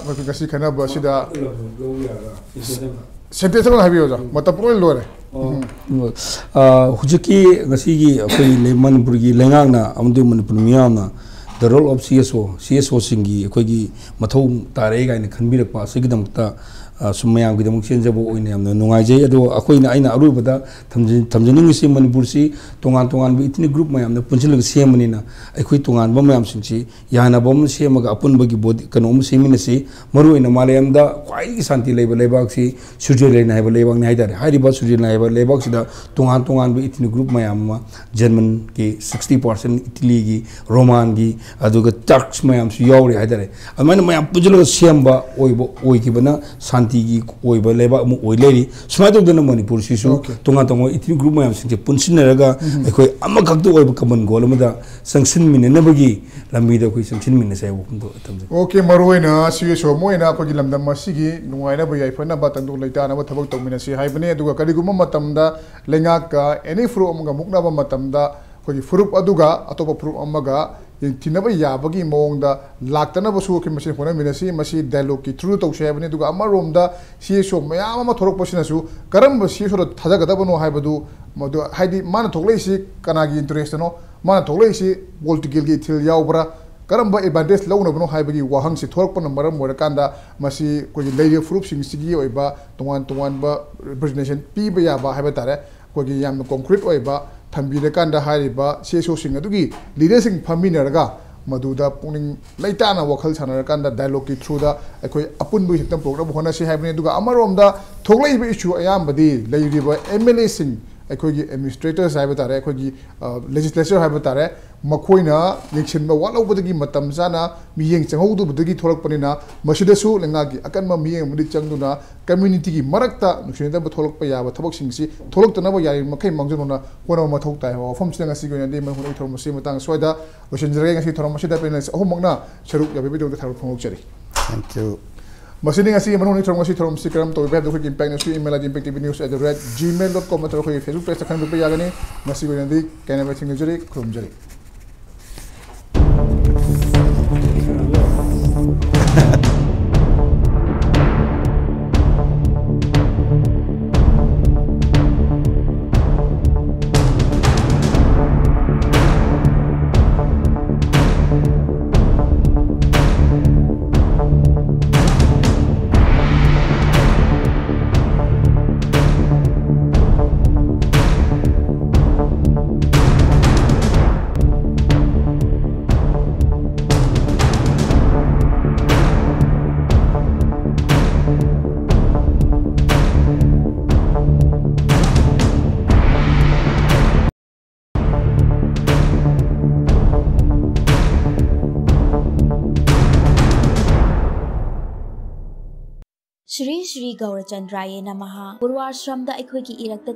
ꯉꯁꯤ ꯈꯟꯅꯕ ꯑꯁꯤꯗ ꯁꯦꯟꯇꯦꯟꯁ ꯑꯃ ꯍꯥꯏꯕꯤꯌꯨ, ꯑꯣꯖꯥ꯫ ꯃꯇꯝ ꯄꯨꯡꯂꯣꯏ ꯂꯣꯏꯔꯦ꯫ ꯑꯣ꯫ ꯎꯝ꯫ ꯑ, ꯍꯧꯖꯤꯛꯀꯤ ꯉꯁꯤꯒꯤ ꯑꯩꯈꯣꯏ ꯂꯩ-, ꯃꯅꯤꯄꯨꯔꯒꯤ ꯂꯩꯉꯥꯛꯅ ꯑꯃꯗꯤ ꯃꯅꯤꯄꯨꯔ ꯃꯤꯌꯥꯝꯅ the role of CSO, CSOꯁꯤꯡꯒꯤ ꯑꯩꯈꯣꯏꯒꯤ ꯃꯊꯧ ꯇꯥꯔꯛꯑꯦ ꯀꯥꯏꯅ ꯈꯟꯕꯤꯔꯛꯄ ꯑꯁꯤꯒꯤꯗꯃꯛꯇ, ꯑ, ꯁꯨꯝ ꯃꯌꯥꯝꯒꯤꯗꯃꯛ ꯆꯦꯟꯖꯕ ꯑꯣꯏꯅ ꯌꯥꯝꯅ ꯅꯨꯡꯉꯥꯏꯖꯩ꯫ ꯑꯗꯣ ꯑꯩꯈꯣꯏꯅ, ꯑꯩꯅ ꯑꯔꯣꯏꯕꯗ ꯊꯝꯖ-, ꯊꯝꯖꯅꯤꯡꯉꯤꯁꯤ, ꯃꯅꯤꯄꯨꯔꯁꯤ ꯇꯣꯉꯥꯟ ꯇꯣꯉꯥꯟꯕ ethnic group ꯃꯌꯥꯝꯅ ꯄꯨꯟꯁꯤꯜꯂꯒ ꯁꯦꯝꯕꯅꯤꯅ, ꯑꯩꯈꯣꯏ ꯇꯣꯉꯥꯟꯕ ꯃꯌꯥꯝꯁꯤꯡꯁꯤ ꯌꯥꯅꯕ ꯑꯃ ꯁꯦꯝꯃꯒ ꯑꯄꯨꯟꯕꯒꯤ body ꯀꯩꯅꯣ ꯑꯃ ꯁꯦꯝꯃꯤꯟꯅꯁꯤ꯫ ꯃꯔꯨꯑꯣꯏꯅ ꯃꯥꯂꯦꯝꯗ ꯈ꯭ꯋꯥꯏꯗꯒꯤ ꯁꯥꯟꯇꯤ ꯂꯩꯕ ꯂꯩꯕꯥꯛꯁꯤ ꯁ꯭ꯋꯤꯖꯔꯂꯦꯟ ꯍꯥꯏꯕ ꯂꯩꯕꯥꯛꯅꯤ ꯍꯥꯏꯇꯥꯔꯦ꯫ ꯍꯥꯏꯔꯤꯕ ꯁ꯭ꯋꯤꯖꯔꯂꯦꯟ ꯍꯥꯏꯕ ꯂꯩꯕꯥꯛꯁꯤꯗ ꯇꯣꯉꯥꯟ ꯇꯣꯉꯥꯟꯕ ethnic group ꯃꯌꯥꯝ ꯑꯃ, ꯖꯔꯃꯟꯒꯤ sixty percent, ꯏꯇꯂꯤꯒꯤ, ꯔꯣꯃꯥꯟꯒꯤ, ꯑꯗꯨꯒ ꯇꯔꯛꯁ ꯃꯌꯥꯝꯁꯨ ꯌꯥꯎꯔꯤ ꯍꯥꯏꯇꯥꯔꯦ꯫ ꯑꯗꯨꯃꯥꯏꯅ ꯃꯌꯥꯝ ꯄꯨꯟꯁꯤꯜꯂꯒ ꯁꯦꯝꯕ ꯑꯣꯏꯕ, ꯑꯣꯏꯈꯤꯕꯅ ꯁꯥꯟꯇꯤꯒꯤ ꯑꯣꯏꯕ ꯂꯩꯕꯥꯛ ꯑꯃ ꯑꯣꯏ ꯂꯩꯔꯤ꯫ ꯁꯨꯃꯥꯏꯅ ꯇꯧꯗꯅ ꯃꯅꯤꯄꯨꯔꯁꯤꯁꯨ Okay. ꯇꯣꯉꯥꯟ ꯇꯣꯉꯥꯟꯕ ethnic group ꯃꯌꯥꯝꯁꯤꯡꯁꯦ ꯄꯨꯟꯁꯤꯟꯅꯔꯒ ꯑꯩꯈꯣꯏ ꯑꯃꯈꯛꯇ ꯑꯣꯏꯕ common goal ꯑꯃꯗ ꯆꯪꯁꯤꯟꯃꯤꯟꯅꯅꯕꯒꯤ ꯂꯝꯕꯤꯗ ꯑꯩꯈꯣꯏ ꯆꯪꯁꯤꯟꯃꯤꯟꯅꯁꯦ ꯍꯥꯏꯕ ꯋꯥꯐꯝꯗꯣ ꯊꯝꯖꯒꯦ꯫ Okay, ꯃꯔꯨꯑꯣꯏꯅ ꯁꯤ ꯑꯣꯏꯅ ꯑꯩꯈꯣꯏꯒꯤ ꯂꯝꯗꯝ ꯑꯁꯤꯒꯤ ꯅꯨꯡꯉꯥꯏꯅꯕ, ꯌꯥꯏꯐꯅꯕ, ꯇꯪꯗꯨ ꯂꯩꯇꯥꯅꯕ ꯊꯕꯛ ꯇꯧꯃꯤꯟꯅꯁꯤ ꯍꯥꯏꯕꯅꯤ꯫ ꯑꯗꯨꯒ ꯀꯔꯤꯒꯨꯝꯕ ꯃꯇꯝꯗ ꯂꯩꯉꯥꯛꯀ any ꯐꯨꯔꯨꯞ ꯑꯃꯒ ꯃꯨꯛꯅꯕ ꯃꯇꯝꯗ ꯑꯩꯈꯣꯏꯒꯤ ꯐꯨꯔꯨꯞ ꯑꯗꯨꯒ ꯑꯇꯣꯞꯄ ꯐꯨꯔꯨꯞ ꯑꯃꯒ ꯌꯦꯡꯊꯤꯅꯕ ꯌꯥꯕꯒꯤ ꯃꯑꯣꯡꯗ ꯂꯥꯛꯇꯅꯕꯁꯨ ꯑꯩꯈꯣꯏ ꯃꯁꯦꯟ ꯍꯣꯠꯅꯃꯤꯟꯅꯁꯤ꯫ ꯃꯁꯤ dialogueꯀꯤ through ꯇꯧꯁꯤ ꯍꯥꯏꯕꯅꯤ꯫ ꯑꯗꯨꯒ ꯑꯃꯔꯣꯝꯗ CSO ꯃꯌꯥꯝ ꯑꯃ ꯊꯣꯛꯂꯛꯄꯁꯤꯅꯁꯨ ꯀꯔꯝꯕ CSOꯗ ꯊꯥꯖꯒꯗꯕꯅꯣ ꯍꯥꯏꯕꯗꯨ, ꯃꯗꯨ, ꯍꯥꯏꯗꯤ, ꯃꯥꯅ ꯊꯣꯛꯂꯛꯏꯁꯤ ꯀꯅꯥꯒꯤ interestꯅꯣ, ꯃꯥꯅ ꯊꯣꯛꯂꯛꯏꯁꯤ politicalꯒꯤ ꯏꯊꯤꯜ ꯌꯥꯎꯕ꯭ꯔꯥ, ꯀꯔꯝꯕ advantage ꯂꯧꯅꯕꯅꯣ ꯍꯥꯏꯕꯒꯤ ꯋꯥꯍꯪꯁꯤ ꯊꯣꯛꯂꯛꯄꯅ ꯃꯔꯝ ꯑꯣꯏꯔꯀꯥꯟꯗ, ꯃꯁꯤ ꯑꯩꯈꯣꯏꯒꯤ ꯂꯩꯔꯤꯕ ꯐꯨꯔꯨꯞꯁꯤꯡꯁꯤꯒꯤ ꯑꯣꯏꯕ ꯇꯣꯉꯥꯟ ꯇꯣꯉꯥꯟꯕ representation ꯄꯤꯕ ꯌꯥꯕ ꯍꯥꯏꯕ ꯇꯥꯔꯦ, ꯑꯩꯈꯣꯏꯒꯤ ꯌꯥꯝꯅ concrete ꯑꯣꯏꯕ ꯊꯝꯕꯤꯔꯀꯥꯟꯗ, ꯍꯥꯏꯔꯤꯕ CSOꯁꯤꯡ ꯑꯗꯨꯒꯤ leaderꯁꯤꯡ ꯐꯝꯃꯤꯟꯅꯔꯒ, ꯃꯗꯨꯗ ꯄꯨꯛꯅꯤꯡ ꯂꯩꯇꯥꯅ ꯋꯥꯈꯜ ꯁꯥꯟꯅꯔꯀꯥꯟꯗ dialogueꯀꯤ throughꯗ ꯑꯩꯈꯣꯏ ꯑꯄꯨꯟꯕꯒꯤ system ꯄꯨꯔꯛꯅꯕ ꯍꯣꯠꯅꯁꯤ ꯍꯥꯏꯕꯅꯤ꯫ ꯑꯗꯨꯒ ꯑꯃꯔꯣꯝꯗ ꯊꯣꯛꯂꯛꯏꯕ issue ꯑꯌꯥꯝꯕꯗꯤ ꯂꯩꯔꯤꯕ MLAꯁꯤꯡ, ꯑꯩꯈꯣꯏꯒꯤ administrators ꯍꯥꯏꯕ ꯇꯥꯔꯦ, ꯑꯩꯈꯣꯏꯒꯤ, ꯑ, legislature ꯍꯥꯏꯕ ꯇꯥꯔꯦ, ꯃꯈꯣꯏꯅ ꯌꯦꯡꯁꯤꯟꯕ ꯋꯥꯠꯍꯧꯕꯗꯒꯤ, ꯃꯇꯝ ꯆꯥꯅ ꯃꯤꯠꯌꯦꯡ ꯆꯪꯍꯧꯗꯕꯗꯒꯤ ꯊꯣꯛꯂꯛꯄꯅꯤꯅ, ꯃꯁꯤꯗꯁꯨ ꯂꯩꯉꯥꯛꯀꯤ ꯑꯀꯟꯕ ꯃꯤꯠꯌꯦꯡ ꯑꯃꯗꯤ ꯆꯪꯗꯨꯅ communityꯒꯤ ꯃꯔꯛꯇ ꯅꯨꯡꯁꯤꯅꯗꯕ ꯊꯣꯛꯂꯛꯄ ꯌꯥꯕ ꯊꯕꯛꯁꯤꯡꯁꯤ ꯊꯣꯛꯂꯛꯇꯅꯕ ꯌꯥꯔꯤꯕ ꯃꯈꯩ ꯃꯥꯡꯖꯧꯅꯅ ꯍꯣꯠꯅꯕ ꯃꯊꯧ ꯇꯥꯏ ꯍꯥꯏꯕ ꯋꯥꯐꯝꯁꯤꯗ ꯉꯁꯤꯒꯤ ꯑꯣꯏꯅꯗꯤ ꯃꯔꯨꯞ ꯍꯣꯏ ꯊꯧꯔꯝ ꯑꯁꯤ ꯃꯇꯥꯡ ꯁ꯭ꯋꯥꯏꯗ ꯂꯣꯏꯁꯤꯟꯖꯔꯒꯦ꯫ ꯉꯁꯤ ꯊꯧꯔꯝ ꯑꯁꯤꯗ panelist ꯑꯍꯨꯝꯃꯛꯅ ꯁꯔꯨꯛ ꯌꯥꯕꯤꯕꯒꯤꯗꯃꯛꯇ ꯊꯥꯒꯠꯄ ꯐꯣꯡꯗꯣꯛꯆꯔꯤ꯫ Thank you. ꯃꯁꯤꯅꯤ ꯉꯁꯤꯒꯤ ꯃꯔꯨꯞ ꯍꯣꯏ ꯊꯧꯔꯝ ꯑꯁꯤ ꯀꯔꯝ ꯇꯧꯕꯤꯕ ꯍꯥꯏꯕꯗꯨ ꯑꯩꯈꯣꯏꯒꯤ impact news email at impact T V news at the rate gmail dot com ꯅꯠꯇ꯭ꯔꯒ ꯑꯩꯈꯣꯏꯒꯤ Facebook pageꯇ ꯈꯪꯕꯤꯕ ꯌꯥꯒꯅꯤ꯫ ꯉꯁꯤꯒꯤ ꯑꯣꯏꯅꯗꯤ ꯀꯥꯏꯅꯕ ꯊꯦꯡꯅꯖꯔꯤ꯫ ꯈꯨꯔꯨꯝꯖꯔꯤ꯫ ꯁ꯭ꯔꯤ ꯁ꯭ꯔꯤ ꯒꯧꯔꯆꯟꯗ꯭ꯔꯥꯌꯦ ꯅꯃꯍ꯫ ꯄꯨꯔꯋꯥꯁ꯭ꯔꯝꯗ ꯑꯩꯈꯣꯏꯒꯤ ꯏꯔꯛꯇ